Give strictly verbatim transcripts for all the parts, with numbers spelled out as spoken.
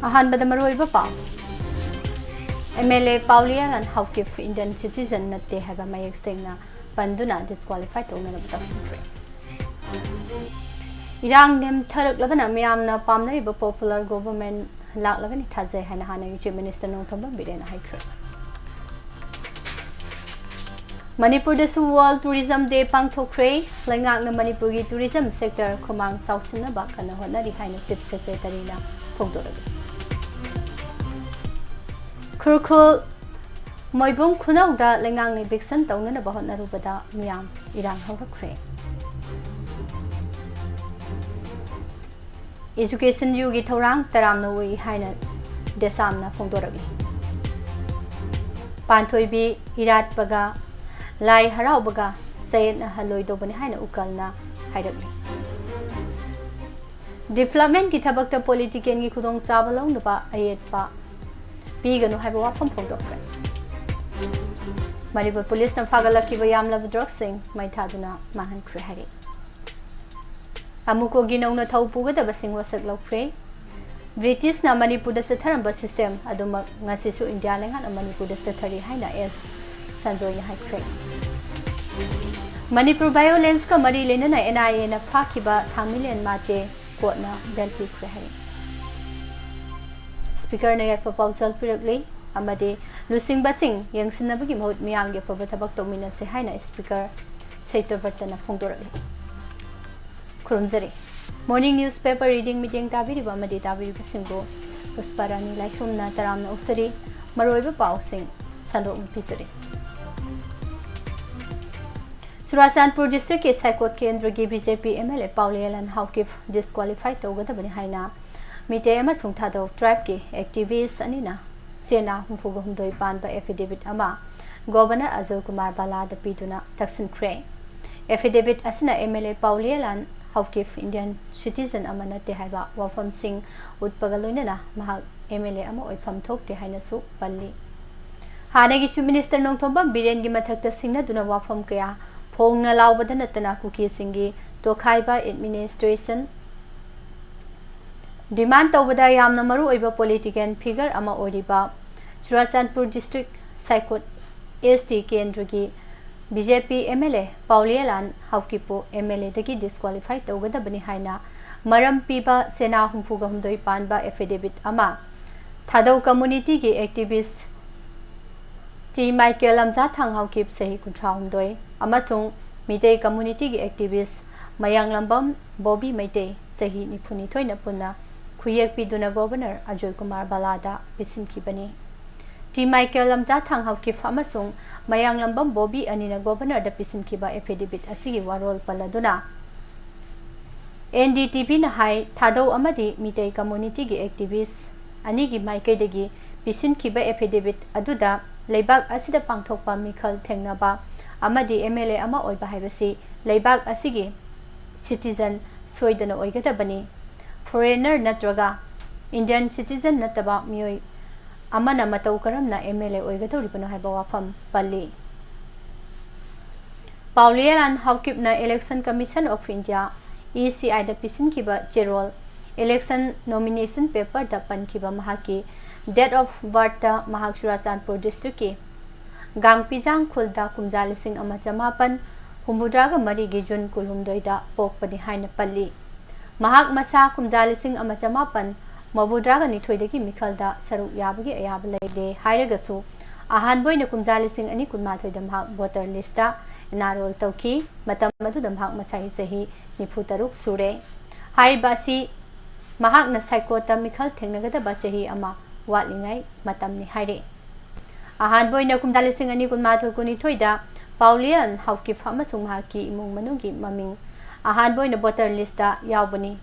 ꯑꯍꯥꯟꯕꯗ ꯃꯔꯨꯑꯣꯏꯕ ꯄꯥꯎ꯫ MLA ꯄꯥꯎꯂꯤꯌꯥꯂꯥꯟ ꯍꯥꯎꯀꯤꯞ Indian citizen ꯅꯠꯇꯦ ꯍꯥꯏꯕ ꯃꯌꯦꯛ ꯁꯦꯡꯅ ꯄꯟꯗꯨꯅ disqualify ꯇꯧꯅꯅꯕ ꯇꯧꯁꯤꯟꯈ꯭ꯔꯦ꯫ ꯏꯔꯥꯡ ꯅꯦꯝꯊꯔꯛꯂꯕꯅ ꯃꯤꯌꯥꯝꯅ ꯄꯥꯝꯅꯔꯤꯕ popular government ꯂꯥꯛꯂꯒꯅꯤ ꯊꯥꯖꯩ ꯍꯥꯏꯅ ꯍꯥꯟꯅꯒꯤ Chief Minister ꯅꯣꯡꯊꯣꯝꯕꯝ ꯕꯤꯔꯦꯟꯅ ꯍꯥꯏꯈ꯭ꯔꯦ꯫ ꯃꯅꯤꯄꯨꯔꯗꯁꯨ World Tourism Day ꯄꯥꯡꯊꯣꯛꯈ꯭ꯔꯦ꯫ ꯂꯩꯉꯥꯛꯅ ꯃꯅꯤꯄꯨꯔꯒꯤ tourism sector ꯈꯨꯃꯥꯡ ꯆꯥꯎꯁꯤꯟꯅꯕ ꯀꯟꯅ ꯍꯣꯠꯅꯔꯤ ꯍꯥꯏꯅ Chief Secretary ꯅ ꯐꯣꯡꯗꯣꯔꯛꯂꯤ꯫ ꯈꯨꯔꯈꯨꯜ ꯃꯣꯏꯕꯨꯡ ꯈꯨꯅꯧꯗ ꯂꯩꯉꯥꯛꯅ eviction ꯇꯧꯅꯅꯕ ꯍꯣꯠꯅꯔꯨꯕꯗ ꯃꯤꯌꯥꯝ ꯏꯔꯥꯡ ꯍꯧꯔꯛꯈ꯭ꯔꯦ꯫ Education ꯌꯨꯒꯤ ꯊꯧꯔꯥꯡ ꯇꯔꯥꯝꯅ ꯎꯏ ꯍꯥꯏꯅ ꯗꯦꯁꯥꯝꯅ ꯐꯣꯡꯗꯣꯔꯛꯂꯤ꯫ ꯄꯥꯟꯊꯣꯏꯕꯤ ꯏꯔꯥꯠꯄꯒ ꯂꯥꯏ ꯍꯔꯥꯎꯕꯒ ꯆꯌꯦꯠꯅꯍꯜꯂꯣꯏꯗꯧꯕꯅꯤ ꯍꯥꯏꯅ ꯎꯀꯜꯅ ꯍꯥꯏꯔꯛꯂꯤ꯫ Development ꯀꯤ ꯊꯕꯛꯇ political ꯒꯤ ꯈꯨꯗꯣꯡꯆꯥꯕ ꯂꯧꯅꯕ ꯑꯌꯦꯠꯄ ꯄꯤꯒꯅꯨ ꯍꯥꯏꯕ ꯋꯥꯐꯝ ꯐꯣꯡꯗꯣꯛꯈ꯭ꯔꯦ꯫ ꯃꯅꯤꯄꯨꯔ ꯄꯨꯂꯤꯁꯅ ꯐꯥꯒꯠꯂꯛꯈꯤꯕ ꯌꯥꯝꯂꯕ drugs ꯁꯤꯡ ꯃꯩ ꯊꯥꯗꯨꯅ ꯃꯥꯡꯍꯟꯈ꯭ꯔꯦ ꯍꯥꯏꯔꯤ꯫ ꯑꯃꯨꯀꯣꯒꯤ ꯅꯧꯅ ꯊꯧ ꯄꯨꯒꯗꯕꯁꯤꯡ ꯋꯥꯁꯛ ꯂꯧꯈ꯭ꯔꯦ꯫ ꯕ꯭ꯔꯤꯇꯤꯁꯅ ꯃꯅꯤꯄꯨꯔꯗ ꯆꯠꯊꯔꯝꯕ system ꯑꯗꯨꯃꯛ ꯉꯁꯤꯁꯨ ꯏꯟꯗꯤꯌꯥ ꯂꯩꯉꯥꯛꯅ ꯃꯅꯤꯄꯨꯔꯗ ꯆꯠꯊꯔꯤ ꯍꯥꯏꯅ ꯑꯦꯁ ꯁꯟꯖꯣꯏꯅ ꯍꯥꯏꯈ꯭ꯔꯦ꯫ ꯃꯅꯤꯄꯨꯔ violence ꯀ ꯃꯔꯤ ꯂꯩꯅꯅ NIA ꯅ ꯐꯥꯈꯤꯕ ꯊꯥꯡꯃꯤꯂꯦꯟ ꯃꯥꯇꯦ court ꯅ bail ꯄꯤꯈ꯭ꯔꯦ ꯍꯥꯏꯔꯤ꯫ Speaker ꯅ ꯌꯥꯏꯐ ꯄꯥꯎꯖꯦꯜ ꯄꯤꯔꯛꯂꯤ ꯑꯃꯗꯤ ꯂꯨꯆꯤꯡꯕꯁꯤꯡ ꯌꯦꯡꯁꯤꯟꯅꯕꯒꯤ ꯃꯍꯨꯠ ꯃꯤꯌꯥꯝꯒꯤ ꯑꯐꯕ ꯊꯕꯛ ꯇꯧꯃꯤꯟꯅꯁꯤ ꯍꯥꯏꯅ Speaker ꯁꯩꯇꯕ꯭ꯔꯇꯅ ꯐꯣꯡꯗꯣꯔꯛꯂꯤ꯫ ꯈꯨꯔꯨꯝꯖꯔꯤ꯫ Morning newspaper reading ꯃꯤꯠꯌꯦꯡ ꯇꯥꯕꯤꯔꯤꯕ ꯑꯃꯗꯤ ꯇꯥꯕꯤꯔꯤꯕꯁꯤꯡꯕꯨ ꯄꯨꯁꯄꯥꯔꯥꯅꯤ ꯂꯥꯏꯁ꯭ꯔꯝꯅ ꯇꯔꯥꯝꯅ ꯑꯣꯛꯆꯔꯤ꯫ ꯃꯔꯨꯑꯣꯏꯕ ꯄꯥꯎꯁꯤꯡ ꯁꯟꯗꯣꯛꯅ ꯄꯤꯖꯔꯤ꯫ ꯆꯨꯔꯥꯆꯥꯟꯄꯨꯔ district ꯀꯤ ꯁꯥꯏꯀꯣꯠ ꯀꯦꯟꯗ꯭ꯔꯒꯤ BJP MLA ꯄꯥꯎꯂꯦꯂꯥꯟ ꯍꯥꯎꯀꯤꯞ disqualify ꯇꯧꯒꯗꯕꯅꯤ ꯍꯥꯏꯅ ꯃꯤꯇꯩ ꯑꯃꯁꯨꯡ ꯊꯥꯗꯧ tribe ꯀꯤ activist ꯑꯅꯤꯅ ꯆꯦꯅꯥ ꯍꯨꯝꯐꯨꯒ ꯍꯨꯝꯗꯣꯏ ꯄꯥꯟꯕ affidavit ꯑꯃ Governor ꯑꯖꯣꯏ ꯀꯨꯃꯥꯔ ꯕꯥꯂꯥꯗ ꯄꯤꯗꯨꯅ ꯇꯛꯁꯤꯟꯈ꯭ꯔꯦ꯫ Affidavit ꯑꯁꯤꯅ MLA ꯄꯥꯎꯂꯦꯂꯥꯟ ꯍꯥꯎꯀꯤꯞ Indian citizen ꯑꯃ ꯅꯠꯇꯦ ꯍꯥꯏꯕ ꯋꯥꯐꯝꯁꯤꯡ ꯎꯠꯄꯒ ꯂꯣꯏꯅꯅ ꯃꯍꯥꯛ MLA ꯑꯃ ꯑꯣꯏꯐꯝ ꯊꯣꯛꯇꯦ ꯍꯥꯏꯅꯁꯨ ꯄꯜꯂꯤ꯫ ꯍꯥꯟꯅꯒꯤ Chief Minister ꯅꯣꯡꯊꯣꯝꯕꯝ ꯕꯤꯔꯦꯟꯒꯤ ꯃꯊꯛꯇ ꯁꯤꯡꯅꯗꯨꯅ ꯋꯥꯐꯝ ꯀꯌꯥ ꯐꯣꯡꯅ ꯂꯥꯎꯕꯗ ꯅꯠꯇꯅ ꯀꯨꯀꯤꯁꯤꯡꯒꯤ ꯇꯣꯈꯥꯏꯕ administration Demand ꯇꯧꯕꯗ ꯌꯥꯝꯅ ꯃꯔꯨ ꯑꯣꯏꯕ political figure ꯑꯃ ꯑꯣꯏꯔꯤꯕ ꯆꯨꯔꯥꯆꯥꯟꯄꯨꯔ district ꯁꯥꯏꯀꯣꯠ S T ꯀꯦꯟꯗ꯭ꯔꯒꯤ B J P M L A ꯄꯥꯎꯂꯤꯌꯥꯂꯥꯟ ꯍꯥꯎꯀꯤꯞꯄꯨ M L A ꯗꯒꯤ disqualify ꯇꯧꯒꯗꯕꯅꯤ ꯍꯥꯏꯅ ꯃꯔꯝ ꯄꯤꯕ ꯆꯦꯅꯥ ꯍꯨꯝꯐꯨꯒ ꯍꯨꯝꯗꯣꯏ ꯄꯥꯟꯕ affidavit ꯑꯃ ꯊꯥꯗꯧ community ꯒꯤ activist ꯇꯤ ꯃꯥꯏꯀꯦꯜ ꯂꯝꯖꯥꯊꯥꯡ ꯍꯥꯎꯀꯤꯞ ꯆꯍꯤ ꯀꯨꯟꯊ꯭ꯔꯥ ꯍꯨꯝꯗꯣꯏ ꯑꯃꯁꯨꯡ ꯃꯤꯇꯩ community ꯒꯤ activist ꯃꯌꯥꯡꯂꯝꯕꯝ ꯕꯣꯕꯤ ꯃꯩꯇꯩ ꯆꯍꯤ ꯅꯤꯐꯨ ꯅꯤꯊꯣꯏꯅ ꯄꯨꯟꯅ ꯈꯨꯌꯦꯛ ꯄꯤꯗꯨꯅ Governor Ajoy Kumar ꯕꯂꯥꯗ ꯄꯤꯁꯤꯟꯈꯤꯕꯅꯤ꯫ T Michael ꯂꯝꯖꯥꯊꯥꯡ Haokip ꯑꯃꯁꯨꯡ ꯃꯌꯥꯡꯂꯝꯕꯝ ꯕꯣꯕꯤ ꯑꯅꯤꯅ Governor ꯗ ꯄꯤꯁꯤꯟꯈꯤꯕ affidavit ꯑꯁꯤꯒꯤ ꯋꯥꯔꯣꯜ ꯄꯜꯂꯗꯨꯅ, N D T V ꯅ ꯍꯥꯏ, ꯊꯥꯗꯧ ꯑꯃꯗꯤ ꯃꯤꯇꯩ community ꯒꯤ activist ꯑꯅꯤꯒꯤ ꯃꯥꯏꯀꯩꯗꯒꯤ ꯄꯤꯁꯤꯟꯈꯤꯕ affidavit ꯑꯗꯨꯗ ꯂꯩꯕꯥꯛ ꯑꯁꯤꯗ ꯄꯥꯡꯊꯣꯛꯄ ꯃꯤꯈꯜ ꯊꯦꯡꯅꯕ ꯑꯃꯗꯤ M L A ꯑꯃ ꯑꯣꯏꯕ ꯍꯥꯏꯕꯁꯤ ꯂꯩꯕꯥꯛ ꯑꯁꯤꯒꯤ citizen ꯁꯣꯏꯗꯅ ꯑꯣꯏꯒꯗꯕꯅꯤ꯫ Foreigner ꯅꯠꯇ꯭ꯔꯒ Indian citizen ꯅꯠꯇꯕ ꯃꯤꯑꯣꯏ ꯑꯃꯅ ꯃꯇꯧ ꯀꯔꯝꯅ M L A ꯑꯣꯏꯒꯗꯧꯔꯤꯕꯅꯣ ꯍꯥꯏꯕ ꯋꯥꯐꯝ ꯄꯜꯂꯤ꯫ ꯄꯥꯎꯂꯤꯌꯥꯂꯥꯟ ꯍꯥꯎꯀꯤꯞꯅ Election Commission of India, E C I ꯗ ꯄꯤꯁꯤꯟꯈꯤꯕ ꯆꯦꯔꯣꯜ election nomination paper ꯗ ꯄꯟꯈꯤꯕ ꯃꯍꯥꯛꯀꯤ date of birth ꯇ ꯃꯍꯥꯛ ꯆꯨꯔꯥꯆꯥꯟꯄꯨꯔ district ꯀꯤ ꯒꯥꯡꯄꯤꯖꯥꯡ ꯈꯨꯜꯗ ꯀꯨꯝꯖꯥ ꯂꯤꯁꯤꯡ ꯑꯃ ꯆꯃꯥꯄꯟ ꯍꯨꯝꯐꯨꯇꯔꯥꯒ ꯃꯔꯤꯒꯤ June ꯀꯨꯟꯍꯨꯝꯗꯣꯏꯗ ꯄꯣꯛꯄꯅꯤ ꯍꯥꯏꯅ ꯄꯜꯂꯤ꯫ ꯃꯍꯥꯛ ꯃꯁꯥ ꯀꯨꯝꯖꯥ ꯂꯤꯁꯤꯡ ꯑꯃ ꯆꯃꯥꯄꯟ ꯃꯧꯗ꯭ꯔꯥꯒ ꯅꯤꯊꯣꯏꯗꯒꯤ ꯃꯤꯈꯜꯗ ꯁꯔꯨꯛ ꯌꯥꯕꯒꯤ ꯑꯌꯥꯕ ꯂꯩꯔꯦ ꯍꯥꯏꯔꯒꯁꯨ, ꯑꯍꯥꯟꯕ ꯑꯣꯏꯅ ꯀꯨꯝꯖꯥ ꯂꯤꯁꯤꯡ ꯑꯅꯤ ꯀꯨꯟꯃꯥꯊꯣꯏꯗ ꯃꯍꯥꯛ voter list ꯇ enroll ꯇꯧꯈꯤ꯫ ꯃꯇꯝ ꯑꯗꯨꯗ ꯃꯍꯥꯛ ꯃꯁꯥꯒꯤ ꯆꯍꯤ ꯅꯤꯐꯨ ꯇꯔꯨꯛ ꯁꯨꯔꯦ꯫ ꯍꯥꯏꯔꯤꯕ ꯑꯁꯤ ꯃꯍꯥꯛꯅ ꯁꯥꯏꯀꯣꯠꯇ ꯃꯤꯈꯜ ꯊꯦꯡꯅꯒꯗꯕ ꯆꯍꯤ ꯑꯃ ꯋꯥꯠꯂꯤꯉꯩ ꯃꯇꯝꯅꯤ ꯍꯥꯏꯔꯤ꯫ ꯑꯍꯥꯟꯕ ꯑꯣꯏꯅ ꯀꯨꯝꯖꯥ ꯂꯤꯁꯤꯡ ꯑꯅꯤ ꯀꯨꯟꯃꯥꯊꯣꯏ ꯀꯨꯟꯅꯤꯊꯣꯏꯗ ꯄꯥꯎꯂꯤꯌꯥꯟ ꯍꯥꯎꯀꯤꯞ ꯑꯃꯁꯨꯡ ꯃꯍꯥꯛꯀꯤ ꯏꯃꯨꯡ ꯃꯅꯨꯡꯒꯤ ꯃꯃꯤꯡ ꯑꯍꯥꯟꯕ ꯑꯣꯏꯅ voter list ꯇ ꯌꯥꯎꯕꯅꯤ꯫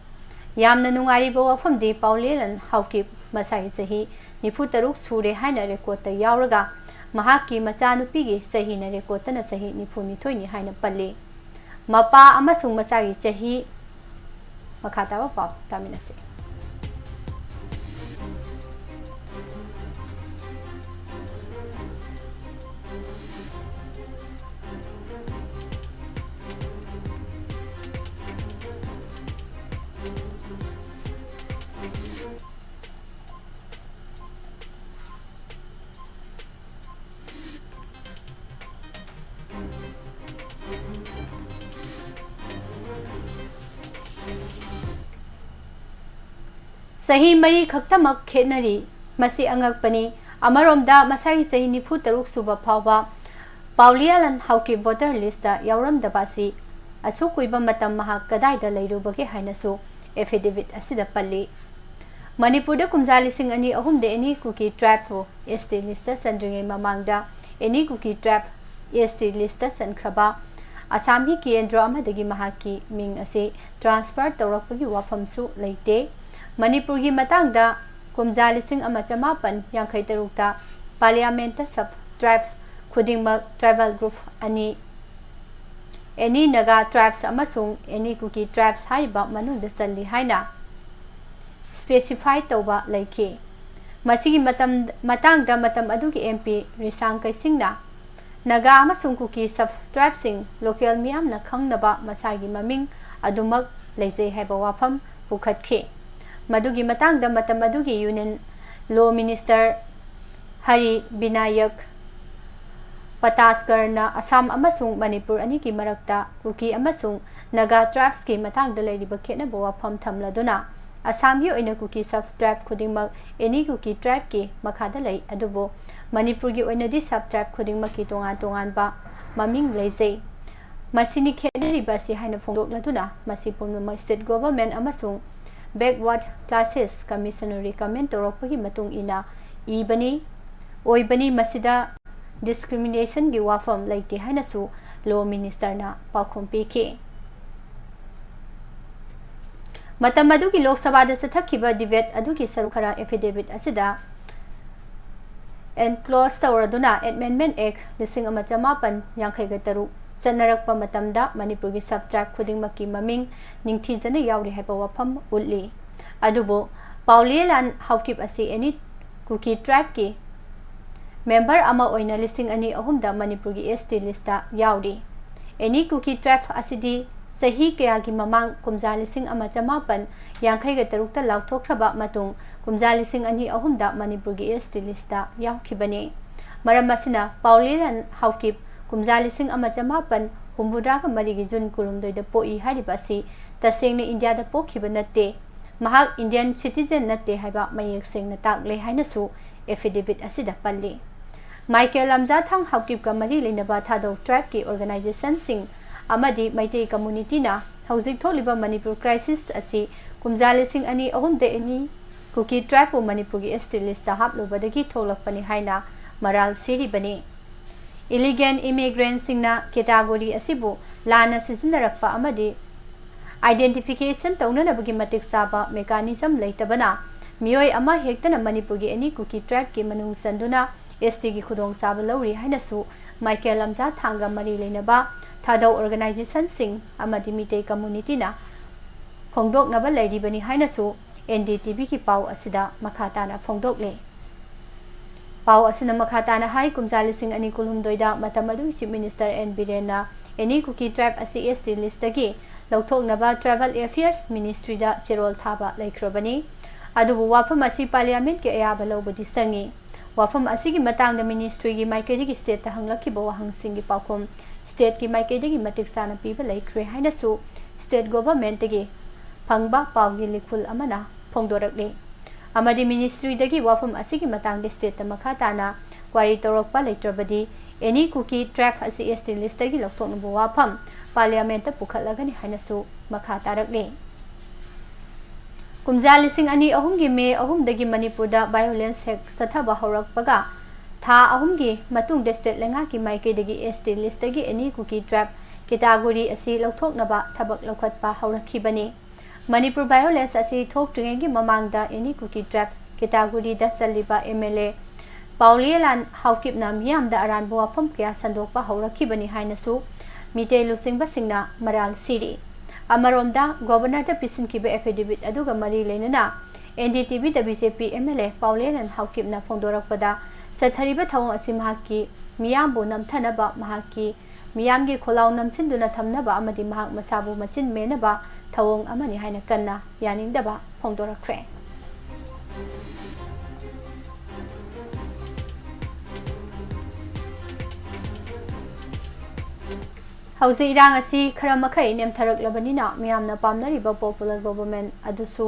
ꯌꯥꯝꯅ ꯅꯨꯡꯉꯥꯏꯔꯤꯕ ꯋꯥꯐꯝꯗꯤ ꯄꯥꯎꯂꯤꯌꯥꯟ ꯍꯥꯎꯀꯤꯞ ꯃꯁꯥꯒꯤ ꯆꯍꯤ ꯅꯤꯐꯨ ꯇꯔꯨꯛ ꯁꯨꯔꯦ ꯍꯥꯏꯅ record ꯇ ꯌꯥꯎꯔꯒ ꯃꯍꯥꯛꯀꯤ ꯃꯆꯥꯅꯨꯄꯤꯒꯤ ꯆꯍꯤꯅ record ꯇꯅ ꯆꯍꯤ ꯅꯤꯐꯨ ꯅꯤꯊꯣꯏꯅꯤ ꯍꯥꯏꯅ ꯄꯜꯂꯤ꯫ ꯃꯄꯥ ꯑꯃꯁꯨꯡ ꯃꯆꯥꯒꯤ ꯆꯍꯤ꯫ ꯃꯈꯥ ꯇꯥꯕ ꯄꯥꯎ ꯇꯥꯃꯤꯟꯅꯁꯤ꯫ ꯆꯍꯤ ꯃꯔꯤ ꯈꯛꯇꯃꯛ ꯈꯦꯠꯅꯔꯤ꯫ ꯃꯁꯤ ꯑꯉꯛꯄꯅꯤ꯫ ꯑꯃꯔꯣꯝꯗ ꯃꯁꯥꯒꯤ ꯆꯍꯤ ꯅꯤꯐꯨ ꯇꯔꯨꯛ ꯁꯨꯕ ꯐꯥꯎꯕ ꯄꯥꯎꯂꯤꯌꯥꯂꯟ ꯍꯥꯎꯀꯤꯞ voter listꯇ ꯌꯥꯎꯔꯝꯗꯕ ꯑꯁꯤ ꯑꯁꯨꯛ ꯀꯨꯏꯕ ꯃꯇꯝ ꯃꯍꯥꯛ ꯀꯗꯥꯏꯗ ꯂꯩꯔꯨꯕꯒꯦ ꯍꯥꯏꯅꯁꯨ affidavit ꯑꯁꯤꯗ ꯄꯜꯂꯤ꯫ ꯃꯅꯤꯄꯨꯔꯗ ꯀꯨꯝꯖꯥ ꯂꯤꯁꯤꯡ ꯑꯅꯤ ꯑꯍꯨꯝꯗ any Kuki tribeꯄꯨ S T listꯇ ꯆꯟꯗ꯭ꯔꯤꯉꯩ ꯃꯃꯥꯡꯗ any Kuki tribe S T listꯇ ꯆꯟꯈ꯭ꯔꯕ ꯑꯁꯥꯝꯒꯤ ꯀꯦꯟꯗ꯭ꯔ ꯑꯃꯗꯒꯤ ꯃꯍꯥꯛꯀꯤ ꯃꯤꯡ ꯑꯁꯤ transfer ꯇꯧꯔꯛꯄꯒꯤ ꯋꯥꯐꯝꯁꯨ ꯂꯩꯇꯦ꯫ ꯃꯅꯤꯄꯨꯔꯒꯤ ꯃꯇꯥꯡꯗ ꯀꯨꯝꯖꯥ ꯂꯤꯁꯤꯡ ꯑꯃ ꯆꯃꯥꯄꯟ ꯌꯥꯡꯈꯩ ꯇꯔꯨꯛꯇ parliamentꯇ sub tribe ꯈꯨꯗꯤꯡꯃꯛ tribal group ꯑꯅꯤ, any Naga tribes ꯑꯃꯁꯨꯡ any Kuki tribes ꯍꯥꯏꯔꯤꯕ ꯃꯅꯨꯡꯗ ꯆꯜꯂꯤ ꯍꯥꯏꯅ specify ꯇꯧꯕ ꯂꯩꯈꯤ꯫ ꯃꯁꯤꯒꯤ ꯃꯇꯝ, ꯃꯇꯥꯡꯗ ꯃꯇꯝ ꯑꯗꯨꯒꯤ M P ꯔꯤꯁꯥꯡ ꯀꯩꯁꯤꯡꯅ ꯅꯥꯒꯥ ꯑꯃꯁꯨꯡ ꯀꯨꯀꯤ sub tribeꯁꯤꯡ local ꯃꯤꯌꯥꯝꯅ ꯈꯪꯅꯕ ꯃꯁꯥꯒꯤ ꯃꯃꯤꯡ ꯑꯗꯨꯃꯛ ꯂꯩꯖꯩ ꯍꯥꯏꯕ ꯋꯥꯐꯝ ꯄꯨꯈꯠꯈꯤ꯫ ꯃꯗꯨꯒꯤ ꯃꯇꯥꯡꯗ ꯃꯇꯝ ꯑꯗꯨꯒꯤ Union Law Minister Harry ꯕꯤꯅꯥꯌꯛ ꯄꯇꯥꯁꯀꯔꯅ Assam ꯑꯃꯁꯨꯡ ꯃꯅꯤꯄꯨꯔ ꯑꯅꯤꯒꯤ ꯃꯔꯛꯇ ꯀꯨꯀꯤ ꯑꯃꯁꯨꯡ ꯅꯥꯒꯥ tribesꯀꯤ ꯃꯇꯥꯡꯗ ꯂꯩꯔꯤꯕ ꯈꯦꯠꯅꯕ ꯋꯥꯐꯝ ꯊꯝꯂꯗꯨꯅ, ꯑꯁꯥꯝꯒꯤ ꯑꯣꯏꯅ ꯀꯨꯀꯤ sub tribe ꯈꯨꯗꯤꯡꯃꯛ any Kuki tribeꯀꯤ ꯃꯈꯥꯗ ꯂꯩ, ꯑꯗꯨꯕꯨ ꯃꯅꯤꯄꯨꯔꯒꯤ ꯑꯣꯏꯅꯗꯤ sub tribe ꯈꯨꯗꯤꯡꯃꯛꯀꯤ ꯇꯣꯉꯥꯟ ꯇꯣꯉꯥꯟꯕ ꯃꯃꯤꯡ ꯂꯩꯖꯩ꯫ ꯃꯁꯤꯅꯤ ꯈꯦꯠꯅꯔꯤꯕ ꯑꯁꯤ ꯍꯥꯏꯅ ꯐꯣꯡꯗꯣꯛꯂꯗꯨꯅ, ꯃꯁꯤ ꯄꯨꯝꯅꯃꯛ state government ꯑꯃꯁꯨꯡ backward classes commissionꯅ recommend ꯇꯧꯔꯛꯄꯒꯤ ꯃꯇꯨꯡ ꯏꯟꯅ ꯏꯕꯅꯤ, ꯑꯣꯏꯕꯅꯤ꯫ ꯃꯁꯤꯗ discriminationꯒꯤ ꯋꯥꯐꯝ ꯂꯩꯇꯦ ꯍꯥꯏꯅꯁꯨ Law Ministerꯅ ꯄꯥꯎꯈꯨꯝ ꯄꯤꯈꯤ꯫ ꯃꯇꯝ ꯑꯗꯨꯒꯤ ꯂꯣꯛ ꯁꯚꯥꯗ ꯆꯠꯊꯈꯤꯕ debate ꯑꯗꯨꯒꯤ ꯁꯔꯨꯛ ꯈꯔ affidavit ꯑꯁꯤꯗ enclose ꯇꯧꯔꯗꯨꯅ Amendment Act ꯂꯤꯁꯤꯡ ꯑꯃ ꯆꯃꯥꯄꯟ ꯌꯥꯡꯈꯩꯒ ꯇꯔꯨꯛ ꯆꯠꯅꯔꯛꯄ ꯃꯇꯝꯗ ꯃꯅꯤꯄꯨꯔꯒꯤ sub tribe ꯈꯨꯗꯤꯡꯃꯛꯀꯤ ꯃꯃꯤꯡ ꯅꯤꯡꯊꯤꯖꯅ ꯌꯥꯎꯔꯤ ꯍꯥꯏꯕ ꯋꯥꯐꯝ ꯎꯠꯂꯤ꯫ ꯑꯗꯨꯕꯨ ꯄꯥꯎꯂꯤꯌꯥꯂꯥꯟ ꯍꯥꯎꯀꯤꯞ ꯑꯁꯤ any Kuki tribeꯀꯤ member ꯑꯃ ꯑꯣꯏꯅ ꯂꯤꯁꯤꯡ ꯑꯅꯤ ꯑꯍꯨꯝꯗ ꯃꯅꯤꯄꯨꯔꯒꯤ S T listꯇ ꯌꯥꯎꯔꯤ꯫ Any Kuki tribe ꯑꯁꯤꯗꯤ ꯆꯍꯤ ꯀꯌꯥꯒꯤ ꯃꯃꯥꯡ ꯀꯨꯝꯖꯥ ꯂꯤꯁꯤꯡ ꯑꯃ ꯆꯃꯥꯄꯟ ꯌꯥꯡꯈꯩꯒ ꯇꯔꯨꯛꯇ ꯂꯥꯎꯊꯣꯛꯈ꯭ꯔꯕ ꯃꯇꯨꯡ ꯀꯨꯝꯖꯥ ꯂꯤꯁꯤꯡ ꯑꯅꯤ ꯑꯍꯨꯝꯗ ꯃꯅꯤꯄꯨꯔꯒꯤ S T listꯇ ꯌꯥꯎꯈꯤꯕꯅꯤ꯫ ꯃꯔꯝ ꯑꯁꯤꯅ ꯄꯥꯎꯂꯤꯌꯥꯂꯥꯟ ꯍꯥꯎꯀꯤꯞ ꯀꯨꯝꯖꯥ ꯂꯤꯁꯤꯡ ꯑꯃ ꯆꯃꯥꯄꯟ ꯍꯨꯝꯐꯨꯇꯔꯥꯒ ꯃꯔꯤꯒꯤ June ꯀꯨꯟꯍꯨꯝꯗꯣꯏꯗ ꯄꯣꯛꯏ ꯍꯥꯏꯔꯤꯕ ꯑꯁꯤ ꯇꯁꯦꯡꯅ ꯏꯟꯗꯤꯌꯥꯗ ꯄꯣꯛꯈꯤꯕ ꯅꯠꯇꯦ꯫ ꯃꯍꯥꯛ Indian citizen ꯅꯠꯇꯦ ꯍꯥꯏꯕ ꯃꯌꯦꯛ ꯁꯦꯡꯅ ꯇꯥꯛꯂꯦ ꯍꯥꯏꯅꯁꯨ affidavit ꯑꯁꯤꯗ ꯄꯜꯂꯤ꯫ ꯃꯥꯏꯀꯦꯜ ꯂꯝꯖꯥꯊꯥꯡ ꯍꯥꯎꯀꯤꯞꯀ ꯃꯔꯤ ꯂꯩꯅꯕ ꯊꯥꯗꯧ tribe ꯀꯤ organization ꯁꯤꯡ ꯑꯃꯗꯤ ꯃꯩꯇꯩ community ꯅ ꯍꯧꯖꯤꯛ ꯊꯣꯛꯂꯤꯕ ꯃꯅꯤꯄꯨꯔ crisis ꯑꯁꯤ ꯀꯨꯝꯖꯥ ꯂꯤꯁꯤꯡ ꯑꯅꯤ ꯑꯍꯨꯝꯗ any Kuki tribe ꯄꯨ ꯃꯅꯤꯄꯨꯔꯒꯤ S T list ꯇ ꯍꯥꯞꯂꯨꯕꯗꯒꯤ ꯊꯣꯛꯂꯛꯄꯅꯤ ꯍꯥꯏꯅ ꯃꯔꯥꯜ ꯁꯤꯔꯤꯕꯅꯤ꯫ Illegal immigrant ꯁꯤꯡꯅ category ꯑꯁꯤꯕꯨ ꯂꯥꯟꯅ ꯁꯤꯖꯤꯟꯅꯔꯛꯄ ꯑꯃꯗꯤ identification ꯇꯧꯅꯅꯕꯒꯤ ꯃꯇꯤꯛ ꯆꯥꯕ mechanism ꯂꯩꯇꯕꯅ ꯃꯤꯑꯣꯏ ꯑꯃ ꯍꯦꯛꯇꯅ ꯃꯅꯤꯄꯨꯔꯒꯤ any Kuki tribe ꯀꯤ ꯃꯅꯨꯡ ꯆꯟꯗꯨꯅ S T ꯒꯤ ꯈꯨꯗꯣꯡꯆꯥꯕ ꯂꯧꯔꯤ ꯍꯥꯏꯅꯁꯨ ꯃꯥꯏꯀꯦꯜ ꯂꯝꯖꯥꯊꯥꯡꯒ ꯃꯔꯤ ꯂꯩꯅꯕ ꯊꯥꯗꯧ organization ꯁꯤꯡ ꯑꯃꯗꯤ ꯃꯤꯇꯩ community ꯅ ꯐꯣꯡꯗꯣꯛꯅꯕ ꯂꯩꯔꯤꯕꯅꯤ ꯍꯥꯏꯅꯁꯨ N D T V ꯒꯤ ꯄꯥꯎ ꯑꯁꯤꯗ ꯃꯈꯥ ꯇꯥꯅ ꯐꯣꯡꯗꯣꯛꯂꯤ꯫ ꯄꯥꯎ ꯑꯁꯤꯅ ꯃꯈꯥ ꯇꯥꯅ ꯍꯥꯏ, ꯀꯨꯝꯖꯥ ꯂꯤꯁꯤꯡ ꯑꯅꯤ ꯀꯨꯟꯍꯨꯝꯗꯣꯏꯗ ꯃꯇꯝ ꯑꯗꯨꯒꯤ Chief Minister N ꯕꯤꯔꯦꯟꯅ any Kuki tribe ꯑꯁꯤ S T list ꯇꯒꯤ ꯂꯧꯊꯣꯛꯅꯕ Tribal Affairs Ministry ꯗ ꯆꯦꯔꯣꯜ ꯊꯥꯕ ꯂꯩꯈ꯭ꯔꯕꯅꯤ꯫ ꯑꯗꯨꯕꯨ ꯋꯥꯐꯝ ꯑꯁꯤ Parliament ꯀꯤ ꯑꯌꯥꯕ ꯂꯧꯕꯗꯤ ꯆꯪꯏ꯫ ꯋꯥꯐꯝ ꯑꯁꯤꯒꯤ ꯃꯇꯥꯡꯗ Ministry ꯒꯤ ꯃꯥꯏꯀꯩꯗꯒꯤ state ꯇ ꯍꯪꯂꯛꯈꯤꯕ ꯋꯥꯍꯪꯁꯤꯡꯒꯤ ꯄꯥꯎꯈꯨꯝ state ꯀꯤ ꯃꯥꯏꯀꯩꯗꯒꯤ ꯃꯇꯤꯛ ꯆꯥꯅ ꯄꯤꯕ ꯂꯩꯈ꯭ꯔꯦ ꯍꯥꯏꯅꯁꯨ state government ꯇꯒꯤ ꯐꯪꯕ ꯄꯥꯎꯒꯤ ꯂꯤꯈꯨꯜ ꯑꯃꯅ ꯐꯣꯡꯗꯣꯔꯛꯂꯤ꯫ ꯑꯃꯗꯤ Ministry ꯗꯒꯤ ꯋꯥꯐꯝ ꯑꯁꯤꯒꯤ ꯃꯇꯥꯡꯗ state ꯇ ꯃꯈꯥ ꯇꯥꯅ ꯀ꯭ꯋꯥꯔꯤ ꯇꯧꯔꯛꯄ ꯂꯩꯇ꯭ꯔꯕꯗꯤ any Kuki tribe ꯑꯁꯤ S T list ꯇꯒꯤ ꯂꯧꯊꯣꯛꯅꯕ ꯋꯥꯐꯝ Parliament ꯇ ꯄꯨꯈꯠꯂꯒꯅꯤ ꯍꯥꯏꯅꯁꯨ ꯃꯈꯥ ꯇꯥꯔꯛꯂꯤ꯫ ꯀꯨꯝꯖꯥ ꯂꯤꯁꯤꯡ ꯑꯅꯤ ꯑꯍꯨꯝꯒꯤ May ꯑꯍꯨꯝꯗꯒꯤ ꯃꯅꯤꯄꯨꯔꯗ violence ꯍꯦꯛ ꯆꯠꯊꯕ ꯍꯧꯔꯛꯄꯒ ꯊꯥ ꯑꯍꯨꯝꯒꯤ ꯃꯇꯨꯡꯗ state ꯂꯩꯉꯥꯛꯀꯤ ꯃꯥꯏꯀꯩꯗꯒꯤ S T list ꯇꯒꯤ any Kuki tribe category ꯑꯁꯤ ꯂꯧꯊꯣꯛꯅꯕ ꯊꯕꯛ ꯂꯧꯈꯠꯄ ꯍꯧꯔꯛꯈꯤꯕꯅꯤ꯫ ꯃꯅꯤꯄꯨꯔ violence ꯑꯁꯤ ꯊꯣꯛꯇ꯭ꯔꯤꯉꯩꯒꯤ ꯃꯃꯥꯡꯗ any Kuki tribe category the ꯆꯜꯂꯤꯕ M L A ꯄꯥꯎꯂꯦꯂꯥꯟ ꯍꯥꯎꯀꯤꯞꯅ ꯃꯤꯌꯥꯝꯗ ꯑꯔꯥꯟꯕ ꯋꯥꯐꯝ ꯀꯌꯥ ꯁꯟꯗꯣꯛꯄ ꯍꯧꯔꯛꯈꯤꯕꯅꯤ ꯍꯥꯏꯅꯁꯨ ꯃꯤꯇꯩ ꯂꯨꯆꯤꯡꯕꯁꯤꯡꯅ ꯃꯔꯥꯜ ꯁꯤꯔꯤ꯫ ꯑꯃꯔꯣꯝꯗ Governor ꯗ ꯄꯤꯁꯤꯟꯈꯤꯕ affidavit ꯑꯗꯨꯒ ꯃꯔꯤ ꯂꯩꯅꯅ N D T V the B J P M L A ꯄꯥꯎꯂꯦꯂꯥꯟ ꯍꯥꯎꯀꯤꯞꯅ ꯐꯣꯡꯗꯣꯔꯛꯄꯗ ꯆꯠꯊꯔꯤꯕ ꯊꯧꯑꯣꯡ ꯑꯁꯤ ꯃꯍꯥꯛꯀꯤ ꯃꯤꯌꯥꯝꯕꯨ ꯅꯝꯊꯅꯕ, ꯃꯍꯥꯛꯀꯤ ꯃꯤꯌꯥꯝꯒꯤ ꯈꯣꯜꯂꯥꯎ ꯅꯝꯁꯤꯟꯗꯨꯅ ꯊꯝꯅꯕ ꯑꯃꯗꯤ ꯃꯍꯥꯛ ꯃꯁꯥꯕꯨ ꯃꯆꯤꯟ ꯃꯦꯟꯅꯕ ꯊꯧꯑꯣꯡ ꯑꯃꯅꯤ ꯍꯥꯏꯅ ꯀꯟꯅ ꯌꯥꯅꯤꯡꯗꯕ ꯐꯣꯡꯗꯣꯔꯛꯈ꯭ꯔꯦ꯫ ꯍꯧꯖꯤꯛ ꯏꯔꯥꯡ ꯑꯁꯤ ꯈꯔ ꯃꯈꯩ ꯅꯦꯝꯊꯔꯛꯂꯕꯅꯤꯅ ꯃꯤꯌꯥꯝꯅ ꯄꯥꯝꯅꯔꯤꯕ popular government ꯑꯗꯨꯁꯨ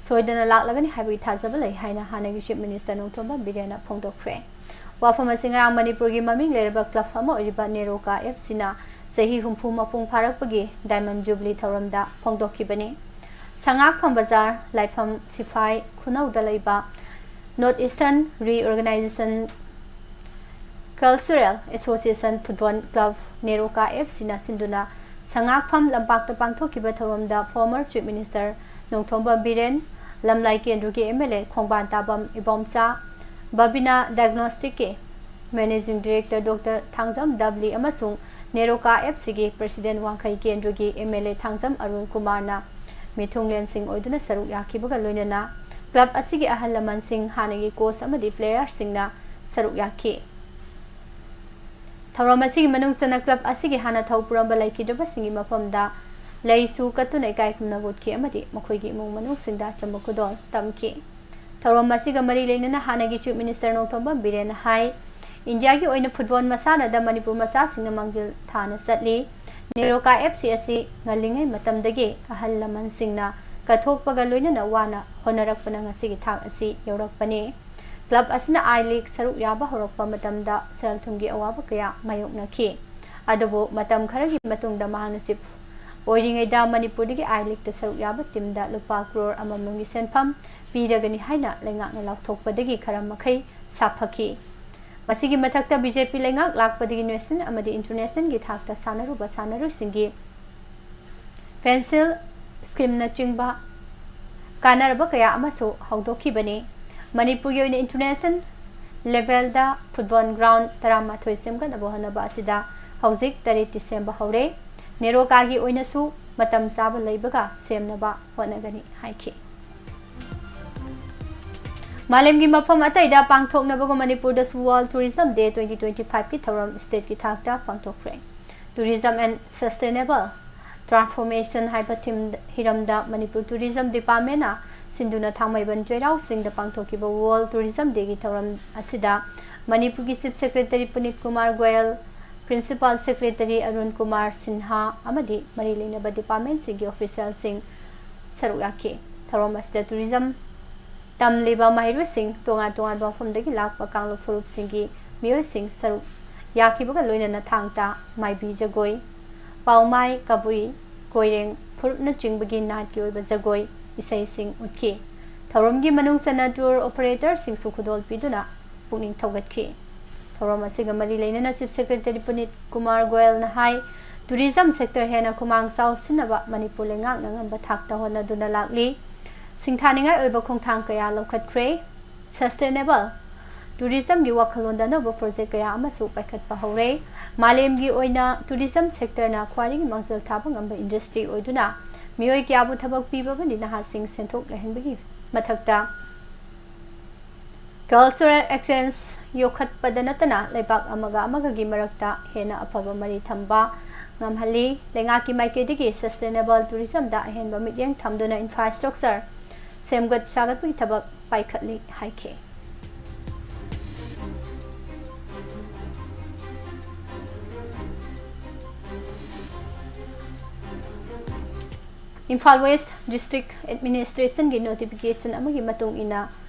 ꯁꯣꯏꯗꯅ ꯂꯥꯛꯂꯒꯅꯤ ꯍꯥꯏꯕꯒꯤ ꯊꯥꯖꯕ ꯂꯩ ꯍꯥꯏꯅ ꯍꯥꯟꯅꯒꯤ Chief Minister ꯅꯣꯡꯊꯣꯝꯕꯝ ꯕꯤꯔꯦꯟꯅ ꯐꯣꯡꯗꯣꯛꯈ꯭ꯔꯦ꯫ ꯋꯥꯐꯝ ꯑꯁꯤ ꯉꯔꯥꯡ ꯃꯅꯤꯄꯨꯔꯒꯤ ꯃꯃꯤꯡ ꯂꯩꯔꯕ club ꯑꯃ ꯑꯣꯏꯔꯤꯕ ꯅꯦꯔꯣꯀꯥ F Cꯅ ꯆꯍꯤ ꯍꯨꯝꯐꯨ ꯃꯄꯨꯡ ꯐꯥꯔꯛꯄꯒꯤ Diamond Jubilee ꯊꯧꯔꯝꯗ ꯐꯣꯡꯗꯣꯛꯈꯤꯕꯅꯤ꯫ ꯁꯉꯥꯛꯐꯝ ꯕꯖꯥꯔ, ꯂꯥꯏꯐꯝ ꯁꯤꯐꯥꯏ ꯈꯨꯅꯧꯗ ꯂꯩꯕ North Eastern Reorganization Cultural Association Football Club NEROCA F Cꯅ ꯁꯤꯟꯗꯨꯅ ꯁꯉꯥꯛꯐꯝ ꯂꯝꯄꯥꯛꯇ ꯄꯥꯡꯊꯣꯛꯈꯤꯕ ꯊꯧꯔꯝꯗ former Chief Minister Nongthombam Biren, ꯂꯝꯂꯥꯏ ꯀꯦꯟꯗ꯭ꯔꯒꯤ M L A ꯈꯣꯡꯕꯥꯟ ꯇꯥꯕꯝ Ibomcha, Babina Diagnosticꯀꯤ Managing Director Doctor Thangjam ꯗꯕꯂꯤ ꯑꯃꯁꯨꯡ ꯅꯦꯔꯣꯀꯥ F Cꯒꯤ President ꯋꯥꯡꯈꯩ ꯀꯦꯟꯗ꯭ꯔꯒꯤ M L A Thangjam Arun ꯀꯨꯃꯥꯔꯅ ꯃꯤꯊꯨꯡꯂꯦꯟꯁꯤꯡ ꯑꯣꯏꯗꯨꯅ ꯁꯔꯨꯛ ꯌꯥꯈꯤꯕꯒ ꯂꯣꯏꯅꯅ club ꯑꯁꯤꯒꯤ ꯑꯍꯜ ꯂꯃꯟꯁꯤꯡ, ꯍꯥꯟꯅꯒꯤ coach ꯑꯃꯗꯤ playerꯁꯤꯡꯅ ꯁꯔꯨꯛ ꯌꯥꯈꯤ꯫ ꯊꯧꯔꯝ ꯑꯁꯤꯒꯤ ꯃꯅꯨꯡ ꯆꯟꯅ club ꯑꯁꯤꯒꯤ ꯍꯥꯟꯅ ꯊꯧ ꯄꯨꯔꯝꯕ ꯂꯩꯈꯤꯗ꯭ꯔꯕꯁꯤꯡꯒꯤ ꯃꯐꯝꯗ ꯂꯩꯁꯨ ꯀꯠꯇꯨꯅ ꯏꯀꯥꯏ ꯈꯨꯝꯅꯕ ꯎꯠꯈꯤ ꯑꯃꯗꯤ ꯃꯈꯣꯏꯒꯤ ꯏꯃꯨꯡ ꯃꯅꯨꯡꯁꯤꯡꯗ ꯑꯆꯝꯕ ꯈꯨꯗꯣꯜ ꯇꯝꯈꯤ꯫ ꯊꯧꯔꯝ ꯑꯁꯤꯒ ꯃꯔꯤ ꯂꯩꯅꯅ ꯍꯥꯟꯅꯒꯤ Chief Minister ꯅꯣꯡꯊꯣꯝꯕꯝ ꯕꯤꯔꯦꯟꯅ ꯍꯥꯏ, ꯏꯟꯗꯤꯌꯥꯒꯤ ꯑꯣꯏꯅ football ꯃꯁꯥꯟꯅꯗ ꯃꯅꯤꯄꯨꯔ ꯃꯆꯥꯁꯤꯡꯅ ꯃꯥꯡꯖꯤꯜ ꯊꯥꯅ ꯆꯠꯂꯤ꯫ ꯅꯦꯔꯣꯀꯥ F C ꯑꯁꯤ ꯉꯜꯂꯤꯉꯩ ꯃꯇꯝꯗꯒꯤ ꯑꯍꯜ ꯂꯃꯟꯁꯤꯡꯅ ꯀꯠꯊꯣꯛꯄꯒ ꯂꯣꯏꯅꯅ ꯋꯥꯅ ꯍꯣꯠꯅꯔꯛꯄꯅ ꯉꯁꯤꯒꯤ ꯊꯥꯛ ꯑꯁꯤ ꯌꯧꯔꯛꯄꯅꯤ꯫ Club ꯑꯁꯤꯅ I League ꯁꯔꯨꯛ ꯌꯥꯕ ꯍꯧꯔꯛꯄ ꯃꯇꯝꯗ ꯁꯦꯜ ꯊꯨꯝꯒꯤ ꯑꯋꯥꯕ ꯀꯌꯥ ꯃꯥꯌꯣꯛꯅꯈꯤ꯫ ꯑꯗꯨꯕꯨ ꯃꯇꯝ ꯈꯔꯒꯤ ꯃꯇꯨꯡꯗ ꯃꯍꯥꯛꯅ Chief ꯑꯣꯏꯔꯤꯉꯩꯗ ꯃꯅꯤꯄꯨꯔꯗꯒꯤ I Leagueꯇ ꯁꯔꯨꯛ ꯌꯥꯕ teamꯗ ꯂꯨꯄꯥ ꯀ꯭ꯔꯣꯔ ꯑꯃꯃꯝꯒꯤ ꯁꯦꯟꯐꯝ ꯄꯤꯔꯒꯅꯤ ꯍꯥꯏꯅ ꯂꯩꯉꯥꯛꯅ ꯂꯥꯎꯊꯣꯛꯄꯗꯒꯤ ꯈꯔ ꯃꯈꯩ ꯁꯥꯐꯈꯤ꯫ ꯃꯁꯤꯒꯤ ꯃꯊꯛꯇ B J P ꯂꯩꯉꯥꯛ ꯂꯥꯛꯄꯗꯒꯤ national ꯑꯃꯗꯤ internationalꯒꯤ ꯊꯥꯛꯇ ꯁꯥꯟꯅꯔꯨꯕ ꯁꯥꯟꯅꯔꯣꯏꯁꯤꯡꯒꯤ pencil schemeꯅꯆꯤꯡꯕ ꯀꯥꯟꯅꯔꯕ ꯀꯌꯥ ꯑꯃꯁꯨ ꯍꯧꯗꯣꯛꯈꯤꯕꯅꯤ꯫ ꯃꯅꯤꯄꯨꯔꯒꯤ ꯑꯣꯏꯅ international levelꯗ football ground ꯇꯔꯥꯃꯥꯊꯣꯏ ꯁꯦꯝꯒꯠꯅꯕ ꯍꯣꯠꯅꯕ ꯑꯁꯤꯗ ꯍꯧꯖꯤꯛ ꯇꯔꯦꯠꯇꯤ ꯁꯦꯝꯕ ꯍꯧꯔꯦ꯫ ꯅꯦꯔꯣꯀꯥꯒꯤ ꯑꯣꯏꯅꯁꯨ ꯃꯇꯝ ꯆꯥꯕ ꯂꯩꯕꯒ ꯁꯦꯝꯅꯕ ꯍꯣꯠꯅꯒꯅꯤ ꯍꯥꯏꯈꯤ꯫ ꯃꯥꯂꯦꯝꯒꯤ ꯃꯐꯝ ꯑꯇꯩꯗ ꯄꯥꯡꯊꯣꯛꯅꯕꯒꯨꯝ ꯃꯅꯤꯄꯨꯔꯗꯁꯨ World Tourism Day twenty twenty fiveꯀꯤ ꯊꯧꯔꯝ stateꯀꯤ ꯊꯥꯛꯇ ꯄꯥꯡꯊꯣꯛꯈ꯭ꯔꯦ꯫ Tourism and Sustainable Transformation ꯍꯥꯏꯕ theme ꯍꯤꯔꯝꯗ ꯃꯅꯤꯄꯨꯔ Tourism Departmentꯅ ꯁꯤꯟꯗꯨꯅ ꯊꯥꯡꯃꯩꯕꯟ ꯆꯩꯔꯥꯎ ꯆꯤꯡꯗ ꯄꯥꯡꯊꯣꯛꯈꯤꯕ World Tourism Dayꯒꯤ ꯊꯧꯔꯝ ꯑꯁꯤꯗ ꯃꯅꯤꯄꯨꯔꯒꯤ Chief Secretary ꯄꯨꯅꯤꯠ Kumar Goyal, Principal Secretary Arun Kumar Sinha ꯑꯃꯗꯤ ꯃꯔꯤ ꯂꯩꯅꯕ departmentꯁꯤꯡꯒꯤ officialꯁꯤꯡ ꯁꯔꯨꯛ ꯌꯥꯈꯤ꯫ ꯊꯧꯔꯝ ꯑꯁꯤꯗ tourism ꯇꯝꯂꯤꯕ ꯃꯍꯩꯔꯣꯏꯁꯤꯡ, ꯇꯣꯉꯥꯟ ꯇꯣꯉꯥꯟꯕ ꯃꯐꯝꯗꯒꯤ ꯂꯥꯛꯄ ꯀꯥꯡꯂꯨꯞ ꯐꯨꯔꯨꯞꯁꯤꯡꯒꯤ ꯃꯤꯑꯣꯏꯁꯤꯡ ꯁꯔꯨꯛ ꯌꯥꯈꯤꯕꯒ ꯂꯣꯏꯅꯅ ꯊꯥꯡ ꯇꯥ, ꯃꯥꯏꯕꯤ ꯖꯒꯣꯏ, ꯄꯥꯎꯃꯥꯏ, ꯀꯕꯨꯏ, ꯀꯣꯏꯔꯦꯡ ꯐꯨꯔꯨꯞꯅꯆꯤꯡꯕꯒꯤ ꯅꯥꯠꯀꯤ ꯑꯣꯏꯕ ꯖꯒꯣꯏ, ꯏꯁꯩꯁꯤꯡ ꯎꯠꯈꯤ꯫ ꯊꯧꯔꯝꯒꯤ ꯃꯅꯨꯡ ꯆꯟꯅ tour operatorꯁꯤꯡꯁꯨ ꯈꯨꯗꯣꯜ ꯄꯤꯗꯨꯅ ꯄꯨꯛꯅꯤꯡ ꯊꯧꯒꯠꯈꯤ꯫ ꯊꯧꯔꯝ ꯑꯁꯤꯒ ꯃꯔꯤ ꯂꯩꯅꯅ Chief Secretary ꯄꯨꯅꯤꯠ ꯀꯨꯃꯥꯔ ꯒꯣꯌꯜꯅ ꯍꯥꯏ, tourism sector ꯍꯦꯟꯅ ꯈꯨꯃꯥꯡ ꯆꯥꯎꯁꯤꯟꯅꯕ ꯃꯅꯤꯄꯨꯔ ꯂꯩꯉꯥꯛꯅ ꯉꯝꯕ ꯊꯥꯛꯇ ꯍꯣꯠꯅꯗꯨꯅ ꯂꯥꯛꯂꯤ꯫ ꯁꯤꯡꯊꯥꯅꯤꯡꯉꯥꯏ ꯑꯣꯏꯕ ꯈꯣꯡꯊꯥꯡ ꯀꯌꯥ ꯂꯧꯈꯠꯈ꯭ꯔꯦ꯫ Sustainable tourismꯒꯤ ꯋꯥꯈꯜꯂꯣꯟꯗ ꯑꯅꯧꯕ project ꯀꯌꯥ ꯑꯃꯁꯨ ꯄꯥꯏꯈꯠꯄ ꯍꯧꯔꯦ꯫ ꯃꯥꯂꯦꯝꯒꯤ ꯑꯣꯏꯅ tourism sectorꯅ ꯈ꯭ꯋꯥꯏꯗꯒꯤ ꯃꯥꯡꯖꯤꯜ ꯊꯥꯕ ꯉꯝꯕ industry ꯑꯣꯏꯗꯨꯅ ꯃꯤꯑꯣꯏ ꯀꯌꯥꯕꯨ ꯊꯕꯛ ꯄꯤꯕ ꯑꯃꯗꯤ ꯅꯍꯥꯁꯤꯡ ꯁꯦꯟꯊꯣꯛ ꯂꯩꯍꯟꯕꯒꯤ ꯃꯊꯛꯇ cultural exchange ꯌꯣꯛꯈꯠꯄꯗ ꯅꯠꯇꯅ ꯂꯩꯕꯥꯛ ꯑꯃꯒ ꯑꯃꯒꯒꯤ ꯃꯔꯛꯇ ꯍꯦꯟꯅ ꯑꯐꯕ ꯃꯔꯤ ꯊꯝꯕ ꯉꯝꯍꯜꯂꯤ꯫ ꯂꯩꯉꯥꯛꯀꯤ ꯃꯥꯏꯀꯩꯗꯒꯤ sustainable tourismꯗ ꯑꯍꯦꯟꯕ ꯃꯤꯠꯌꯦꯡ ꯊꯝꯗꯨꯅ infrastructure ꯁꯦꯝꯒꯠ ꯁꯥꯒꯠꯄꯒꯤ ꯊꯕꯛ ꯄꯥꯏꯈꯠꯂꯤ ꯍꯥꯏꯈꯤ꯫ ꯏꯝꯐꯥꯜ West District Administrationꯒꯤ notification ꯑꯃꯒꯤ ꯃꯇꯨꯡ ꯏꯟꯅ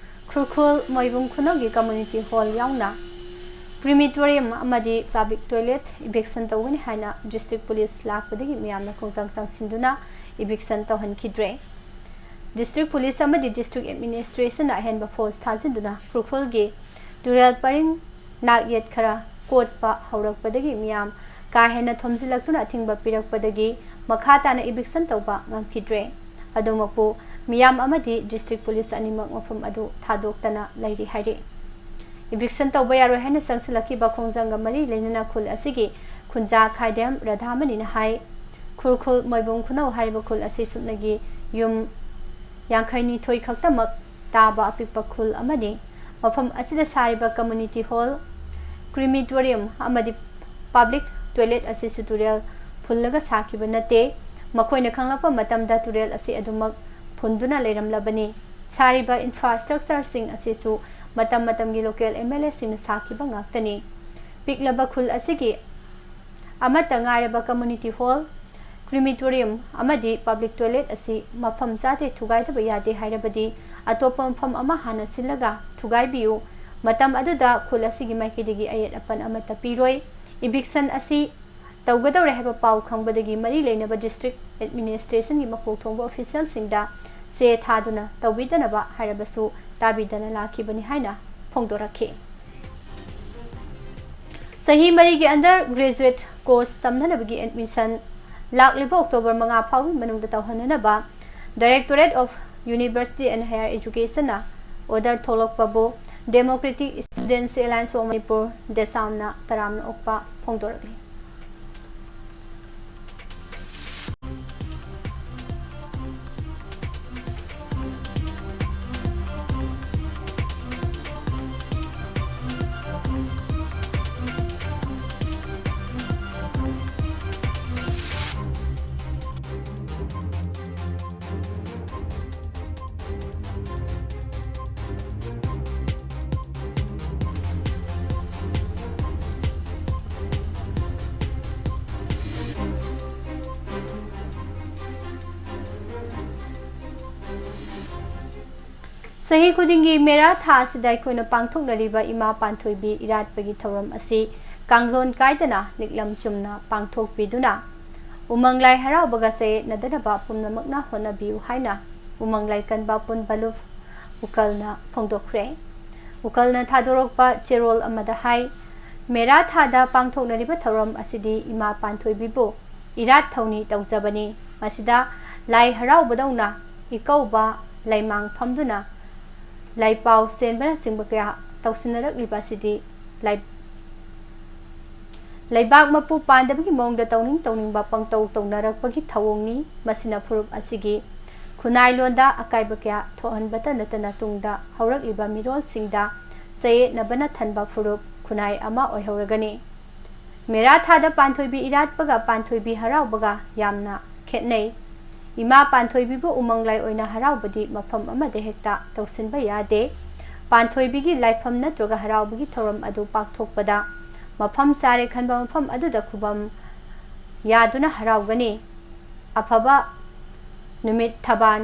ꯈꯨꯔꯈꯨꯜ ꯃꯣꯏꯕꯨꯡ ꯈꯨꯅꯧꯒꯤ community hall ꯌꯥꯎꯅ crematorium ꯑꯃꯗꯤ public toilet eviction ꯇꯧꯒꯅꯤ ꯍꯥꯏꯅ district police ꯂꯥꯛꯄꯗꯒꯤ ꯃꯤꯌꯥꯝꯅ ꯈꯣꯡꯖꯪ ꯆꯪꯁꯤꯟꯗꯨꯅ eviction ꯇꯧꯍꯟꯈꯤꯗ꯭ꯔꯦ꯫ District police ꯑꯃꯗꯤ district administrationꯅ ꯑꯍꯦꯟꯕ force ꯊꯥꯖꯤꯟꯗꯨꯅ ꯈꯨꯔꯈꯨꯜꯒꯤ ꯇꯨꯔꯦꯜ ꯄꯔꯤꯡ ꯅꯥꯛ ꯌꯦꯠ ꯈꯔ ꯀꯣꯠꯄ ꯍꯧꯔꯛꯄꯗꯒꯤ ꯃꯤꯌꯥꯝ ꯀꯥ ꯍꯦꯟꯅ ꯊꯣꯝꯖꯤꯜꯂꯛꯇꯨꯅ ꯑꯊꯤꯡꯕ ꯄꯤꯔꯛꯄꯗꯒꯤ ꯃꯈꯥ ꯇꯥꯅ eviction ꯇꯧꯕ ꯉꯝꯈꯤꯗ꯭ꯔꯦ꯫ ꯑꯗꯨꯃꯛꯄꯨ ꯃꯤꯌꯥꯝ ꯑꯃꯗꯤ district police ꯑꯅꯤꯃꯛ ꯃꯐꯝ ꯑꯗꯨ ꯊꯥꯗꯣꯛꯇꯅ ꯂꯩꯔꯤ ꯍꯥꯏꯔꯤ꯫ Eviction ꯇꯧꯕ ꯌꯥꯔꯣꯏ ꯍꯥꯏꯅ ꯆꯪꯁꯤꯜꯂꯛꯈꯤꯕ ꯈꯣꯡꯖꯪꯒ ꯃꯔꯤ ꯂꯩꯅꯅ ꯈꯨꯜ ꯑꯁꯤꯒꯤ ꯈꯨꯟꯖꯥ ꯈꯥꯏꯗꯦꯝ ꯔꯥꯙꯥꯃꯅꯤꯅ ꯍꯥꯏ, ꯈꯨꯔꯈꯨꯜ ꯃꯣꯏꯕꯨꯡ ꯈꯨꯅꯧ ꯍꯥꯏꯔꯤꯕ ꯈꯨꯜ ꯑꯁꯤ ꯁꯨꯞꯅꯒꯤ ꯌꯨꯝ ꯌꯥꯡꯈꯩꯅꯤꯊꯣꯏ ꯈꯛꯇꯃꯛ ꯇꯥꯕ ꯑꯄꯤꯛꯄ ꯈꯨꯜ ꯑꯃꯅꯤ꯫ ꯃꯐꯝ ꯑꯁꯤꯗ ꯁꯥꯔꯤꯕ community hall, crematorium ꯑꯃꯗꯤ public toilet ꯑꯁꯤꯁꯨ ꯇꯨꯔꯦꯜ ꯐꯨꯜꯂꯒ ꯁꯥꯈꯤꯕ ꯅꯠꯇꯦ꯫ ꯃꯈꯣꯏꯅ ꯈꯪꯂꯛꯄ ꯃꯇꯝꯗ ꯇꯨꯔꯦꯜ ꯑꯁꯤ ꯑꯗꯨꯃꯛ ꯐꯨꯟꯗꯨꯅ ꯂꯩꯔꯝꯂꯕꯅꯤ꯫ ꯁꯥꯔꯤꯕ infrastructureꯁꯤꯡ ꯑꯁꯤꯁꯨ ꯃꯇꯝ ꯃꯇꯝꯒꯤ local MLAꯁꯤꯡꯅ ꯁꯥꯈꯤꯕ ꯉꯥꯛꯇꯅꯤ꯫ ꯄꯤꯛꯂꯕ ꯈꯨꯜ ꯑꯁꯤꯒꯤ ꯑꯃꯠꯇ ꯉꯥꯏꯔꯕ community hall, crematorium ꯑꯃꯗꯤ public toilet ꯑꯁꯤ ꯃꯐꯝ ꯆꯥꯗꯦ, ꯊꯨꯒꯥꯏꯗꯕ ꯌꯥꯗꯦ ꯍꯥꯏꯔꯕꯗꯤ ꯑꯇꯣꯞꯄ ꯃꯐꯝ ꯑꯃ ꯍꯥꯟꯅ ꯁꯤꯜꯂꯒ ꯊꯨꯒꯥꯏꯕꯤꯌꯨ꯫ ꯃꯇꯝ ꯑꯗꯨꯗ ꯈꯨꯜ ꯑꯁꯤꯒꯤ ꯃꯥꯏꯀꯩꯗꯒꯤ ꯑꯌꯦꯠ ꯑꯄꯟ ꯑꯃꯠꯇ ꯄꯤꯔꯣꯏ꯫ Eviction ꯑꯁꯤ ꯇꯧꯒꯗꯧꯔꯦ ꯍꯥꯏꯕ ꯄꯥꯎ ꯈꯪꯕꯗꯒꯤ ꯃꯔꯤ ꯂꯩꯅꯕ district administrationꯒꯤ ꯃꯀꯣꯛ ꯊꯣꯡꯕ officialꯁꯤꯡꯗ ꯆꯦ ꯊꯥꯗꯨꯅ ꯇꯧꯕꯤꯗꯅꯕ ꯍꯥꯏꯔꯕꯁꯨ ꯇꯥꯕꯤꯗꯅ ꯂꯥꯛꯈꯤꯕꯅꯤ ꯍꯥꯏꯅ ꯐꯣꯡꯗꯣꯔꯛꯈꯤ꯫ ꯆꯍꯤ ꯃꯔꯤꯒꯤ under graduate course ꯇꯝꯅꯅꯕꯒꯤ admission ꯂꯥꯛꯂꯤꯕ October ꯃꯉꯥ ꯐꯥꯎꯕꯒꯤ ꯃꯅꯨꯡꯗ ꯇꯧꯍꯟꯅꯅꯕ Directorate of University and Higher Educationꯅ order ꯊꯣꯛꯂꯛꯄꯕꯨ Democratic Students Alliance for Manipur, DESAMꯅ ꯇꯔꯥꯝꯅ ꯑꯣꯛꯄ ꯐꯣꯡꯗꯣꯔꯛꯂꯤ꯫ ꯆꯍꯤ ꯈꯨꯗꯤꯡꯒꯤ ꯃꯦꯔꯥ ꯊꯥ ꯑꯁꯤꯗ ꯑꯩꯈꯣꯏꯅ ꯄꯥꯡꯊꯣꯛꯅꯔꯤꯕ ꯏꯃꯥ ꯄꯥꯟꯊꯣꯏꯕꯤ ꯏꯔꯥꯠꯄꯒꯤ ꯊꯧꯔꯝ ꯑꯁꯤ ꯀꯥꯡꯂꯣꯟ ꯀꯥꯏꯗꯅ ꯅꯤꯛꯂꯝ ꯆꯨꯝꯅ ꯄꯥꯡꯊꯣꯛꯄꯤꯗꯨꯅ ꯎꯃꯪ ꯂꯥꯏ ꯍꯔꯥꯎꯕꯒ ꯆꯌꯦꯠꯅꯗꯅꯕ ꯄꯨꯝꯅꯃꯛꯅ ꯍꯣꯠꯅꯕꯤꯌꯨ ꯍꯥꯏꯅ ꯎꯃꯪ ꯂꯥꯏꯀꯟꯕ ꯄꯨꯟ ꯕꯂꯨꯞ ꯎꯀꯜꯅ ꯐꯣꯡꯗꯣꯛꯈ꯭ꯔꯦ꯫ ꯎꯀꯜꯅ ꯊꯥꯗꯣꯔꯛꯄ ꯆꯦꯔꯣꯜ ꯑꯃꯗ ꯍꯥꯏ, ꯃꯦꯔꯥ ꯊꯥꯗ ꯄꯥꯡꯊꯣꯛꯅꯔꯤꯕ ꯊꯧꯔꯝ ꯑꯁꯤꯗꯤ ꯏꯃꯥ ꯄꯥꯟꯊꯣꯏꯕꯤꯕꯨ ꯏꯔꯥꯠ ꯊꯧꯅꯤ ꯇꯧꯖꯕꯅꯤ꯫ ꯃꯁꯤꯗ ꯂꯥꯏ ꯍꯔꯥꯎꯕꯗꯧꯅ ꯏꯀꯧꯕ, ꯂꯩꯃꯥꯡ ꯐꯝꯗꯨꯅ ꯂꯥꯏꯄꯥꯎ ꯆꯦꯟꯕꯅꯆꯤꯡꯕ ꯀꯌꯥ ꯇꯧꯁꯤꯟꯅꯔꯛꯂꯤꯕ ꯑꯁꯤꯗꯤ ꯂꯥꯏ-, ꯂꯩꯕꯥꯛ ꯃꯄꯨ ꯄꯥꯟꯗꯕꯒꯤ ꯃꯑꯣꯡꯗ ꯇꯧꯅꯤꯡ ꯇꯧꯅꯤꯡꯕ ꯄꯪꯇꯧ ꯇꯧꯅꯔꯛꯄꯒꯤ ꯊꯧꯑꯣꯡꯅꯤ꯫ ꯃꯁꯤꯅ ꯐꯨꯔꯨꯞ ꯑꯁꯤꯒꯤ ꯈꯨꯟꯅꯥꯏꯂꯣꯟꯗ ꯑꯀꯥꯏꯕ ꯀꯌꯥ ꯊꯣꯛꯍꯟꯕꯇ ꯅꯠꯇꯅ ꯇꯨꯡꯗ ꯍꯧꯔꯛꯂꯤꯕ ꯃꯤꯔꯣꯜꯁꯤꯡꯗ ꯆꯌꯦꯠꯅꯕꯅ ꯊꯟꯕ ꯐꯨꯔꯨꯞ ꯈꯨꯟꯅꯥꯏ ꯑꯃ ꯑꯣꯏꯍꯧꯔꯒꯅꯤ꯫ ꯃꯦꯔꯥ ꯊꯥꯗ ꯄꯥꯟꯊꯣꯏꯕꯤ ꯏꯔꯥꯠꯄꯒ ꯄꯥꯟꯊꯣꯏꯕꯤ ꯍꯔꯥꯎꯕꯒ ꯌꯥꯝꯅ ꯈꯦꯠꯅꯩ꯫ ꯏꯃꯥ ꯄꯥꯟꯊꯣꯏꯕꯤꯕꯨ ꯎꯃꯪ ꯂꯥꯏ ꯑꯣꯏꯅ ꯍꯔꯥꯎꯕꯗꯤ ꯃꯐꯝ ꯑꯃꯗ ꯍꯦꯛꯇ ꯇꯧꯁꯤꯟꯕ ꯌꯥꯗꯦ꯫ ꯄꯥꯟꯊꯣꯏꯕꯤꯒꯤ ꯂꯥꯏꯐꯝ ꯅꯠꯇ꯭ꯔꯒ ꯍꯔꯥꯎꯕꯒꯤ ꯊꯧꯔꯝ ꯑꯗꯨ ꯄꯥꯡꯊꯣꯛꯄꯗ ꯃꯐꯝ ꯆꯥꯔꯦ ꯈꯟꯕ ꯃꯐꯝ ꯑꯗꯨꯗ ꯈꯨꯕꯝ ꯌꯥꯗꯨꯅ ꯍꯔꯥꯎꯒꯅꯤ꯫ ꯑꯐꯕ ꯅꯨꯃꯤꯠ ꯊꯕꯥꯟ,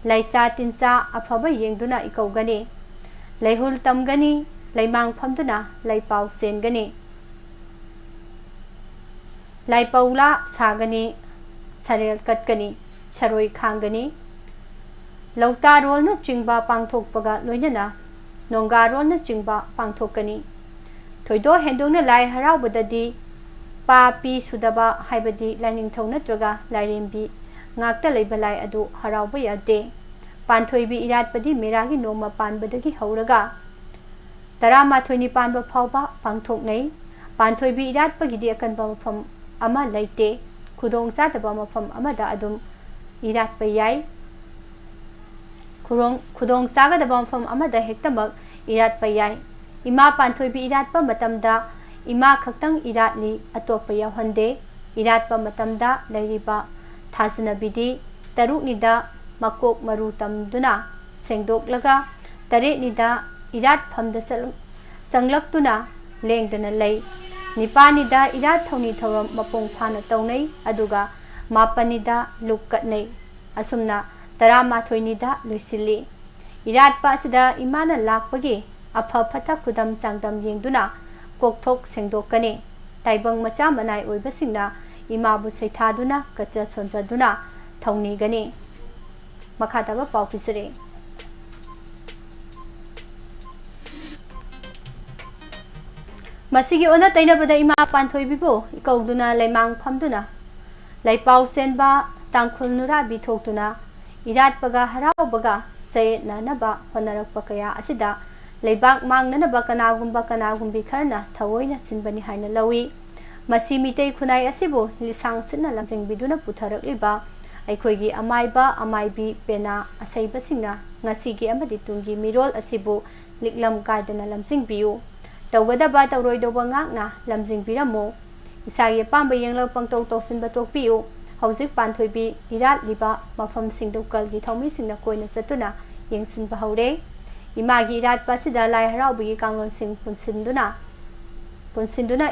ꯂꯩꯆꯥ ꯇꯤꯟꯆꯥ ꯑꯐꯕ ꯌꯦꯡꯗꯨꯅ ꯏꯀꯧꯒꯅꯤ꯫ ꯂꯩꯍꯨꯜ ꯇꯝꯒꯅꯤ, ꯂꯩꯃꯥꯡ ꯐꯝꯗꯨꯅ ꯂꯩꯄꯥꯎ ꯆꯦꯟꯒꯅꯤ꯫ ꯂꯥꯏꯄꯧꯂꯥ ꯁꯥꯒꯅꯤ, ꯁꯔꯦꯜ ꯀꯠꯀꯅꯤ, ꯁꯔꯣꯏ ꯈꯥꯡꯒꯅꯤ꯫ ꯂꯧꯇꯥꯔꯣꯜꯅꯆꯤꯡꯕ ꯄꯥꯡꯊꯣꯛꯄꯒ ꯂꯣꯏꯅꯅ ꯅꯣꯡꯒꯥꯔꯣꯜꯅꯆꯤꯡꯕ ꯄꯥꯡꯊꯣꯛꯀꯅꯤ꯫ ꯊꯣꯏꯗꯣꯛ ꯍꯦꯟꯗꯣꯛꯅ ꯂꯥꯏ ꯍꯔꯥꯎꯕꯗꯗꯤ ꯄꯥ ꯄꯤ ꯁꯨꯗꯕ, ꯍꯥꯏꯕꯗꯤ ꯂꯥꯏꯅꯤꯡꯊꯧ ꯅꯠꯇ꯭ꯔꯒ ꯂꯥꯏꯔꯦꯝꯕꯤ ꯉꯥꯛꯇ ꯂꯩꯕ ꯂꯥꯏ ꯑꯗꯨ ꯍꯔꯥꯎꯕ ꯌꯥꯗꯦ꯫ ꯄꯥꯟꯊꯣꯏꯕꯤ ꯏꯔꯥꯠꯄꯗꯤ ꯃꯦꯔꯥꯒꯤ ꯅꯣꯡꯃ ꯄꯥꯟꯕꯗꯒꯤ ꯍꯧꯔꯒ ꯇꯔꯥꯃꯥꯊꯣꯏꯅꯤ ꯄꯥꯟꯕ ꯐꯥꯎꯕ ꯄꯥꯡꯊꯣꯛꯅꯩ꯫ ꯄꯥꯟꯊꯣꯏꯕꯤ ꯏꯔꯥꯠꯄꯒꯤꯗꯤ ꯑꯀꯟꯕ ꯃꯐꯝ ꯑꯃ ꯂꯩꯇꯦ꯫ ꯈꯨꯗꯣꯡ ꯆꯥꯗꯕ ꯃꯐꯝ ꯑꯃꯗ ꯑꯗꯨꯝ ꯏꯔꯥꯠꯄ ꯌꯥꯏ꯫ ꯈꯨꯗꯣꯡ, ꯈꯨꯗꯣꯡ ꯆꯥꯒꯗꯕ ꯃꯐꯝ ꯑꯃꯗ ꯍꯦꯛꯇꯃꯛ ꯏꯔꯥꯠꯄ ꯌꯥꯏ꯫ ꯏꯃꯥ ꯄꯥꯟꯊꯣꯏꯕꯤ ꯏꯔꯥꯠꯄ ꯃꯇꯝꯗ ꯏꯃꯥ ꯈꯛꯇꯪ ꯏꯔꯥꯠꯂꯤ, ꯑꯇꯣꯞꯄ ꯌꯥꯎꯍꯟꯗꯦ꯫ ꯏꯔꯥꯠꯄ ꯃꯇꯝꯗ ꯂꯩꯔꯤꯕ ꯊꯥꯖꯅꯕꯤꯗꯤ ꯇꯔꯨꯛꯅꯤꯗ ꯃꯀꯣꯛ ꯃꯔꯨ ꯇꯝꯗꯨꯅ ꯁꯦꯡꯗꯣꯛꯂꯒ, ꯇꯔꯦꯠꯅꯤꯗ ꯏꯔꯥꯠꯐꯝꯗ ꯆꯠ-, ꯆꯪꯂꯛꯇꯨꯅ ꯂꯦꯡꯗꯅ ꯂꯩ꯫ ꯅꯤꯄꯥꯜꯅꯤꯗ ꯏꯔꯥꯠ ꯊꯧꯅꯤ ꯊꯧꯔꯝ ꯃꯄꯨꯡ ꯐꯥꯅ ꯇꯧꯅꯩ, ꯑꯗꯨꯒ ꯃꯥꯄꯜꯅꯤꯗ ꯂꯨꯛ ꯀꯠꯅꯩ꯫ ꯑꯁꯨꯝꯅ ꯇꯔꯥꯃꯥꯊꯣꯏꯅꯤꯗ ꯂꯣꯏꯁꯤꯜꯂꯤ꯫ ꯏꯔꯥꯠꯄ ꯑꯁꯤꯗ ꯏꯃꯥꯅ ꯂꯥꯛꯄꯒꯤ ꯑꯐ ꯐꯠꯇ ꯈꯨꯗꯝ ꯆꯥꯡꯗꯝ ꯌꯦꯡꯗꯨꯅ ꯀꯣꯛꯊꯣꯛ ꯁꯦꯡꯗꯣꯛꯀꯅꯤ꯫ ꯇꯥꯏꯕꯪ ꯃꯆꯥ ꯃꯅꯥꯏ ꯑꯣꯏꯕꯁꯤꯡꯅ ꯏꯃꯥꯕꯨ ꯁꯩꯊꯥꯗꯨꯅ ꯀꯠꯆ ꯁꯣꯟꯖꯗꯨꯅ ꯊꯧꯅꯤꯒꯅꯤ꯫ ꯃꯈꯥ ꯇꯥꯕ ꯄꯥꯎ ꯄꯤꯖꯔꯤ꯫ ꯃꯁꯤꯒꯤ ꯑꯣꯟꯅ ꯇꯩꯅꯕꯗ ꯏꯃꯥ ꯄꯥꯟꯊꯣꯏꯕꯤꯕꯨ ꯏꯀꯧꯗꯨꯅ ꯂꯩꯃꯥꯡ ꯐꯝꯗꯨꯅ ꯂꯩꯄꯥꯎ ꯆꯦꯟꯕ ꯇꯥꯡꯈꯨꯜ ꯅꯨꯔꯥꯕꯤ ꯊꯣꯛꯇꯨꯅ ꯏꯔꯥꯠꯄꯒ ꯍꯔꯥꯎꯕꯒ ꯆꯌꯦꯠꯅꯅꯕ ꯍꯣꯠꯅꯔꯛꯄ ꯀꯌꯥ ꯑꯁꯤꯗ ꯂꯩꯕꯥꯛ ꯃꯥꯡꯅꯅꯕ ꯀꯅꯥꯒꯨꯝꯕ ꯀꯅꯥꯒꯨꯝꯕꯤ ꯈꯔꯅ ꯊꯑꯣꯏꯅ ꯁꯤꯟꯕꯅꯤ ꯍꯥꯏꯅ ꯂꯧꯏ꯫ ꯃꯁꯤ ꯃꯤꯇꯩ ꯈꯨꯟꯅꯥꯏ ꯑꯁꯤꯕꯨ ꯂꯤꯁꯥꯡ ꯁꯤꯠꯅ ꯂꯝꯖꯤꯡꯕꯤꯗꯨꯅ ꯄꯨꯊꯔꯛꯂꯤꯕ ꯑꯩꯈꯣꯏꯒꯤ ꯑꯃꯥꯏꯕ ꯑꯃꯥꯏꯕꯤ ꯄꯦꯅꯥ ꯑꯁꯩꯕꯁꯤꯡꯅ ꯉꯁꯤꯒꯤ ꯑꯃꯗꯤ ꯇꯨꯡꯒꯤ ꯃꯤꯔꯣꯜ ꯑꯁꯤꯕꯨ ꯂꯤꯛꯂꯝ ꯀꯥꯏꯗꯅ ꯂꯝꯖꯤꯡꯕꯤꯌꯨ꯫ ꯇꯧꯒꯗꯕ ꯇꯧꯔꯣꯏꯗꯧꯕ ꯉꯥꯛꯅ ꯂꯝꯖꯤꯡꯕꯤꯔꯝꯃꯨ꯫ ꯏꯁꯥꯒꯤ ꯑꯄꯥꯝꯕ ꯌꯦꯡꯂꯒ ꯄꯪꯇꯧ ꯇꯧꯁꯤꯟꯕ ꯇꯣꯛꯄꯤꯌꯨ꯫ ꯍꯧꯖꯤꯛ ꯄꯥꯟꯊꯣꯏꯕꯤ ꯏꯔꯥꯠꯂꯤꯕ ꯃꯐꯝꯁꯤꯡꯗꯨ ꯀꯜꯒꯤ ꯊꯧꯃꯤꯁꯤꯡꯅ ꯀꯣꯏꯅ ꯆꯠꯇꯨꯅ ꯌꯦꯡꯁꯤꯟꯕ ꯍꯧꯔꯦ꯫ ꯏꯃꯥꯒꯤ ꯏꯔꯥꯠꯄ ꯑꯁꯤꯗ ꯂꯥꯏ ꯍꯔꯥꯎꯕꯒꯤ ꯀꯥꯡꯂꯣꯟꯁꯤꯡ ꯄꯨꯟꯁꯤꯟꯗꯨꯅ ꯄꯨꯟꯁꯤꯟꯗꯨꯅ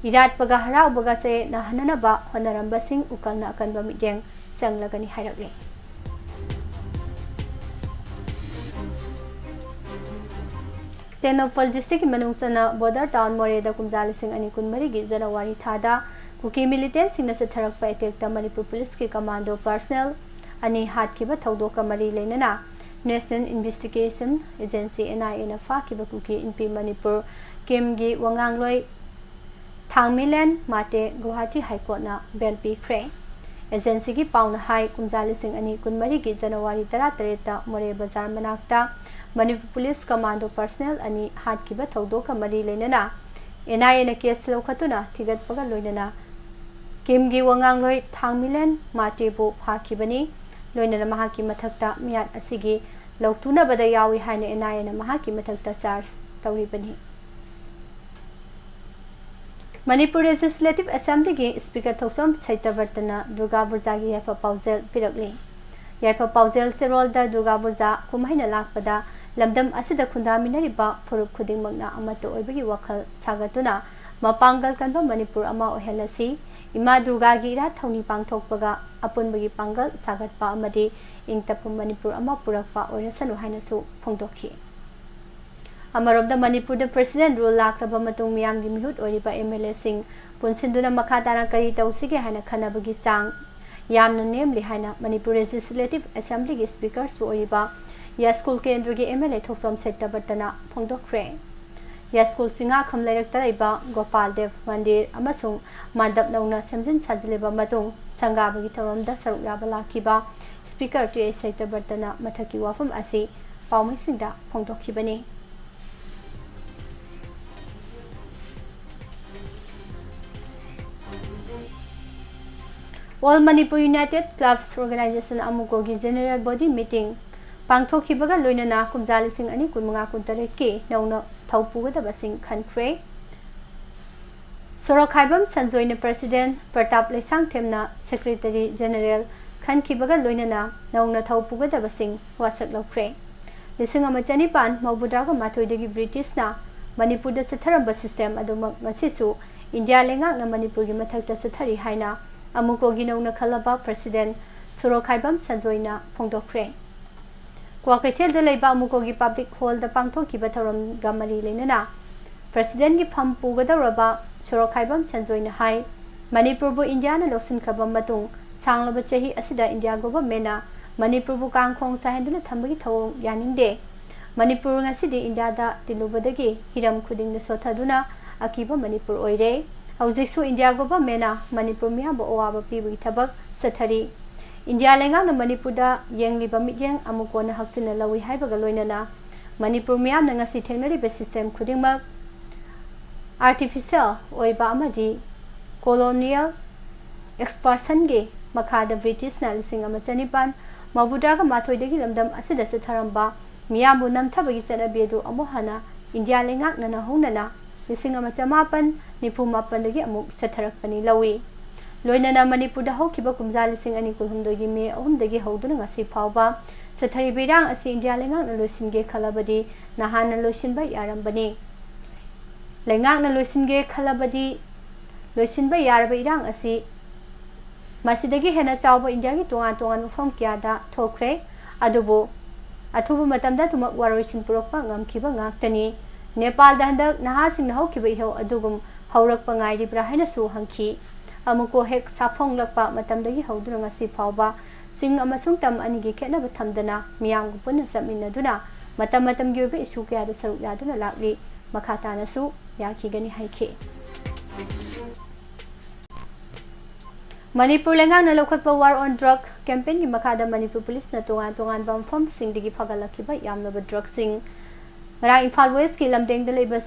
ꯏꯔꯥꯠꯄꯒ ꯍꯔꯥꯎꯕꯒꯁꯦ ꯅꯥꯍꯟꯅꯅꯕ ꯍꯣꯠꯅꯔꯝꯕꯁꯤꯡ ꯎꯀꯜꯅ ꯑꯀꯟꯕ ꯃꯤꯠꯌꯦꯡ ꯆꯪꯂꯒꯅꯤ ꯍꯥꯏꯔꯛꯂꯤ꯫ ꯇꯦꯡꯅꯧꯄꯜ district ꯀꯤ ꯃꯅꯨꯡ ꯆꯟꯅ border town ꯃꯣꯔꯦꯗ ꯀꯨꯝꯖꯥ ꯂꯤꯁꯤꯡ ꯑꯅꯤ ꯀꯨꯟꯃꯔꯤꯒꯤ ꯖꯅꯋꯥꯔꯤ ꯊꯥꯗ ꯀꯨꯀꯤ militant ꯁꯤꯡꯅ ꯆꯠꯊꯔꯛꯄ attack ꯇ ꯃꯅꯤꯄꯨꯔ ꯄꯨꯂꯤꯁꯀꯤ commando personnel ꯑꯅꯤ ꯍꯥꯠꯈꯤꯕ ꯊꯧꯗꯣꯛꯀ ꯃꯔꯤ ꯂꯩꯅꯅ National Investigation Agency, N I A ꯅ ꯐꯥꯈꯤꯕ ꯀꯨꯀꯤ ꯏꯟꯄꯤ ꯃꯅꯤꯄꯨꯔ ꯀꯤꯝꯒꯤ ꯋꯥꯉꯥꯡꯂꯣꯏ ꯊꯥꯡꯃꯤꯂꯦꯟ ꯃꯥꯇꯦ ꯒꯨꯋꯥꯍꯥꯇꯤ High Court ꯅ bail ꯄꯤꯈ꯭ꯔꯦ꯫ Agency ꯒꯤ ꯄꯥꯎꯅ ꯍꯥꯏ, ꯀꯨꯝꯖꯥ ꯂꯤꯁꯤꯡ ꯑꯅꯤ ꯀꯨꯟꯃꯔꯤꯒꯤ ꯖꯅꯋꯥꯔꯤ ꯇꯔꯥꯇꯔꯦꯠꯇ ꯃꯣꯔꯦ ꯕꯖꯥꯔ ꯃꯅꯥꯛꯇ ꯃꯅꯤꯄꯨꯔ ꯄꯨꯂꯤꯁ commando personnel ꯑꯅꯤ ꯍꯥꯠꯈꯤꯕ ꯊꯧꯗꯣꯛꯀ ꯃꯔꯤ ꯂꯩꯅꯅ N I A ꯅ case ꯂꯧꯈꯠꯇꯨꯅ ꯊꯤꯒꯠꯄꯒ ꯂꯣꯏꯅꯅ ꯀꯤꯝꯒꯤ ꯋꯥꯉꯥꯡꯂꯣꯏ ꯊꯥꯡꯃꯤꯂꯦꯟ ꯃꯥꯇꯦꯕꯨ ꯐꯥꯈꯤꯕꯅꯤ꯫ ꯂꯣꯏꯅꯅ ꯃꯍꯥꯛꯀꯤ ꯃꯊꯛꯇ ꯃꯤꯌꯥꯠ ꯑꯁꯤꯒꯤ ꯂꯧꯇꯨꯅꯕꯗ ꯌꯥꯎꯏ ꯍꯥꯏꯅ N I A ꯅ ꯃꯍꯥꯛꯀꯤ ꯃꯊꯛꯇ charge ꯇꯧꯔꯤꯕꯅꯤ꯫ ꯃꯅꯤꯄꯨꯔ Legislative Assembly ꯒꯤ Speaker ꯊꯣꯛꯆꯣꯝ ꯁꯩꯇꯕ꯭ꯔꯇꯅ ꯗꯨꯔꯒꯥ ꯄꯨꯖꯥꯒꯤ ꯌꯥꯏꯐ ꯄꯥꯎꯖꯦꯜ ꯄꯤꯔꯛꯂꯤ꯫ ꯌꯥꯏꯐ ꯄꯥꯎꯖꯦꯜ ꯆꯦꯔꯣꯜꯗ ꯗꯨꯔꯒꯥ ꯄꯨꯖꯥ ꯀꯨꯝꯍꯩꯅ ꯂꯥꯛꯄꯗ ꯂꯝꯗꯝ ꯑꯁꯤꯗ ꯈꯨꯟꯗꯥꯃꯤꯟꯅꯔꯤꯕ ꯐꯨꯔꯨꯞ ꯈꯨꯗꯤꯡꯃꯛꯅ ꯑꯃꯠꯇ ꯑꯣꯏꯕꯒꯤ ꯋꯥꯈꯜ ꯁꯥꯒꯠꯇꯨꯅ ꯃꯄꯥꯡꯒꯜ ꯀꯟꯕ ꯃꯅꯤꯄꯨꯔ ꯑꯃ ꯑꯣꯏꯍꯜꯂꯁꯤ꯫ ꯏꯃꯥ ꯗꯨꯔꯒꯥꯒꯤ ꯏꯔꯥꯠ ꯊꯧꯅꯤ ꯄꯥꯡꯊꯣꯛꯄꯒ ꯑꯄꯨꯟꯕꯒꯤ ꯄꯥꯡꯒꯜ ꯁꯥꯒꯠꯄ ꯑꯃꯗꯤ ꯏꯪ ꯇꯞꯄ ꯃꯅꯤꯄꯨꯔ ꯑꯃ ꯄꯨꯔꯛꯄ ꯑꯣꯏꯔꯁꯅꯨ ꯍꯥꯏꯅꯁꯨ ꯐꯣꯡꯗꯣꯛꯈꯤ꯫ ꯑꯃꯔꯣꯝꯗ ꯃꯅꯤꯄꯨꯔꯗ President Rule ꯂꯥꯛꯂꯕ ꯃꯇꯨꯡ ꯃꯤꯌꯥꯝꯒꯤ ꯃꯤꯍꯨꯠ ꯑꯣꯏꯔꯤꯕ M L A ꯁꯤꯡ ꯄꯨꯟꯁꯤꯟꯗꯨꯅ ꯃꯈꯥ ꯇꯥꯅ ꯀꯔꯤ ꯇꯧꯁꯤꯒꯦ ꯍꯥꯏꯅ ꯈꯟꯅꯕꯒꯤ ꯆꯥꯡ ꯌꯥꯝꯅ ꯅꯦꯝꯂꯤ ꯍꯥꯏꯅ ꯃꯅꯤꯄꯨꯔ Legislative Assembly ꯒꯤ Speaker ꯁꯨ ꯑꯣꯏꯔꯤꯕ ꯌꯥꯏꯁ꯭ꯀꯨꯜ ꯀꯦꯟꯗ꯭ꯔꯒꯤ M L A ꯊꯣꯛꯆꯣꯝ ꯁꯩꯇꯕ꯭ꯔꯇꯅ ꯐꯣꯡꯗꯣꯛꯈ꯭ꯔꯦ꯫ ꯌꯥꯏꯁ꯭ꯀꯨꯜ ꯁꯤꯡꯉꯥꯈꯝ ꯂꯩꯔꯛꯇ ꯂꯩꯕ ꯒꯣꯄꯥꯜ ꯗꯦꯕ ꯃꯟꯗꯤꯔ ꯑꯃꯁꯨꯡ ꯃꯟꯗꯞ ꯅꯧꯅ ꯁꯦꯝꯖꯤꯟ ꯁꯥꯖꯤꯜꯂꯕ ꯃꯇꯨꯡ ꯁꯪꯒꯥꯕꯒꯤ ꯊꯧꯔꯝꯗ ꯁꯔꯨꯛ ꯌꯥꯕ ꯂꯥꯛꯈꯤꯕ Speaker ꯇꯤ ꯑꯩꯆ ꯁꯩꯇꯕ꯭ꯔꯇꯅ ꯃꯊꯛꯀꯤ ꯋꯥꯐꯝ ꯑꯁꯤ ꯄꯥꯎꯃꯤꯁꯤꯡꯗ ꯐꯣꯡꯗꯣꯛꯈꯤꯕꯅꯤ꯫ All Manipur United Clubs Organisation, AMUCO ꯒꯤ General Body Meeting ꯄꯥꯡꯊꯣꯛꯈꯤꯕꯒ ꯂꯣꯏꯅꯅ ꯀꯨꯝꯖꯥ ꯂꯤꯁꯤꯡ ꯑꯅꯤ ꯀꯨꯟꯃꯉꯥ ꯀꯨꯟꯇꯔꯦꯠꯀꯤ ꯅꯧꯅ ꯊꯧ ꯄꯨꯒꯗꯕꯁꯤꯡ ꯈꯟꯈ꯭ꯔꯦ꯫ ꯁꯣꯔꯣꯛꯈꯥꯏꯕꯝ ꯁꯟꯖꯣꯏꯅ President, ꯄ꯭ꯔꯇꯥꯞ ꯂꯩꯁꯥꯡꯊꯦꯝꯅ Secretary General ꯈꯟꯈꯤꯕꯒ ꯂꯣꯏꯅꯅ ꯅꯧꯅ ꯊꯧ ꯄꯨꯒꯗꯕꯁꯤꯡ ꯋꯥꯁꯛ ꯂꯧꯈ꯭ꯔꯦ꯫ ꯂꯤꯁꯤꯡ ꯑꯃ ꯆꯅꯤꯄꯥꯟ ꯃꯧꯗ꯭ꯔꯥꯒ ꯃꯥꯊꯣꯏꯗꯒꯤ British ꯅ ꯃꯅꯤꯄꯨꯔꯗ ꯆꯠꯊꯔꯝꯕ system ꯑꯗꯨꯃꯛ ꯉꯁꯤꯁꯨ ꯏꯟꯗꯤꯌꯥ ꯂꯩꯉꯥꯛꯅ ꯃꯅꯤꯄꯨꯔꯒꯤ ꯃꯊꯛꯇ ꯆꯠꯊꯔꯤ ꯍꯥꯏꯅ ꯑꯃꯨꯀꯣꯒꯤ ꯅꯧꯅ ꯈꯜꯂꯕ president ꯁꯣꯔꯣꯛꯈꯥꯏꯕꯝ ꯁꯟꯖꯣꯏꯅ ꯐꯣꯡꯗꯣꯛꯈ꯭ꯔꯦ꯫ ꯀ꯭ꯋꯥꯀꯩꯊꯦꯜꯗ ꯂꯩꯕ ꯑꯃꯨꯀꯣꯒꯤ public hallꯗ ꯄꯥꯡꯊꯣꯛꯈꯤꯕ ꯊꯧꯔꯝꯒ ꯃꯔꯤ ꯂꯩꯅꯅ presidentꯒꯤ ꯐꯝ ꯄꯨꯒꯗꯧꯔꯕ ꯁꯣꯔꯣꯛꯈꯥꯏꯕꯝ ꯁꯟꯖꯣꯏꯅ ꯍꯥꯏ, ꯃꯅꯤꯄꯨꯔꯕꯨ ꯏꯟꯗꯤꯌꯥꯅ ꯂꯧꯁꯤꯟꯈ꯭ꯔꯕ ꯃꯇꯨꯡ ꯁꯥꯡꯂꯕ ꯆꯍꯤ ꯑꯁꯤꯗ ꯏꯟꯗꯤꯌꯥ governmentꯅ ꯃꯅꯤꯄꯨꯔꯕꯨ ꯀꯥꯡꯈꯣꯡ ꯆꯥꯏꯍꯟꯗꯨꯅ ꯊꯝꯕꯒꯤ ꯊꯧꯑꯣꯡ ꯌꯥꯅꯤꯡꯗꯦ꯫ ꯃꯅꯤꯄꯨꯔ ꯉꯁꯤꯗꯤ ꯏꯟꯗꯤꯌꯥꯗ ꯇꯤꯜꯂꯨꯕꯗꯒꯤ ꯍꯤꯔꯝ ꯈꯨꯗꯤꯡꯗ ꯁꯣꯠꯊꯗꯨꯅ ꯑꯀꯤꯕ ꯃꯅꯤꯄꯨꯔ ꯑꯣꯏꯔꯦ꯫ ꯍꯧꯖꯤꯛꯁꯨ ꯏꯟꯗꯤꯌꯥ governmentꯅ ꯃꯅꯤꯄꯨꯔ ꯃꯤꯌꯥꯝꯕꯨ ꯑꯋꯥꯕ ꯄꯤꯕꯒꯤ ꯊꯕꯛ ꯆꯠꯊꯔꯤ꯫ ꯏꯟꯗꯤꯌꯥ ꯂꯩꯉꯥꯛꯅ ꯃꯅꯤꯄꯨꯔꯗ ꯌꯦꯡꯂꯤꯕ ꯃꯤꯠꯌꯦꯡ ꯑꯃꯨꯛ ꯀꯣꯟꯅ ꯍꯛꯆꯤꯟꯅ ꯂꯧꯏ ꯍꯥꯏꯕꯒ ꯂꯣꯏꯅꯅ ꯃꯅꯤꯄꯨꯔ ꯃꯤꯌꯥꯝꯅ ꯉꯁꯤ ꯊꯦꯡꯅꯔꯤꯕ system ꯈꯨꯗꯤꯡꯃꯛ artificial ꯑꯣꯏꯕ ꯑꯃꯗꯤ colonial expansionꯒꯤ ꯃꯈꯥꯗ Britishꯅ ꯂꯤꯁꯤꯡ ꯑꯃ ꯆꯅꯤꯄꯥꯟ ꯃꯧꯗ꯭ꯔꯥꯒ ꯃꯥꯊꯣꯏꯗꯒꯤ ꯂꯝꯗꯝ ꯑꯁꯤꯗ ꯆꯠꯊꯔꯝꯕ ꯃꯤꯌꯥꯝꯕꯨ ꯅꯝꯊꯕꯒꯤ ꯆꯠꯅꯕꯤ ꯑꯗꯨ ꯑꯃꯨꯛ ꯍꯟꯅ ꯏꯟꯗꯤꯌꯥ ꯂꯩꯉꯥꯛꯅ ꯅꯧꯍꯧꯅꯅ ꯂꯤꯁꯤꯡ ꯑꯃ ꯆꯃꯥꯄꯟ ꯅꯤꯐꯨ ꯃꯥꯄꯟꯗꯒꯤ ꯑꯃꯨꯛ ꯆꯠꯊꯔꯛꯄꯅꯤ ꯂꯧꯏ꯫ ꯂꯣꯏꯅꯅ ꯃꯅꯤꯄꯨꯔꯗ ꯍꯧꯈꯤꯕ ꯀꯨꯝꯖꯥ ꯂꯤꯁꯤꯡ ꯑꯅꯤ ꯀꯨꯟꯍꯨꯝꯗꯣꯏꯒꯤ ꯃꯦ ꯑꯍꯨꯝꯗꯒꯤ ꯍꯧꯗꯨꯅ ꯉꯁꯤ ꯐꯥꯎꯕ ꯆꯠꯊꯔꯤꯕ ꯏꯔꯥꯡ ꯑꯁꯤ ꯏꯟꯗꯤꯌꯥ ꯂꯩꯉꯥꯛꯅ ꯂꯣꯏꯁꯤꯟꯒꯦ ꯈꯜꯂꯕꯗꯤ ꯅꯍꯥꯟꯅ ꯂꯣꯏꯁꯤꯟꯕ ꯌꯥꯔꯝꯕꯅꯤ꯫ ꯂꯩꯉꯥꯛꯅ ꯂꯣꯏꯁꯤꯟꯒꯦ ꯈꯜꯂꯕꯗꯤ ꯂꯣꯏꯁꯤꯟꯕ ꯌꯥꯔꯕ ꯏꯔꯥꯡ ꯑꯁꯤ ꯃꯁꯤꯗꯒꯤ ꯍꯦꯟꯅ ꯆꯥꯎꯕ ꯏꯟꯗꯤꯌꯥꯒꯤ ꯇꯣꯉꯥꯟ ꯇꯣꯉꯥꯟꯕ ꯃꯐꯝ ꯀꯌꯥꯗ ꯊꯣꯛꯈ꯭ꯔꯦ꯫ ꯑꯗꯨꯕꯨ ꯑꯊꯨꯕ ꯃꯇꯝꯗ ꯑꯗꯨꯃꯛ ꯋꯥꯔꯣꯏꯁꯤꯟ ꯄꯨꯔꯛꯄ ꯉꯝꯈꯤꯕ ꯉꯥꯛꯇꯅꯤ꯫ ꯅꯦꯄꯥꯜꯗ ꯍꯟꯗꯛ ꯅꯍꯥꯁꯤꯡꯅ ꯍꯧꯈꯤꯕ ꯏꯍꯧ ꯑꯗꯨꯒꯨꯝ ꯍꯧꯔꯛꯄ ꯉꯥꯏꯔꯤꯕ꯭ꯔꯥ ꯍꯥꯏꯅꯁꯨ ꯍꯪꯈꯤ꯫ ꯑꯃꯨꯀꯣ ꯍꯦꯛ ꯁꯥꯐꯣꯡꯂꯛꯄ ꯃꯇꯝꯗꯒꯤ ꯍꯧꯗꯨꯅ ꯉꯁꯤ ꯐꯥꯎꯕ ꯆꯤꯡ ꯑꯃꯁꯨꯡ ꯇꯝ ꯑꯅꯤꯒꯤ ꯈꯦꯠꯅꯕ ꯊꯝꯗꯅ ꯃꯤꯌꯥꯝꯒ ꯄꯨꯟꯅ ꯆꯠꯃꯤꯟꯅꯗꯨꯅ ꯃꯇꯝ ꯃꯇꯝꯒꯤ ꯑꯣꯏꯕ issue ꯀꯌꯥꯗ ꯁꯔꯨꯛ ꯌꯥꯗꯨꯅ ꯂꯥꯛꯂꯤ꯫ ꯃꯈꯥ ꯇꯥꯅꯁꯨ ꯌꯥꯈꯤꯒꯅꯤ ꯍꯥꯏꯈꯤ꯫ ꯃꯅꯤꯄꯨꯔ ꯂꯩꯉꯥꯛꯅ ꯂꯧꯈꯠꯄ War on Drug campaignꯒꯤ ꯃꯈꯥꯗ ꯃꯅꯤꯄꯨꯔ ꯄꯨꯂꯤꯁꯅ ꯇꯣꯉꯥꯟ ꯇꯣꯉꯥꯟꯕ ꯃꯐꯝꯁꯤꯡꯗꯒꯤ ꯐꯒꯠꯂꯛꯈꯤꯕ ꯌꯥꯝꯂꯕ drugꯁꯤꯡ ꯉꯔꯥꯡ ꯏꯝꯐꯥꯜ Westꯀꯤ ꯂꯝꯗꯦꯡꯗ ꯂꯩꯕ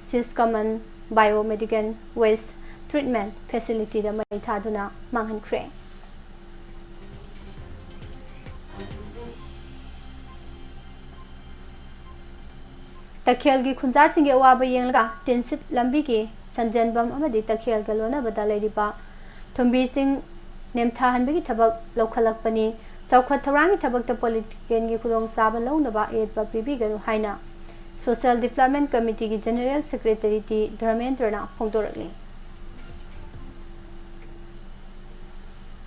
Sis Common Biomedical Waste Treatment Facilityꯗ ꯃꯩ ꯊꯥꯗꯨꯅ ꯃꯥꯡꯍꯟꯈ꯭ꯔꯦ꯫ ꯇꯈꯦꯜꯒꯤ ꯈꯨꯟꯖꯥꯁꯤꯡꯒꯤ ꯑꯋꯥꯕ ꯌꯦꯡꯂꯒ ꯇꯤꯟꯁꯤꯠ ꯂꯝꯕꯤꯒꯤ ꯁꯟꯖꯦꯟꯕꯝ ꯑꯃꯗꯤ ꯇꯈꯦꯜꯒ ꯂꯣꯟꯅꯕꯗ ꯂꯩꯔꯤꯕ ꯊꯨꯝꯕꯤ ꯆꯤꯡ ꯅꯦꯝꯊꯍꯟꯕꯒꯤ ꯊꯕꯛ ꯂꯧꯈꯠꯂꯛꯄꯅꯤ꯫ ꯆꯥꯎꯈꯠ ꯊꯧꯔꯥꯡꯒꯤ ꯊꯕꯛꯇ politicalꯒꯤ ꯈꯨꯗꯣꯡꯆꯥꯕ ꯂꯧꯅꯕ ꯑꯌꯦꯠꯄ ꯄꯤꯕꯤꯒꯅꯨ ꯍꯥꯏꯅ Social Development Committeeꯒꯤ General Secretary ꯇꯤ ꯙꯔꯃꯦꯟꯗ꯭ꯔꯅ ꯐꯣꯡꯗꯣꯔꯛꯂꯤ꯫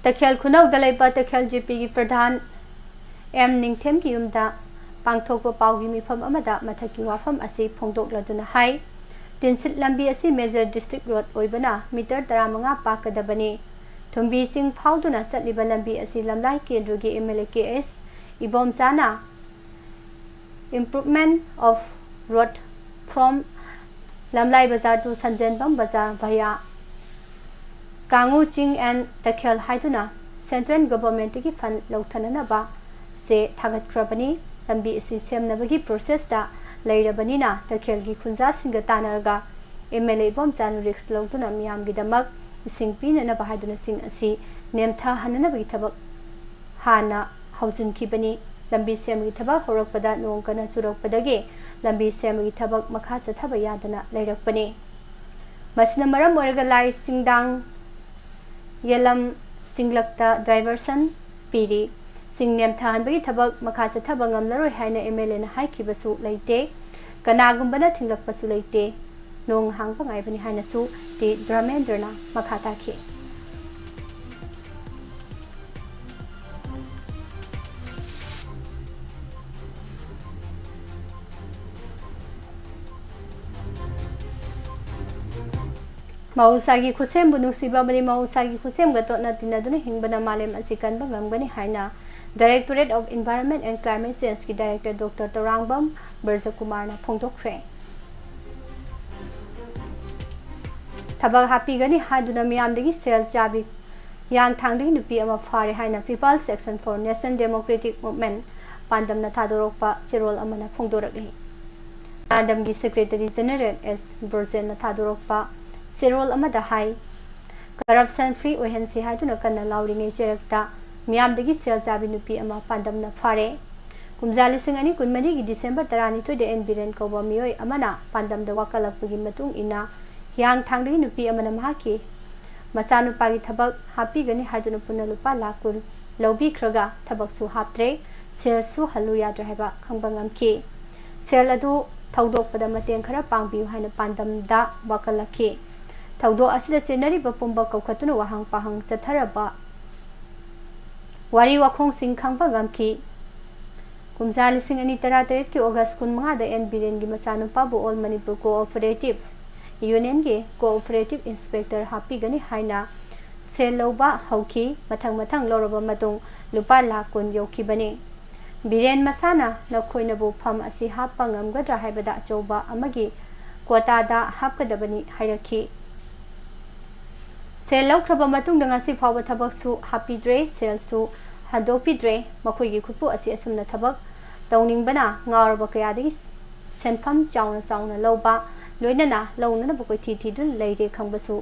ꯇꯈꯦꯜ ꯈꯨꯅꯧꯗ ꯂꯩꯕ ꯇꯈꯦꯜ ꯖꯤꯄꯤꯒꯤ ꯄ꯭ꯔꯙꯥꯟ ꯑꯦꯝ ꯅꯤꯡꯊꯦꯝꯒꯤ ꯌꯨꯝꯗ ꯄꯥꯡꯊꯣꯛꯄ ꯄꯥꯎꯒꯤ ꯃꯤꯐꯝ ꯑꯃꯗ ꯃꯊꯛꯀꯤ ꯋꯥꯐꯝ ꯑꯁꯤ ꯐꯣꯡꯗꯣꯛꯂꯗꯨꯅ ꯍꯥꯏ, ꯇꯤꯟꯁꯤꯠ ꯂꯝꯕꯤ ꯑꯁꯤ major district road ꯑꯣꯏꯕꯅ meter ꯇꯔꯥꯃꯉꯥ ꯄꯥꯛꯀꯗꯕꯅꯤ꯫ ꯊꯨꯝꯕꯤ ꯆꯤꯡ ꯐꯥꯎꯗꯨꯅ ꯆꯠꯂꯤꯕ ꯂꯝꯕꯤ ꯑꯁꯤ ꯂꯝꯂꯥꯏ ꯀꯦꯟꯗ꯭ꯔꯒꯤ M L A K S ꯏꯕꯣꯝꯆꯥꯅ Improvement of road from Lamlai Bazar to ꯁꯟꯖꯦꯟꯕꯝ ꯕꯖꯥꯔ via ꯀꯥꯡꯉꯨ ꯆꯤꯡ and ꯇꯈꯦꯜ ꯍꯥꯏꯗꯨꯅ central governmentꯇꯒꯤ fund ꯂꯧꯊꯅꯅꯕ ꯆꯦ ꯊꯥꯒꯠꯈ꯭ꯔꯕꯅꯤ꯫ ꯂꯝꯕꯤ ꯑꯁꯤ ꯁꯦꯝꯅꯕꯒꯤ processꯇ ꯂꯩꯔꯕꯅꯤꯅ ꯇꯈꯦꯜꯒꯤ ꯈꯨꯟꯖꯥꯁꯤꯡꯒ ꯇꯥꯟꯅꯔꯒ ꯑꯦꯝ ꯑꯦꯜ ꯑꯦ ꯏꯕꯣꯝꯆꯥꯅ risk ꯂꯧꯗꯨꯅ ꯃꯤꯌꯥꯝꯒꯤꯗꯃꯛ ꯏꯁꯤꯡ ꯄꯤꯅꯅꯕ ꯍꯥꯏꯗꯨꯅ ꯆꯤꯡ ꯑꯁꯤ ꯅꯦꯝꯊꯍꯟꯅꯅꯕꯒꯤ ꯊꯕꯛ ꯍꯥꯟꯅ ꯍꯧꯖꯤꯟꯈꯤꯕꯅꯤ꯫ ꯂꯝꯕꯤ ꯁꯦꯝꯕꯒꯤ ꯊꯕꯛ ꯍꯧꯔꯛꯄꯗ ꯅꯣꯡ ꯀꯟꯅ ꯆꯨꯔꯛꯄꯗꯒꯤ ꯂꯝꯕꯤ ꯁꯦꯝꯕꯒꯤ ꯊꯕꯛ ꯃꯈꯥ ꯆꯠꯊꯕ ꯌꯥꯗꯅ ꯂꯩꯔꯛꯄꯅꯤ꯫ ꯃꯁꯤꯅ ꯃꯔꯝ ꯑꯣꯏꯔꯒ ꯂꯥꯏ ꯆꯤꯡꯗꯥꯡ ꯌꯦꯂꯝ ꯆꯤꯡꯂꯛꯇ diversion ꯄꯤꯔꯤ꯫ ꯆꯤꯡ ꯅꯦꯝꯊꯍꯟꯕꯒꯤ ꯊꯕꯛ ꯃꯈꯥ ꯆꯠꯊꯕ ꯉꯝꯂꯔꯣꯏ ꯍꯥꯏꯅ ꯑꯦꯝ ꯑꯦꯜ ꯑꯦꯅ ꯍꯥꯏꯈꯤꯕꯁꯨ ꯂꯩꯇꯦ꯫ ꯀꯅꯥꯒꯨꯝꯕꯅ ꯊꯤꯡꯂꯛꯄꯁꯨ ꯂꯩꯇꯦ꯫ ꯅꯣꯡ ꯍꯥꯡꯕ ꯉꯥꯏꯕꯅꯤ ꯍꯥꯏꯅꯁꯨ ꯇꯤ ꯙꯔꯃꯦꯟꯗ꯭ꯔꯅ ꯃꯈꯥ ꯇꯥꯈꯤ꯫ ꯃꯍꯧꯁꯥꯒꯤ ꯈꯨꯠꯁꯦꯝꯕꯨ ꯅꯨꯡꯁꯤꯕ ꯑꯃꯗꯤ ꯃꯍꯧꯁꯥꯒꯤ ꯈꯨꯠꯁꯦꯝꯒ ꯇꯣꯠꯅ ꯇꯤꯟꯅꯗꯨꯅ ꯍꯤꯡꯕꯅ ꯃꯥꯂꯦꯝ ꯑꯁꯤ ꯀꯟꯕ ꯉꯝꯒꯅꯤ ꯍꯥꯏꯅ Directorate of Environment and Climate Changeꯀꯤ Director Doctor Tourangbam ꯕ꯭ꯔꯖꯀꯨꯃꯥꯔꯅ ꯐꯣꯡꯗꯣꯛꯈ꯭ꯔꯦ꯫ ꯊꯕꯛ ꯍꯥꯞꯄꯤꯒꯅꯤ ꯍꯥꯏꯗꯨꯅ ꯃꯤꯌꯥꯝꯗꯒꯤ ꯁꯦꯜ ꯆꯥꯕꯤ ꯍꯤꯌꯥꯡꯊꯥꯡꯗꯒꯤ ꯅꯨꯄꯤ ꯑꯃ ꯐꯥꯔꯦ ꯍꯥꯏꯅ People's Action for National Democratic Movement ꯄꯥꯟꯗꯝꯅ ꯊꯥꯗꯣꯔꯛꯄ ꯆꯦꯔꯣꯜ ꯑꯃꯅ ꯐꯣꯡꯗꯣꯔꯛꯂꯤ꯫ ꯄꯥꯟꯗꯝꯒꯤ Secretary General ꯑꯦꯁ ꯕ꯭ꯔꯣꯖꯦꯟꯅ ꯊꯥꯗꯣꯔꯛꯄ ꯆꯦꯔꯣꯜ ꯑꯃꯗ ꯍꯥꯏ, corruption free ꯑꯣꯏꯍꯟꯁꯤ ꯍꯥꯏꯗꯨꯅ ꯀꯟꯅ ꯂꯥꯎꯔꯤꯉꯩ ꯆꯩꯔꯛꯇ ꯃꯤꯌꯥꯝꯗꯒꯤ ꯁꯦꯜ ꯆꯥꯕꯤ ꯅꯨꯄꯤ ꯑꯃ ꯄꯥꯟꯗꯝꯅ ꯐꯥꯔꯦ꯫ ꯀꯨꯝꯖꯥ ꯂꯤꯁꯤꯡ ꯑꯅꯤ ꯀꯨꯟꯃꯔꯤꯒꯤ December ꯇꯔꯥꯅꯤꯊꯣꯏꯗ ꯑꯦꯟ ꯕꯤꯔꯦꯟ ꯀꯧꯕ ꯃꯤꯑꯣꯏ ꯑꯃꯅ ꯄꯥꯟꯗꯝꯗ ꯋꯥꯀꯠꯂꯛꯄꯒꯤ ꯃꯇꯨꯡ ꯏꯟꯅ ꯍꯤꯌꯥꯡꯊꯥꯡꯗꯒꯤ ꯅꯨꯄꯤ ꯑꯃꯅ ꯃꯍꯥꯛꯀꯤ ꯃꯆꯥꯅꯨꯄꯥꯒꯤ ꯊꯕꯛ ꯍꯥꯞꯄꯤꯒꯅꯤ ꯍꯥꯏꯗꯨꯅ ꯄꯨꯟꯅ ꯂꯨꯄꯥ ꯂꯥꯈ ꯀꯨꯟ ꯂꯧꯕꯤꯈ꯭ꯔꯒ ꯊꯕꯛꯁꯨ ꯍꯥꯞꯇ꯭ꯔꯦ, ꯁꯦꯜꯁꯨ ꯍꯜꯂꯨ ꯌꯥꯗ꯭ꯔꯦ ꯍꯥꯏꯕ ꯈꯪꯕ ꯉꯝꯈꯤ꯫ ꯁꯦꯜ ꯑꯗꯨ ꯊꯧꯗꯣꯛꯄꯗ ꯃꯇꯦꯡ ꯈꯔ ꯄꯥꯡꯕꯤꯌꯨ ꯍꯥꯏꯅ ꯄꯥꯟꯗꯝꯗ ꯋꯥꯀꯠꯂꯛꯈꯤ꯫ ꯊꯧꯗꯣꯛ ꯑꯁꯤꯗ ꯆꯦꯟꯅꯔꯤꯕ ꯄꯨꯝꯕ ꯀꯧꯈꯠꯇꯨꯅ ꯋꯥꯍꯪ ꯄꯥꯍꯪ ꯆꯠꯊꯔꯕ ꯋꯥꯔꯤ ꯋꯥꯈꯣꯡꯁꯤꯡ ꯈꯪꯕ ꯉꯝꯈꯤ꯫ ꯀꯨꯝꯖꯥ ꯂꯤꯁꯤꯡ ꯑꯅꯤ ꯇꯔꯥꯇꯔꯦꯠꯀꯤ ꯑꯣꯒꯁ ꯀꯨꯟꯃꯉꯥꯗ ꯑꯦꯟ ꯕꯤꯔꯦꯟꯒꯤ ꯃꯆꯥꯅꯨꯄꯥꯕꯨ ꯑꯣꯜ ꯃꯅꯤꯄꯨꯔ ꯀꯣꯑꯣꯄꯔꯦꯇꯤꯚ ꯌꯨꯅꯤꯌꯟꯒꯤ ꯀꯣꯑꯣꯄꯔꯦꯇꯤꯚ ꯏꯟꯁꯄꯦꯛꯇꯔ ꯍꯥꯞꯄꯤꯒꯅꯤ ꯍꯥꯏꯅ ꯁꯦꯜ ꯂꯧꯕ ꯍꯧꯈꯤ꯫ ꯃꯊꯪ ꯃꯊꯪ ꯂꯧꯔꯕ ꯃꯇꯨꯡ ꯂꯨꯄꯥ ꯂꯥꯈ ꯀꯨꯟ ꯌꯧꯈꯤꯕꯅꯤ꯫ ꯕꯤꯔꯦꯟ ꯃꯁꯥꯅ ꯅꯈꯣꯏꯅꯕꯨ ꯐꯝ ꯑꯁꯤ ꯍꯥꯞꯄ ꯉꯝꯒꯗ꯭ꯔꯥ ꯍꯥꯏꯕꯗ ꯑꯆꯧꯕ ꯑꯃꯒꯤ ꯀꯣꯇꯥꯗ ꯍꯥꯞꯀꯗꯕꯅꯤ ꯍꯥꯏꯔꯛꯈꯤ꯫ ꯁꯦꯜ ꯂꯧꯈ꯭ꯔꯕ ꯃꯇꯨꯡꯗ ꯉꯁꯤ ꯐꯥꯎꯕ ꯊꯕꯛꯁꯨ ꯍꯥꯞꯄꯤꯗ꯭ꯔꯦ, ꯁꯦꯜꯁꯨ ꯍꯟꯗꯣꯛꯄꯤꯗ꯭ꯔꯦ꯫ ꯃꯈꯣꯏꯒꯤ ꯈꯨꯠꯄꯨ ꯑꯁꯤ ꯑꯁꯨꯝꯅ ꯊꯕꯛ ꯇꯧꯅꯤꯡꯕꯅ ꯉꯥꯎꯔꯕ ꯀꯌꯥꯗꯒꯤ ꯁꯦꯟꯐꯝ ꯆꯥꯎꯅ ꯆꯥꯎꯅ ꯂꯧꯕ, ꯂꯣꯏꯅꯅ ꯂꯧꯅꯅꯕ ꯀꯣꯏꯊꯤ ꯊꯤꯗꯨꯅ ꯂꯩꯔꯦ ꯈꯪꯕꯁꯨ,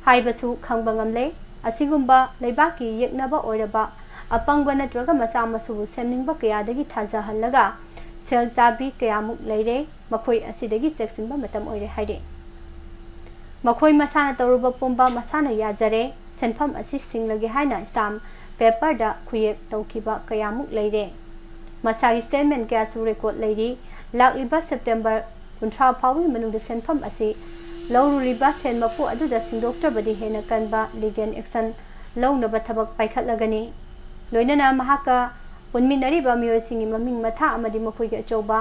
ꯍꯥꯏꯕꯁꯨ ꯈꯪꯕ ꯉꯝꯂꯦ꯫ ꯑꯁꯤꯒꯨꯝꯕ ꯂꯩꯕꯥꯛꯀꯤ ꯌꯦꯛꯅꯕ ꯑꯣꯏꯔꯕ ꯑꯄꯪꯕ ꯅꯠꯇ꯭ꯔꯒ ꯃꯆꯥ ꯃꯁꯨꯕꯨ ꯁꯦꯝꯅꯤꯡꯕ ꯀꯌꯥꯗꯒꯤ ꯊꯥꯖꯍꯜꯂꯒ ꯁꯦꯜ ꯆꯥꯕꯤ ꯀꯌꯥꯃꯨꯛ ꯂꯩꯔꯦ꯫ ꯃꯈꯣꯏ ꯑꯁꯤꯗꯒꯤ ꯆꯦꯛꯁꯤꯟꯕ ꯃꯇꯝ ꯑꯣꯏꯔꯦ ꯍꯥꯏꯔꯦ꯫ ꯃꯈꯣꯏ ꯃꯁꯥꯅ ꯇꯧꯔꯨꯕ ꯄꯨꯝꯕ ꯃꯁꯥꯅ ꯌꯥꯖꯔꯦ꯫ ꯁꯦꯟꯐꯝ ꯑꯁꯤ ꯁꯤꯡꯂꯒꯦ ꯍꯥꯏꯅ ꯁ꯭ꯇꯥꯝ ꯄꯦꯄꯔꯗ ꯈꯨꯌꯦꯛ ꯇꯧꯈꯤꯕ ꯀꯌꯥꯃꯨꯛ ꯂꯩꯔꯦ꯫ ꯃꯁꯥꯒꯤ ꯁ꯭ꯇꯦꯠꯃꯦꯟ ꯀꯌꯥꯁꯨ ꯔꯦꯀꯣꯔꯗ ꯂꯩꯔꯤ꯫ ꯂꯥꯛꯂꯤꯕ ꯁꯦꯞꯇꯦꯝꯕꯔ ꯀꯨꯟꯊ꯭ꯔꯥ ꯐꯥꯎꯕꯒꯤ ꯃꯅꯨꯡꯗ ꯁꯦꯟꯐꯝ ꯑꯁꯤ ꯂꯧꯔꯨꯔꯤꯕ ꯁꯦꯟ ꯃꯄꯨ ꯑꯗꯨꯗ ꯁꯤꯡꯗꯣꯛꯇ꯭ꯔꯕꯗꯤ ꯍꯦꯟꯅ ꯀꯟꯕ ꯂꯤꯒꯦꯜ ꯑꯦꯛꯁꯟ ꯂꯧꯅꯕ ꯊꯕꯛ ꯄꯥꯏꯈꯠꯂꯒꯅꯤ꯫ ꯂꯣꯏꯅꯅ ꯃꯍꯥꯛꯀ ꯄꯨꯟꯃꯤꯟꯅꯔꯤꯕ ꯃꯤꯑꯣꯏꯁꯤꯡꯒꯤ ꯃꯃꯤꯡ ꯃꯊꯥ ꯑꯃꯗꯤ ꯃꯈꯣꯏꯒꯤ ꯑꯆꯧꯕ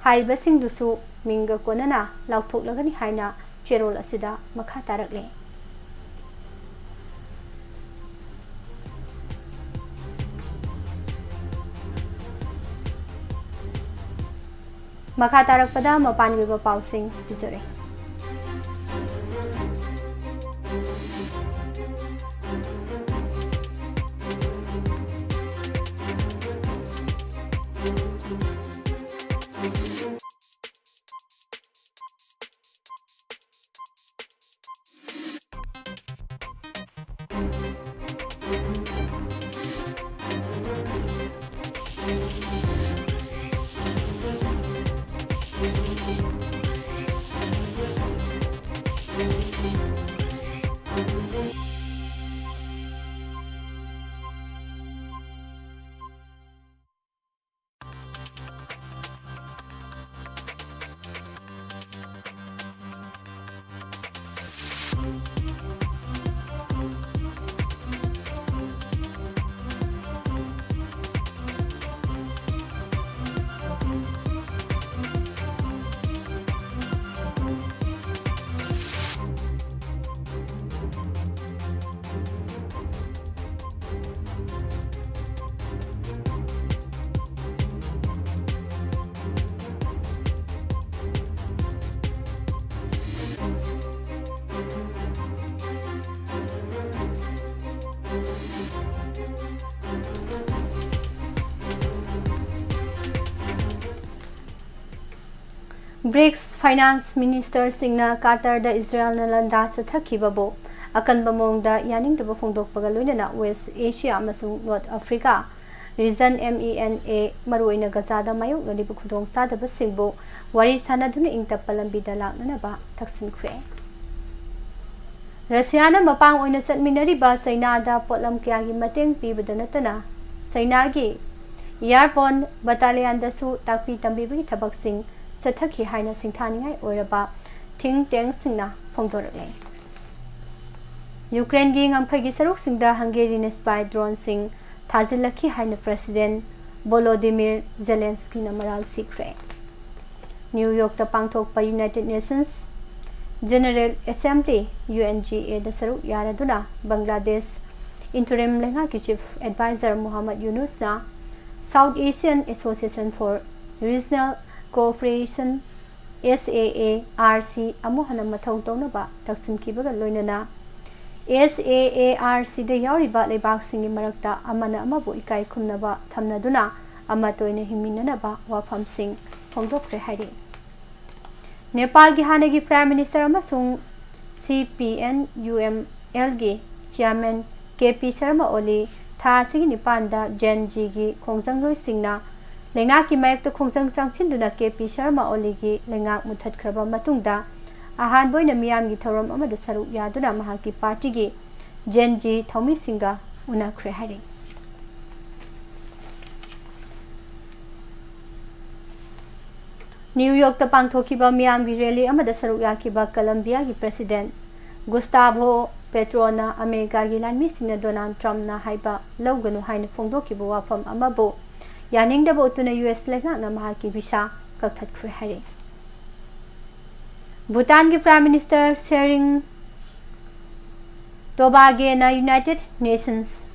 ꯍꯥꯏꯔꯤꯕꯁꯤꯡꯗꯨꯁꯨ ꯃꯤꯡꯒ ꯀꯣꯟꯅꯅ ꯂꯥꯎꯊꯣꯛꯂꯒꯅꯤ ꯍꯥꯏꯅ ꯆꯦꯔꯣꯜ ꯑꯁꯤꯗ ꯃꯈꯥ ꯇꯥꯔꯛꯂꯤ꯫ ꯃꯈꯥ ꯇꯥꯔꯛꯄꯗ ꯃꯄꯥꯟꯒꯤ ꯑꯣꯏꯕ ꯄꯥꯎꯁꯤꯡ ꯄꯤꯖꯔꯤ꯫ ꯕ꯭ꯔꯤꯛꯁ ꯐꯥꯏꯅꯥꯟꯁ ꯃꯤꯅꯤꯁꯇꯔꯁꯤꯡꯅ ꯀꯥꯇꯔꯗ ꯏꯖꯔꯦꯜꯅ ꯂꯥꯟꯗꯥ ꯆꯠꯊꯈꯤꯕꯕꯨ ꯑꯀꯟꯕ ꯃꯑꯣꯡꯗ ꯌꯥꯅꯤꯡꯗꯕ ꯐꯣꯡꯗꯣꯛꯄꯒ ꯂꯣꯏꯅꯅ ꯋꯦꯁ ꯑꯦꯁꯤꯌꯥ ꯑꯃꯁꯨꯡ North Africa region, M E N A, ꯃꯔꯨꯑꯣꯏꯅ ꯒꯖꯥꯗ ꯃꯥꯌꯣꯛꯅꯔꯤꯕ ꯈꯨꯗꯣꯡꯆꯥꯗꯕꯁꯤꯡꯕꯨ ꯋꯥꯔꯤ ꯁꯥꯅꯗꯨꯅ ꯏꯪ ꯇꯞꯄ ꯂꯝꯕꯤꯗ ꯂꯥꯛꯅꯅꯕ ꯇꯛꯁꯤꯟꯈ꯭ꯔꯦ꯫ ꯔꯁꯤꯌꯥꯅ ꯃꯄꯥꯡ ꯑꯣꯏꯅ ꯆꯠꯃꯤꯟꯅꯔꯤꯕ ꯆꯩꯅꯥꯗ ꯄꯣꯠꯂꯝ ꯀꯌꯥꯒꯤ ꯃꯇꯦꯡ ꯄꯤꯕꯗ ꯅꯠꯇꯅ ꯆꯩꯅꯥꯒꯤ ꯏꯌꯥꯔꯕꯣꯟ ꯕꯇꯥꯂꯤꯌꯥꯟꯗꯁꯨ ꯇꯥꯛꯄꯤ ꯇꯝꯕꯤꯕꯒꯤ ꯊꯕꯛꯁꯤꯡ ꯆꯠꯊꯈꯤ ꯍꯥꯏꯅ ꯁꯤꯡꯊꯥꯅꯤꯡꯉꯥꯏ ꯑꯣꯏꯔꯕ ꯊꯤꯡ ꯇꯦꯡꯁꯤꯡꯅ ꯐꯣꯡꯗꯣꯔꯛꯂꯦ꯫ ꯌꯨꯀ꯭ꯔꯦꯟꯒꯤ ꯉꯝꯈꯩꯒꯤ ꯁꯔꯨꯛꯁꯤꯡꯗ ꯍꯪꯒꯦꯔꯤꯅ ꯁ꯭ꯄꯥꯏ ꯗ꯭ꯔꯣꯟꯁꯤꯡ ꯊꯥꯖꯤꯜꯂꯛꯈꯤ ꯍꯥꯏꯅ ꯄ꯭ꯔꯁꯤꯗꯦꯟ ꯕꯣꯂꯣꯗꯤꯃꯤꯔ ꯖꯦꯂꯦꯟꯁꯀꯤꯅ ꯃꯔꯥꯜ ꯁꯤꯈ꯭ꯔꯦ꯫ ꯅ꯭ꯌꯨ ꯌꯣꯔꯛꯇ ꯄꯥꯡꯊꯣꯛꯄ United nations general assembly, U N G A ꯗ ꯁꯔꯨꯛ ꯌꯥꯔꯗꯨꯅ ꯕꯪꯒ꯭ꯂꯥꯗꯦꯁ ꯏꯟꯇꯔꯤꯝ ꯂꯩꯉꯥꯛꯀꯤ chief adviser Muhammad ꯌꯨꯅꯨꯁꯅ South Asian Association for Regional Cooperation, S A A R C, ꯑꯃꯨꯛ ꯍꯟꯅ ꯃꯊꯧ ꯇꯧꯅꯕ ꯇꯛꯁꯤꯟꯈꯤꯕꯒ ꯂꯣꯏꯅꯅ S A A R C ꯗ ꯌꯥꯎꯔꯤꯕ ꯂꯩꯕꯥꯛꯁꯤꯡꯒꯤ ꯃꯔꯛꯇ ꯑꯃꯅ ꯑꯃꯕꯨ ꯏꯀꯥꯏ ꯈꯨꯝꯅꯕ ꯊꯝꯅꯗꯨꯅ ꯑꯃꯠꯇ ꯑꯣꯏꯅ ꯍꯤꯡꯃꯤꯟꯅꯅꯕ ꯋꯥꯐꯝꯁꯤꯡ ꯐꯣꯡꯗꯣꯛꯈ꯭ꯔꯦ ꯍꯥꯏꯔꯤ꯫ ꯅꯦꯄꯥꯜꯒꯤ ꯍꯥꯟꯅꯒꯤ Prime Minister ꯑꯃꯁꯨꯡ C P N U M L ꯒꯤ chairman K P Sharma Oli ꯊꯥ ꯑꯁꯤꯒꯤ ꯅꯤꯄꯥꯟꯗ Gen Z ꯒꯤ ꯈꯣꯡꯖꯪꯂꯣꯏꯁꯤꯡꯅ ꯂꯩꯉꯥꯛꯀꯤ ꯃꯥꯌꯣꯛꯇ ꯈꯣꯡꯖꯪ ꯆꯪꯁꯤꯟꯗꯨꯅ K P Sharma Oli ꯒꯤ ꯂꯩꯉꯥꯛ ꯃꯨꯠꯊꯠꯈ꯭ꯔꯕ ꯃꯇꯨꯡꯗ ꯑꯍꯥꯟꯕ ꯑꯣꯏꯅ ꯃꯤꯌꯥꯝꯒꯤ ꯊꯧꯔꯝ ꯑꯃꯗ ꯁꯔꯨꯛ ꯌꯥꯗꯨꯅ ꯃꯍꯥꯛꯀꯤ party ꯒꯤ Gen Z ꯊꯧꯃꯤꯁꯤꯡꯒ ꯎꯅꯈ꯭ꯔꯦ ꯍꯥꯏꯔꯤ꯫ ꯅ꯭ꯌꯨ ꯌꯣꯔꯛꯇ ꯄꯥꯡꯊꯣꯛꯈꯤꯕ ꯃꯤꯌꯥꯝꯒꯤ rally ꯑꯃꯗ ꯁꯔꯨꯛ ꯌꯥꯈꯤꯕ ꯀꯂꯝꯕꯤꯌꯥꯒꯤ President ꯒꯨꯁꯇꯥꯚꯣ ꯄꯦꯇ꯭ꯔꯣꯅ ꯑꯃꯦꯔꯤꯀꯥꯒꯤ ꯂꯥꯟꯃꯤꯁꯤꯡꯅ ꯗꯣꯅꯥꯜꯗ ꯇ꯭ꯔꯝꯞꯅ ꯍꯥꯏꯕ ꯂꯧꯒꯅꯨ ꯍꯥꯏꯅ ꯐꯣꯡꯗꯣꯛꯈꯤꯕ ꯋꯥꯐꯝ ꯑꯃꯕꯨ ꯌꯥꯅꯤꯡꯗꯕ ꯎꯠꯇꯨꯅ U S ꯂꯩꯉꯥꯛꯅ ꯃꯍꯥꯛꯀꯤ visa ꯀꯛꯊꯠꯈ꯭ꯔꯦ ꯍꯥꯏꯔꯤ꯫ ꯚꯨꯇꯥꯟꯒꯤ Prime Minister ꯁꯦꯔꯤꯡ ꯇꯣꯕꯥꯒꯦꯅ United Nations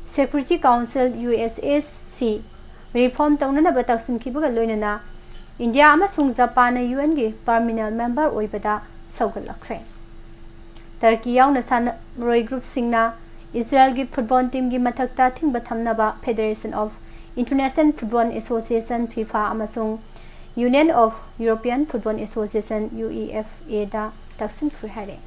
Security Council, U S S C, reform ꯇꯧꯅꯅꯕ ꯇꯛꯁꯤꯟꯈꯤꯕꯒ ꯂꯣꯏꯅꯅ ꯏꯟꯗꯤꯌꯥ ꯑꯃꯁꯨꯡ ꯖꯄꯥꯟꯅ U N ꯒꯤ permanent member ꯑꯣꯏꯕꯗ ꯁꯧꯒꯠꯂꯛꯈ꯭ꯔꯦ꯫ ꯇꯔꯀꯤ ꯌꯥꯎꯅ ꯁꯥꯟꯅꯔꯣꯏ groupꯁꯤꯡꯅ ꯏꯖꯔꯦꯜꯒꯤ football teamꯒꯤ ꯃꯊꯛꯇ ꯑꯊꯤꯡꯕ ꯊꯝꯅꯕ Federation of International Football Association, FIFA, ꯑꯃꯁꯨꯡ Union of European Football Association, UEFAꯗ ꯇꯛꯁꯤꯟꯈ꯭ꯔꯦ ꯍꯥꯏꯔꯦ꯫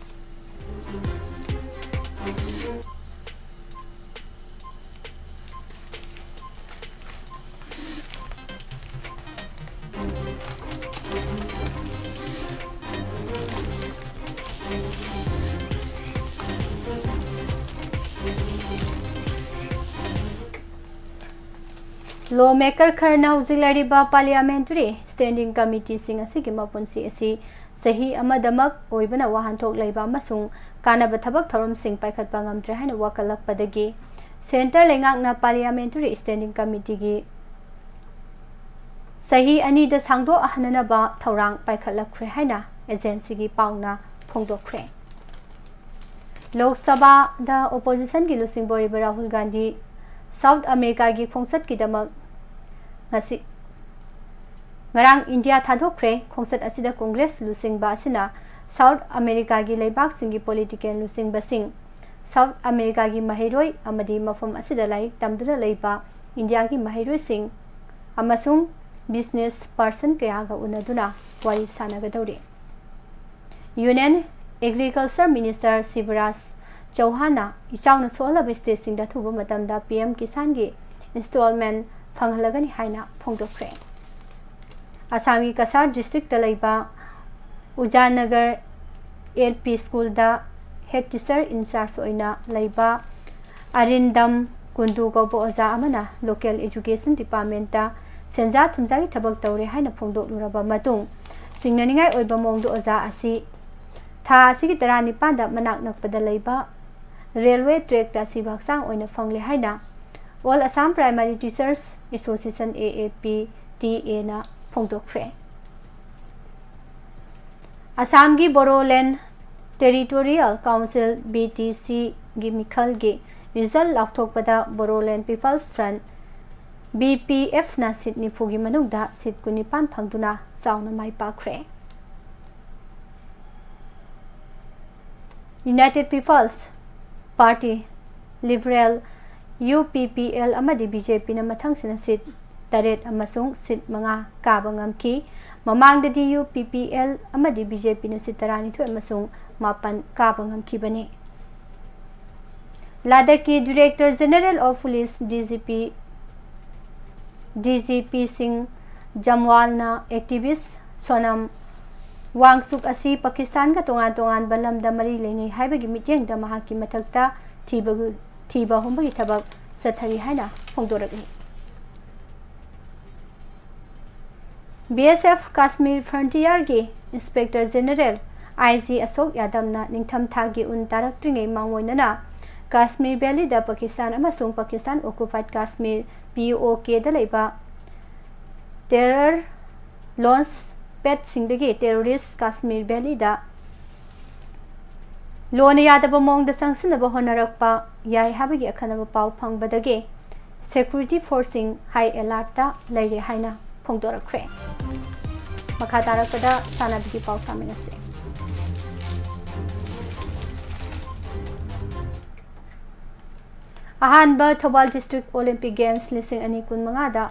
Law maker ꯈꯔꯅ ꯍꯧꯖꯤꯛ ꯂꯩꯔꯤꯕ parliamentary standing committeeꯁꯤꯡ ꯑꯁꯤꯒꯤ ꯃꯄꯨꯟꯁꯤ ꯑꯁꯤ ꯆꯍꯤ ꯑꯃꯗꯃꯛ ꯑꯣꯏꯕꯅ ꯋꯥꯍꯟꯊꯣꯛ ꯂꯩꯕ ꯑꯃꯁꯨꯡ ꯀꯥꯟꯅꯕ ꯊꯕꯛ ꯊꯧꯔꯝꯁꯤꯡ ꯄꯥꯏꯈꯠꯄ ꯉꯝꯗ꯭ꯔꯦ ꯍꯥꯏꯅ ꯋꯥꯀꯠꯂꯛꯄꯗꯒꯤ centre ꯂꯩꯉꯥꯛꯅ parliamentary standing committeeꯒꯤ ꯆꯍꯤ ꯑꯅꯤꯗ ꯁꯥꯡꯗꯣꯛꯍꯟꯅꯅꯕ ꯊꯧꯔꯥꯡ ꯄꯥꯏꯈꯠꯂꯛꯈ꯭ꯔꯦ ꯍꯥꯏꯅ agencyꯒꯤ ꯄꯥꯎꯅ ꯐꯣꯡꯗꯣꯛꯈ꯭ꯔꯦ꯫ ꯂꯣꯛ ꯁꯚꯥꯗ oppositionꯒꯤ ꯂꯨꯆꯤꯡꯕ ꯑꯣꯏꯔꯤꯕ ꯔꯥꯍꯨꯜ ꯒꯥꯟꯙꯤ South Americaꯒꯤ ꯈꯣꯡꯆꯠꯀꯤꯗꯃꯛ ꯉꯁꯤ, ꯉꯔꯥꯡ ꯏꯟꯗꯤꯌꯥ ꯊꯥꯗꯣꯛꯈ꯭ꯔꯦ꯫ ꯈꯣꯡꯆꯠ ꯑꯁꯤꯗ Congress ꯂꯨꯆꯤꯡꯕ ꯑꯁꯤꯅ South Americaꯒꯤ ꯂꯩꯕꯥꯛꯁꯤꯡꯒꯤ political ꯂꯨꯆꯤꯡꯕꯁꯤꯡ, South Americaꯒꯤ ꯃꯍꯩꯔꯣꯏ ꯑꯃꯗꯤ ꯃꯐꯝ ꯑꯁꯤꯗ ꯂꯥꯏꯔꯤꯛ ꯇꯝꯗꯨꯅ ꯂꯩꯕ ꯏꯟꯗꯤꯌꯥꯒꯤ ꯃꯍꯩꯔꯣꯏꯁꯤꯡ ꯑꯃꯁꯨꯡ business person ꯀꯌꯥꯒ ꯎꯅꯗꯨꯅ ꯋꯥꯔꯤ ꯁꯥꯟꯅꯒꯗꯧꯔꯤ꯫ Union Agriculture Minister ꯁꯤꯕꯔꯥꯖ ꯆꯧꯍꯥꯟꯅ ꯏꯆꯥꯎꯅ ꯁꯣꯛꯍꯜꯂꯕ stateꯁꯤꯡꯗ ꯑꯊꯨꯕ ꯃꯇꯝꯗ PM ꯀꯤꯁꯥꯟꯒꯤ installment ꯐꯪꯍꯜꯂꯒꯅꯤ ꯍꯥꯏꯅ ꯐꯣꯡꯗꯣꯛꯈ꯭ꯔꯦ꯫ ꯑꯁꯥꯝꯒꯤ ꯀꯁꯥꯔ districtꯇ ꯂꯩꯕ ꯎꯖꯥꯅꯒꯔ LP Schoolꯗ head teacher in charge ꯑꯣꯏꯅ ꯂꯩꯕ ꯑꯔꯤꯟꯗꯝ ꯀꯨꯟꯗꯨ ꯀꯧꯕ ꯑꯣꯖꯥ ꯑꯃꯅ local education departmentꯇ ꯁꯦꯟꯖꯥ ꯊꯨꯝꯖꯥꯒꯤ ꯊꯕꯛ ꯇꯧꯔꯦ ꯍꯥꯏꯅ ꯐꯣꯡꯗꯣꯛꯂꯨꯔꯕ ꯃꯇꯨꯡ, ꯆꯤꯡꯅꯅꯤꯡꯉꯥꯏ ꯑꯣꯏꯕ ꯃꯑꯣꯡꯗ ꯑꯣꯖꯥ ꯑꯁꯤ ꯊꯥ ꯑꯁꯤꯒꯤ ꯇꯔꯥꯅꯤꯄꯥꯟꯗ ꯃꯅꯥꯛ ꯅꯛꯄꯗ ꯂꯩꯕ railway trackꯇ ꯑꯁꯤꯕ ꯍꯛꯆꯥꯡ ꯑꯣꯏꯅ ꯐꯪꯂꯦ ꯍꯥꯏꯅ All Assam Primary Teachers Association, AAPTAꯅ ꯐꯣꯡꯗꯣꯛꯈ꯭ꯔꯦ꯫ ꯑꯁꯥꯝꯒꯤ Bodoland Territorial Council, BTCꯒꯤ ꯃꯤꯈꯜꯒꯤ result ꯂꯥꯎꯊꯣꯛꯄꯗ Bodoland People's Front, BPFꯅ seat ꯅꯤꯐꯨꯒꯤ ꯃꯅꯨꯡꯗ seat ꯀꯨꯟꯅꯤꯄꯥꯟ ꯐꯪꯗꯨꯅ ꯆꯥꯎꯅ ꯃꯥꯏ ꯄꯥꯛꯈ꯭ꯔꯦ꯫ United People's Party, Liberal, UPPL ꯑꯃꯗꯤ BJPꯅ ꯃꯊꯪꯁꯤꯅ seat ꯇꯔꯦꯠ ꯑꯃꯁꯨꯡ ꯁꯤꯠ ꯃꯉꯥ ꯀꯥꯕ ꯉꯝꯈꯤ꯫ ꯃꯃꯥꯡꯗꯗꯤ ꯌꯨ ꯄꯤ ꯄꯤ ꯑꯦꯜ ꯑꯃꯗꯤ ꯕꯤ ꯖꯦ ꯄꯤꯅ ꯁꯤꯠ ꯇꯔꯥꯅꯤꯊꯣꯏ ꯑꯃꯁꯨꯡ ꯃꯥꯄꯟ ꯀꯥꯕ ꯉꯝꯈꯤꯕꯅꯤ꯫ ꯂꯗꯥꯈꯀꯤ Director General of Police, D G P, D G P ꯁꯤꯡ ꯖꯝꯋꯥꯜꯅ activist ꯁꯣꯅꯝ ꯋꯥꯡꯆꯨꯛ ꯑꯁꯤ ꯄꯥꯀꯤꯁꯇꯥꯟꯒ ꯇꯣꯉꯥꯟ ꯇꯣꯉꯥꯟꯕ ꯂꯝꯗ ꯃꯔꯤ ꯂꯩꯅꯩ ꯍꯥꯏꯕꯒꯤ ꯃꯤꯠꯌꯦꯡꯗ ꯃꯍꯥꯛꯀꯤ ꯃꯊꯛꯇ ꯊꯤꯕ, ꯊꯤꯕ ꯍꯨꯝꯕꯒꯤ ꯊꯕꯛ ꯆꯠꯊꯔꯤ ꯍꯥꯏꯅ ꯐꯣꯡꯗꯣꯔꯛꯂꯤ꯫ ꯕꯤ ꯑꯦꯁ ꯑꯦꯐ ꯀꯥꯁꯃꯤꯔ ꯐ꯭ꯔꯟꯇꯤꯌꯔꯒꯤ Inspector General, ꯑꯥꯏ ꯖꯤ ꯑꯁꯣꯛ ꯌꯥꯗꯕꯅ ꯅꯤꯡꯊꯝꯊꯥꯒꯤ ꯎꯟ ꯇꯥꯔꯛꯇ꯭ꯔꯤꯉꯩ ꯃꯥꯡꯑꯣꯏꯅꯅ ꯀꯥꯁꯃꯤꯔ ꯚꯦꯂꯤꯗ ꯄꯥꯀꯤꯁꯇꯥꯟ ꯑꯃꯁꯨꯡ ꯄꯥꯀꯤꯁꯇꯥꯟ occupied ꯀꯥꯁꯃꯤꯔ, ꯄꯤ ꯑꯣ ꯀꯦꯗ ꯂꯩꯕ terror launch padꯁꯤꯡꯗꯒꯤ terrorist Kashmir valid ꯂꯣꯟꯅ ꯌꯥꯗꯕ ꯃꯑꯣꯡꯗ ꯆꯪꯁꯤꯟꯅꯕ ꯍꯣꯠꯅꯔꯛꯄ ꯌꯥꯏ ꯍꯥꯏꯕꯒꯤ ꯑꯈꯟꯅꯕ ꯄꯥꯎ ꯐꯪꯕꯗꯒꯤ security forceꯁꯤꯡ high alertꯇ ꯂꯩꯔꯦ ꯍꯥꯏꯅ ꯐꯣꯡꯗꯣꯔꯛꯈ꯭ꯔꯦ꯫ ꯃꯈꯥ ꯇꯥꯔꯛꯄꯗ ꯁꯥꯟꯅꯕꯒꯤ ꯄꯥꯎ ꯇꯥꯃꯤꯟꯅꯁꯤ꯫ ꯑꯍꯥꯟꯕ ꯊꯧꯕꯥꯜ District Olympic Games ꯂꯤꯁꯤꯡ ꯑꯅꯤ ꯀꯨꯟꯃꯉꯥꯗ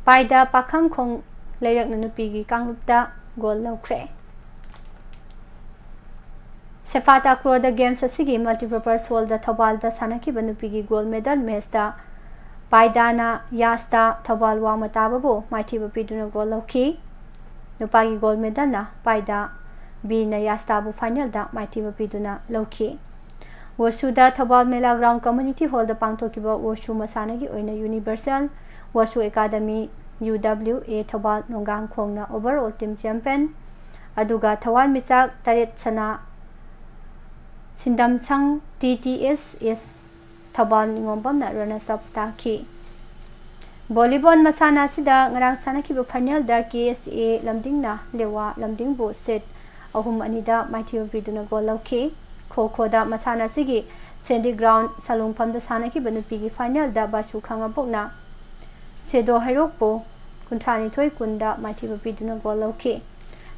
ꯄꯥꯏꯗ ꯄꯥꯈꯪꯈꯣꯡ ꯂꯩꯔꯛꯅ ꯅꯨꯄꯤꯒꯤ ꯀꯥꯡꯂꯨꯞꯇ gold ꯂꯧꯈ꯭ꯔꯦ꯫ ꯁꯦꯐꯥ ꯇꯥꯀ꯭ꯔꯣꯗ Games ꯑꯁꯤꯒꯤ Multipurpose Hallꯗ ꯊꯧꯕꯥꯜꯗ ꯁꯥꯟꯅꯈꯤꯕ ꯅꯨꯄꯤꯒꯤ gold medal matchꯇ ꯄꯥꯏꯗꯥꯅ ꯌꯥꯁꯇꯥ ꯊꯧꯕꯥꯜ ꯋꯥꯡꯃ ꯇꯥꯕꯕꯨ ꯃꯥꯏꯊꯤꯕ ꯄꯤꯗꯨꯅ gold ꯂꯧꯈꯤ꯫ ꯅꯨꯄꯥꯒꯤ gold medalꯅ ꯄꯥꯏꯗꯥ ꯕꯤꯅ ꯌꯥꯁꯇꯥꯕꯨ finalꯗ ꯃꯥꯏꯊꯤꯕ ꯄꯤꯗꯨꯅ ꯂꯧꯈꯤ꯫ ꯋꯨꯁꯨꯗ ꯊꯧꯕꯥꯜ ꯃꯦꯂꯥ ground community hallꯗ ꯄꯥꯡꯊꯣꯛꯈꯤꯕ ꯋꯨꯁꯨ ꯃꯁꯥꯟꯅꯒꯤ ꯑꯣꯏꯅ Universal Wushu Academy, U W A, Thoubal ꯅꯣꯡꯒꯥꯡꯈꯣꯡꯅ overall team champion, ꯑꯗꯨꯒ ꯊꯋꯥꯟꯃꯤꯆꯥꯛ ꯇꯔꯦꯠ ꯁꯅꯥ ꯁꯤꯟꯗꯝꯁꯪ, T T S S, Thoubal ꯅꯤꯉꯣꯝꯕꯝꯅ runners up ꯇꯥꯈꯤ꯫ Volleyball ꯃꯁꯥꯟꯅ ꯑꯁꯤꯗ ꯉꯔꯥꯡ ꯁꯥꯟꯅꯈꯤꯕ finalꯗ ꯀꯦ ꯑꯦꯁ ꯑꯦ ꯂꯝꯗꯤꯡꯅ ꯂꯦꯋꯥ ꯂꯝꯗꯤꯡꯕꯨ set ꯑꯍꯨꯝ ꯑꯅꯤꯗ ꯃꯥꯏꯊꯤꯕ ꯄꯤꯗꯨꯅ gold ꯂꯧꯈꯤ꯫ ꯈꯣ ꯈꯣꯗ ꯃꯁꯥꯟꯅ ꯑꯁꯤꯒꯤ ꯁꯦꯟꯗꯤ ground ꯁꯂꯨꯡꯐꯝꯗ ꯁꯥꯟꯅꯈꯤꯕ ꯅꯨꯄꯤꯒꯤ finalꯗ ꯕꯥꯁꯨ ꯈꯥꯉꯕꯣꯛꯅ ꯁꯦꯗꯣ ꯍꯩꯔꯣꯛꯄꯨ ꯀꯨꯟꯊ꯭ꯔꯥꯅꯤꯊꯣꯏ ꯀꯨꯟꯗ ꯃꯥꯏꯊꯤꯕ ꯄꯤꯗꯨꯅ gold ꯂꯧꯈꯤ꯫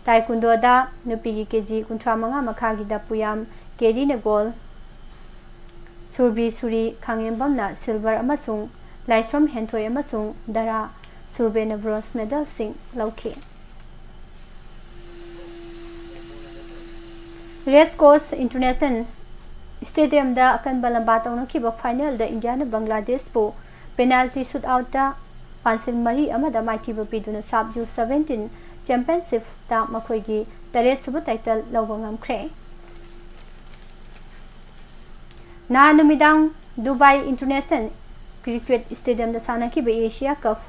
ꯇꯥꯏꯀꯨꯟꯗꯣꯗ ꯅꯨꯄꯤꯒꯤ ꯀꯦ ꯖꯤ ꯀꯨꯟꯊ꯭ꯔꯥ ꯃꯉꯥ ꯃꯈꯥꯒꯤꯗ ꯄꯨꯌꯥꯝ ꯀꯦꯔꯤꯅ gold, ꯁꯨꯔꯕꯤ ꯁꯨꯔꯤ ꯈꯥꯉꯦꯝꯕꯝꯅ silver ꯑꯃꯁꯨꯡ ꯂꯥꯏꯁ꯭ꯔꯝ ꯍꯦꯟꯊꯣꯏ ꯑꯃꯁꯨꯡ ꯗꯥꯔꯥ ꯁꯨꯔꯕꯦꯅ bronze medalꯁꯤꯡ ꯂꯧꯈꯤ꯫ Race Course International Stadiumꯗ ꯑꯀꯟꯕ ꯂꯝꯕꯥ ꯇꯧꯅꯈꯤꯕ finalꯗ ꯏꯟꯗꯤꯌꯥꯅ ꯕꯪꯒ꯭ꯂꯥꯗꯦꯁꯄꯨ penalty shootoutꯇ ꯄꯥꯟꯁꯤꯜ ꯃꯔꯤ ꯑꯃꯗ ꯃꯥꯏꯊꯤꯕ ꯄꯤꯗꯨꯅ SAFF U seventeen Championshipꯇ ꯃꯈꯣꯏꯒꯤ ꯇꯔꯦꯠ ꯁꯨꯕ title ꯂꯧꯕ ꯉꯝꯈ꯭ꯔꯦ꯫ ꯅꯍꯥꯟ ꯅꯨꯃꯤꯗꯥꯡ ꯗꯨꯕꯥꯏ International Cricket Stadiumꯗ ꯁꯥꯟꯅꯈꯤꯕ Asia Cup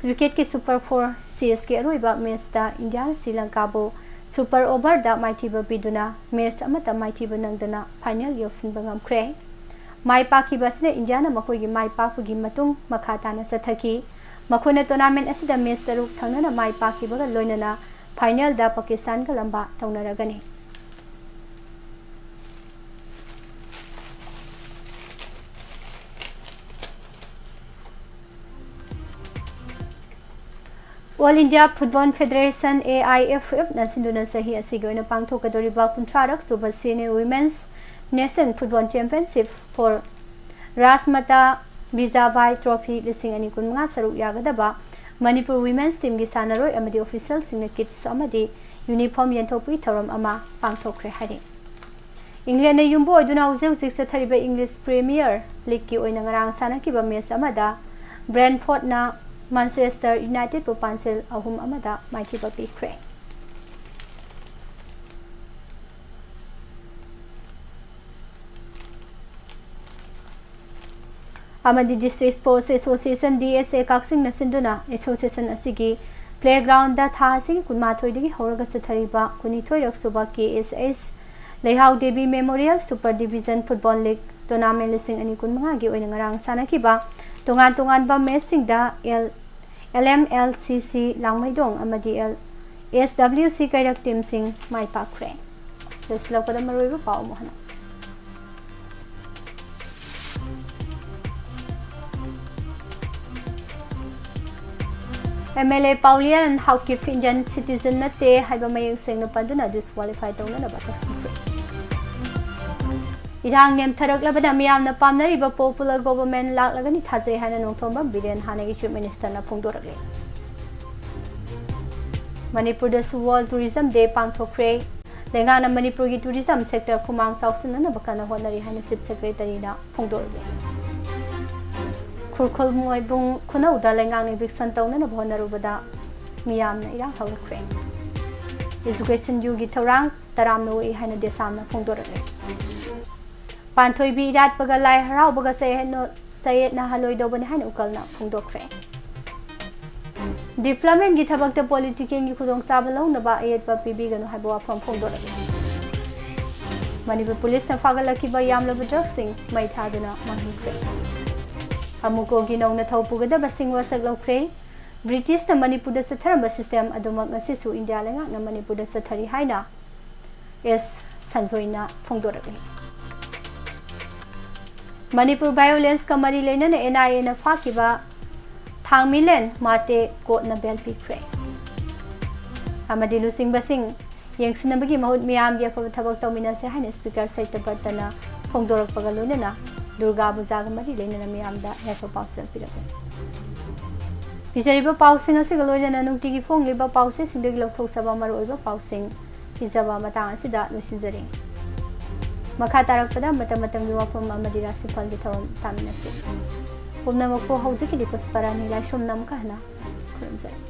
cricketꯀꯤ Super Four stageꯀꯤ ꯑꯔꯣꯏꯕ matchꯇ ꯏꯟꯗꯤꯌꯥꯅ ꯁ꯭ꯔꯤ ꯂꯪꯀꯥꯕꯨ super overꯗ ꯃꯥꯏꯊꯤꯕ ꯄꯤꯗꯨꯅ match ꯑꯃꯠꯇ ꯃꯥꯏꯊꯤꯕ ꯅꯪꯗꯅ final ꯌꯧꯁꯤꯟꯕ ꯉꯝꯈ꯭ꯔꯦ꯫ ꯃꯥꯏ ꯄꯥꯛꯈꯤꯕ ꯑꯁꯤꯅ ꯏꯟꯗꯤꯌꯥꯅ ꯃꯈꯣꯏꯒꯤ ꯃꯥꯏ ꯄꯥꯛꯄꯒꯤ ꯃꯇꯨꯡ ꯃꯈꯥ ꯇꯥꯅ ꯆꯠꯊꯈꯤ꯫ ꯃꯈꯣꯏꯅ tournament ꯑꯁꯤꯗ match ꯇꯔꯨꯛ ꯊꯪꯅꯅ ꯃꯥꯏ ꯄꯥꯛꯈꯤꯕꯒ ꯂꯣꯏꯅꯅ finalꯗ ꯄꯥꯀꯤꯁꯇꯥꯟꯒ ꯂꯝꯕꯥ ꯇꯧꯅꯔꯒꯅꯤ꯫ All India Football Federation, AIFFꯅ ꯁꯤꯟꯗꯨꯅ ꯆꯍꯤ ꯑꯁꯤꯒꯤ ꯑꯣꯏꯅ ꯄꯥꯡꯊꯣꯛꯀꯗꯧꯔꯤꯕ ꯀꯨꯟꯊ꯭ꯔꯥꯔꯛ ꯁꯨꯕ Senior Women's National Football Championship for Rajmata Vijaybai Trophy ꯂꯤꯁꯤꯡ ꯑꯅꯤ ꯀꯨꯟꯃꯉꯥ ꯁꯔꯨꯛ ꯌꯥꯒꯗꯕ ꯃꯅꯤꯄꯨꯔ women's teamꯒꯤ ꯁꯥꯟꯅꯔꯣꯏ ꯑꯃꯗꯤ officialꯁꯤꯡꯅ kits ꯑꯃꯗꯤ uniform ꯌꯦꯟꯊꯣꯛꯄꯒꯤ ꯊꯧꯔꯝ ꯑꯃ ꯄꯥꯡꯊꯣꯛꯈ꯭ꯔꯦ ꯍꯥꯏꯔꯤ꯫ ꯏꯪꯂꯦꯟꯅ ꯌꯨꯝꯕꯨ ꯑꯣꯏꯗꯨꯅ ꯍꯧꯖꯤꯛ ꯍꯧꯖꯤꯛ ꯆꯠꯊꯔꯤꯕ English Premier Leagueꯀꯤ ꯑꯣꯏꯅ ꯉꯔꯥꯡ ꯁꯥꯟꯅꯈꯤꯕ match ꯑꯃꯗ Brentfordꯅ Manchester Unitedꯄꯨ ꯄꯥꯟꯁꯤꯜ ꯑꯍꯨꯝ ꯑꯃꯗ ꯃꯥꯏꯊꯤꯕ ꯄꯤꯈ꯭ꯔꯦ꯫ ꯑꯃꯗꯤ District Sports Association, DSA, ꯀꯛꯆꯤꯡꯅ ꯁꯤꯟꯗꯨꯅ association ꯑꯁꯤꯒꯤ playgroundꯗ ꯊꯥ ꯑꯁꯤꯒꯤ ꯀꯨꯟꯃꯥꯊꯣꯏꯗꯒꯤ ꯍꯧꯔꯒ ꯆꯠꯊꯔꯤꯕ ꯀꯨꯟꯅꯤꯊꯣꯏꯔꯛ ꯁꯨꯕ KSH ꯂꯩꯍꯥꯎ Devi Memorial Super Division Football League tournament ꯂꯤꯁꯤꯡ ꯑꯅꯤ ꯀꯨꯟꯃꯉꯥꯒꯤ ꯑꯣꯏꯅ ꯉꯔꯥꯡ ꯁꯥꯟꯅꯈꯤꯕ ꯇꯣꯉꯥꯟ ꯇꯣꯉꯥꯟꯕ matchꯁꯤꯡꯗ L, LMLCC ꯂꯥꯡꯃꯩꯗꯣꯡ ꯑꯃꯗꯤ L, SWC ꯀꯩꯔꯛ teamꯁꯤꯡ ꯃꯥꯏ ꯄꯥꯛꯈ꯭ꯔꯦ꯫ ꯂꯣꯏꯁꯤꯜꯂꯛꯄꯗ ꯃꯔꯨꯑꯣꯏꯕ ꯄꯥꯎ ꯑꯃꯨꯛ ꯍꯟꯅ꯫ MLA ꯄꯥꯎꯂꯤꯌꯥꯟ ꯍꯥꯎꯀꯤꯞ Indian citizen ꯅꯠꯇꯦ ꯍꯥꯏꯕ ꯃꯌꯦꯛ ꯁꯦꯡꯅ ꯄꯟꯗꯨꯅ disqualify ꯇꯧꯅꯅꯕ ꯇꯛꯁꯤꯟꯈ꯭ꯔꯦ꯫ ꯏꯔꯥꯡ ꯅꯦꯝꯊꯔꯛꯂꯕꯅ ꯃꯤꯌꯥꯝꯅ ꯄꯥꯝꯅꯔꯤꯕ popular government ꯂꯥꯛꯂꯒꯅꯤ ꯊꯥꯖꯩ ꯍꯥꯏꯅ ꯅꯣꯡꯊꯣꯝꯕꯝ ꯕꯤꯔꯦꯟ ꯍꯥꯟꯅꯒꯤ Chief Minister ꯅ ꯐꯣꯡꯗꯣꯔꯛꯂꯤ꯫ ꯃꯅꯤꯄꯨꯔꯗꯁꯨ World Tourism Day ꯄꯥꯡꯊꯣꯛꯈ꯭ꯔꯦ꯫ ꯂꯩꯉꯥꯛꯅ ꯃꯅꯤꯄꯨꯔꯒꯤ tourism sector ꯈꯨꯃꯥꯡ ꯆꯥꯎꯁꯤꯟꯅꯅꯕ ꯀꯟꯅ ꯍꯣꯠꯅꯔꯤ ꯍꯥꯏꯅ Chief Secretary ꯅ ꯐꯣꯡꯗꯣꯔꯛꯂꯤ꯫ ꯈꯨꯔꯈꯨꯜ ꯃꯣꯏꯕꯨꯡ ꯈꯨꯅꯧꯗ ꯂꯩꯉꯥꯛꯅ eviction ꯇꯧꯅꯅꯕ ꯍꯣꯠꯅꯔꯨꯕꯗ ꯃꯤꯌꯥꯝꯅ ꯏꯔꯥꯡ ꯍꯧꯔꯛꯈ꯭ꯔꯦ꯫ Education U ꯒꯤ ꯊꯧꯔꯥꯡ ꯇꯔꯥꯝꯅ ꯑꯣꯛꯏ ꯍꯥꯏꯅ DESAM ꯅ ꯐꯣꯡꯗꯣꯔꯛꯂꯤ꯫ ꯄꯥꯟꯊꯣꯏꯕꯤ ꯏꯔꯥꯠꯄꯒ ꯂꯥꯏ ꯍꯔꯥꯎꯕꯒ ꯆꯌꯦꯠꯅ-, ꯆꯌꯦꯠꯅꯍꯜꯂꯣꯏꯗꯧꯕꯅꯤ ꯍꯥꯏꯅ ꯎꯀꯜꯅ ꯐꯣꯡꯗꯣꯛꯈ꯭ꯔꯦ꯫ Development ꯀꯤ ꯊꯕꯛꯇ politician ꯒꯤ ꯈꯨꯗꯣꯡꯆꯥꯕ ꯂꯧꯅꯕ ꯑꯌꯦꯠꯄ ꯄꯤꯕꯤꯒꯅꯨ ꯍꯥꯏꯕ ꯋꯥꯐꯝ ꯐꯣꯡꯗꯣꯔꯛꯂꯤ꯫ ꯃꯅꯤꯄꯨꯔ police ꯅ ꯐꯥꯒꯠꯂꯛꯈꯤꯕ ꯌꯥꯝꯂꯕ drugs ꯁꯤꯡ ꯃꯩ ꯊꯥꯗꯨꯅ ꯃꯥꯡꯍꯟꯈ꯭ꯔꯦ꯫ ꯑꯃꯨꯀꯣꯒꯤ ꯅꯧꯅ ꯊꯧ ꯄꯨꯒꯗꯕꯁꯤꯡ ꯋꯥꯁꯛ ꯂꯧꯈ꯭ꯔꯦ꯫ British ꯅ ꯃꯅꯤꯄꯨꯔꯗ ꯆꯠꯊꯔꯝꯕ system ꯑꯗꯨꯃꯛ ꯉꯁꯤꯁꯨ ꯏꯟꯗꯤꯌꯥ ꯂꯩꯉꯥꯛꯅ ꯃꯅꯤꯄꯨꯔꯗ ꯆꯠꯊꯔꯤ ꯍꯥꯏꯅ ꯑꯦꯁ ꯁꯟꯖꯣꯏꯅ ꯐꯣꯡꯗꯣꯔꯛꯂꯤ꯫ ꯃꯅꯤꯄꯨꯔ violence ꯀ ꯃꯔꯤ ꯂꯩꯅꯅ NIA ꯅ ꯐꯥꯈꯤꯕ ꯊꯥꯡꯃꯤꯂꯦꯟ ꯃꯥꯇꯦ court ꯅ bail ꯄꯤꯈ꯭ꯔꯦ꯫ ꯑꯃꯗꯤ ꯂꯨꯆꯤꯡꯕꯁꯤꯡ ꯌꯦꯡꯁꯤꯟꯅꯕꯒꯤ ꯃꯍꯨꯠ ꯃꯤꯌꯥꯝꯒꯤ ꯑꯐꯕ ꯊꯕꯛ ꯇꯧꯃꯤꯟꯅꯁꯦ ꯍꯥꯏꯅ Speaker ꯁꯇ꯭ꯌꯕ꯭ꯔꯇꯅ ꯐꯣꯡꯗꯣꯔꯛꯄꯒ ꯂꯣꯏꯅꯅ ꯗꯨꯔꯒꯥ ꯄꯨꯖꯥꯒ ꯃꯔꯤ ꯂꯩꯅꯅ ꯃꯤꯌꯥꯝꯗ ꯌꯥꯏꯐ ꯄꯥꯎꯖꯦꯜ ꯄꯤꯔꯛꯂꯤ꯫ ꯄꯤꯖꯔꯤꯕ ꯄꯥꯎꯁꯤꯡ ꯑꯁꯤꯒ ꯂꯣꯏꯅꯅ ꯅꯨꯡꯇꯤꯒꯤ ꯐꯣꯡꯂꯤꯕ ꯄꯥꯎꯆꯦꯁꯤꯡꯗꯒꯤ ꯂꯧꯊꯣꯛꯆꯕ ꯃꯔꯨꯑꯣꯏꯕ ꯄꯥꯎꯁꯤꯡ ꯄꯤꯖꯕ ꯃꯇꯥꯡ ꯑꯁꯤꯗ ꯂꯣꯏꯁꯤꯟꯖꯔꯤ꯫ ꯃꯈꯥ ꯇꯥꯔꯛꯄꯗ ꯃꯇꯝ ꯃꯇꯝꯒꯤ ꯋꯥꯐꯝ ꯑꯃꯗꯤ ꯔꯥꯁꯤꯐꯜꯒꯤ ꯊꯧꯔꯝ ꯇꯥꯃꯤꯟꯅꯁꯤ꯫ ꯄꯨꯝꯅꯃꯛꯄꯨ ꯍꯧꯖꯤꯛꯀꯤꯗꯤ ꯄꯨꯁꯄꯔꯥꯅꯤ ꯂꯥꯏꯁ꯭ꯔꯝꯅ ꯑꯃꯨꯛꯀ ꯍꯟꯅ ꯈꯨꯔꯨꯝꯖꯔꯤ꯫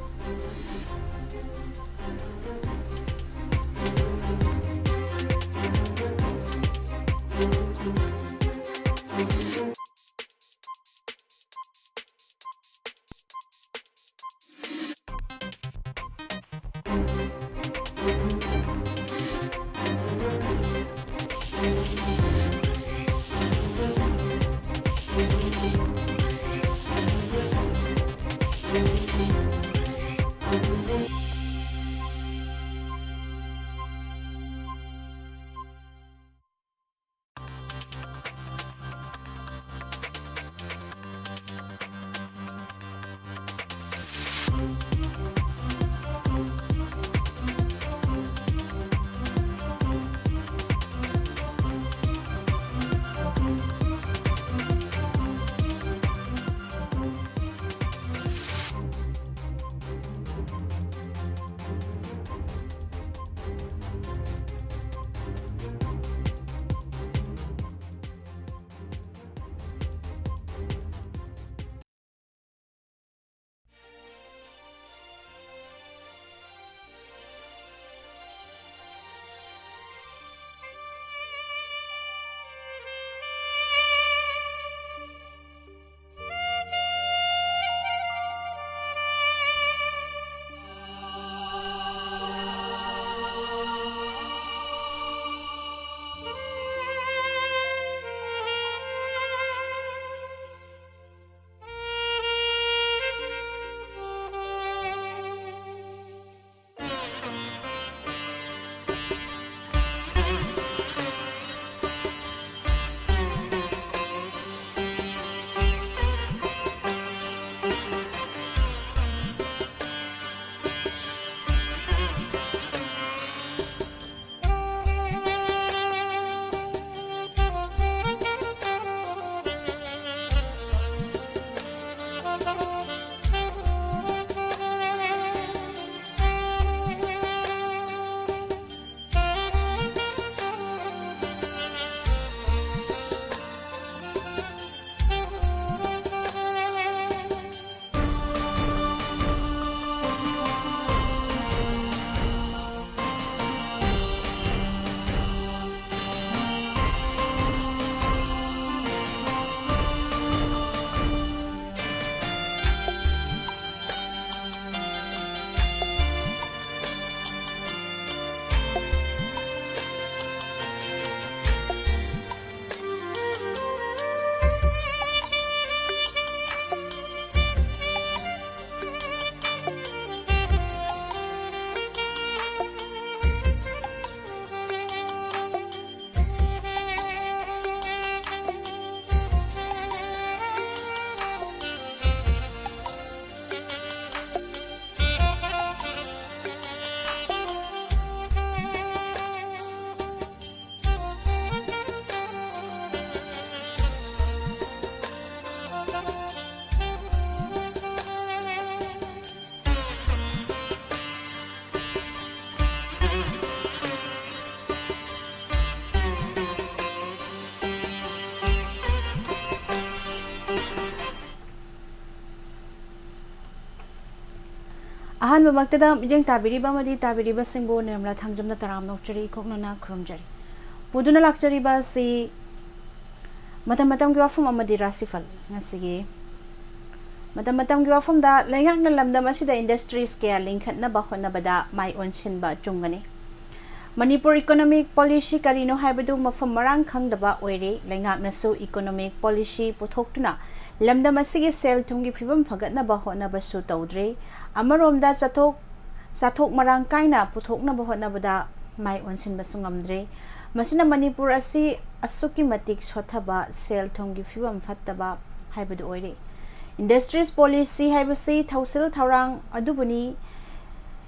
ꯑꯍꯥꯟꯕꯃꯛꯇꯗ ꯃꯤꯠꯌꯦꯡ ꯇꯥꯕꯤꯔꯤꯕ ꯑꯃꯗꯤ ꯇꯥꯕꯤꯔꯤꯕꯁꯤꯡꯕꯨ ꯅꯦꯝꯂ ꯊꯥꯡꯖꯝꯅ ꯇꯔꯥꯝꯅ ꯑꯣꯛꯆꯔꯤ, ꯏꯀꯣꯛꯅꯅ ꯈꯨꯔꯨꯝꯖꯔꯤ꯫ ꯄꯨꯗꯨꯅ ꯂꯥꯛꯆꯔꯤꯕ ꯑꯁꯤ ꯃꯇꯝ ꯃꯇꯝꯒꯤ ꯋꯥꯐꯝ ꯑꯃꯗꯤ ꯔꯥꯁꯤꯐꯜ꯫ ꯉꯁꯤꯒꯤ ꯃꯇꯝ ꯃꯇꯝꯒꯤ ꯋꯥꯐꯝꯗ, ꯂꯩꯉꯥꯛꯅ ꯂꯝꯗꯝ ꯑꯁꯤꯗ industries ꯀꯌꯥ ꯂꯤꯡꯈꯠꯅꯕ ꯍꯣꯠꯅꯕꯗ ꯃꯥꯏ ꯑꯣꯟꯁꯤꯟꯕ ꯆꯨꯝꯒꯅꯤ꯫ ꯃꯅꯤꯄꯨꯔ economic policy ꯀꯔꯤꯅꯣ ꯍꯥꯏꯕꯗꯨ ꯃꯐꯝ ꯃꯔꯥꯡ ꯈꯪꯗꯕ ꯑꯣꯏꯔꯦ꯫ ꯂꯩꯉꯥꯛꯅꯁꯨ economic policy ꯄꯨꯊꯣꯛꯇꯨꯅ ꯂꯝꯗꯝ ꯑꯁꯤꯒꯤ ꯁꯦꯜ ꯊꯨꯝꯒꯤ ꯐꯤꯕꯝ ꯐꯒꯠꯅꯕ ꯍꯣꯠꯅꯕꯁꯨ ꯇꯧꯗ꯭ꯔꯦ꯫ ꯑꯃꯔꯣꯝꯗ ꯆꯠꯊꯣꯛ ꯆꯥꯊꯣꯛ ꯃꯔꯥꯡ ꯀꯥꯏꯅ ꯄꯨꯊꯣꯛꯅꯕ ꯍꯣꯠꯅꯕꯗ ꯃꯥꯏ ꯑꯣꯟꯁꯤꯟꯕꯁꯨ ꯉꯝꯗ꯭ꯔꯦ꯫ ꯃꯁꯤꯅ ꯃꯅꯤꯄꯨꯔ ꯑꯁꯤ ꯑꯁꯨꯛꯀꯤ ꯃꯇꯤꯛ ꯁꯣꯠꯊꯕ, ꯁꯦꯜ ꯊꯨꯝꯒꯤ ꯐꯤꯕꯝ ꯐꯠꯇꯕ ꯍꯥꯏꯕꯗꯨ ꯑꯣꯏꯔꯦ꯫ Industries policy ꯍꯥꯏꯕꯁꯤ ꯊꯧꯁꯤꯜ ꯊꯧꯔꯥꯡ ꯑꯗꯨꯕꯨꯅꯤ꯫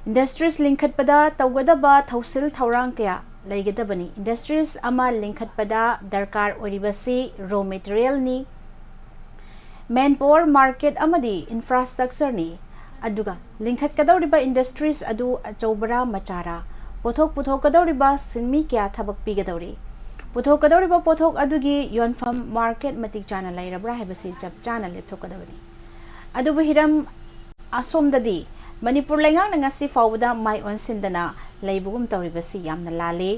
Industries ꯂꯤꯡꯈꯠꯄꯗ ꯇꯧꯒꯗꯕ ꯊꯧꯁꯤꯜ ꯊꯧꯔꯥꯡ ꯀꯌꯥ ꯂꯩꯒꯗꯕꯅꯤ꯫ Industries ꯑꯃ ꯂꯤꯡꯈꯠꯄꯗ ꯗꯔꯀꯥꯔ ꯑꯣꯏꯔꯤꯕꯁꯤ raw material ꯅꯤ, manpower, market ꯑꯃꯗꯤ infrastructure ꯅꯤ꯫ ꯑꯗꯨꯒ ꯂꯤꯡꯈꯠꯀꯗꯧꯔꯤꯕ industries ꯑꯗꯨ ꯑꯆꯧꯕꯔꯥ ꯃꯆꯥꯔꯥ, ꯄꯣꯠꯊꯣꯛ ꯄꯨꯊꯣꯛꯀꯗꯧꯔꯤꯕ ꯁꯤꯟꯃꯤ ꯀꯌꯥ ꯊꯕꯛ ꯄꯤꯒꯗꯧꯔꯤ, ꯄꯨꯊꯣꯛꯀꯗꯧꯔꯤꯕ ꯄꯣꯠꯊꯣꯛ ꯑꯗꯨꯒꯤ ꯌꯣꯟꯐꯝ market ꯃꯇꯤꯛ ꯆꯥꯅ ꯂꯩꯔꯕ꯭ꯔꯥ ꯍꯥꯏꯕꯁꯤ ꯆꯞ ꯆꯥꯅ ꯂꯦꯞꯊꯣꯛꯀꯗꯕꯅꯤ꯫ ꯑꯗꯨꯕꯨ ꯍꯤꯔꯝ ꯑꯁꯣꯝꯗꯗꯤ ꯃꯅꯤꯄꯨꯔ ꯂꯩꯉꯥꯛꯅ ꯉꯁꯤ ꯐꯥꯎꯕꯗ ꯃꯥꯏ ꯑꯣꯟꯁꯤꯟꯗꯅ ꯂꯩꯕꯒꯨꯝ ꯇꯧꯔꯤꯕꯁꯤ ꯌꯥꯝꯅ ꯂꯥꯜꯂꯤ꯫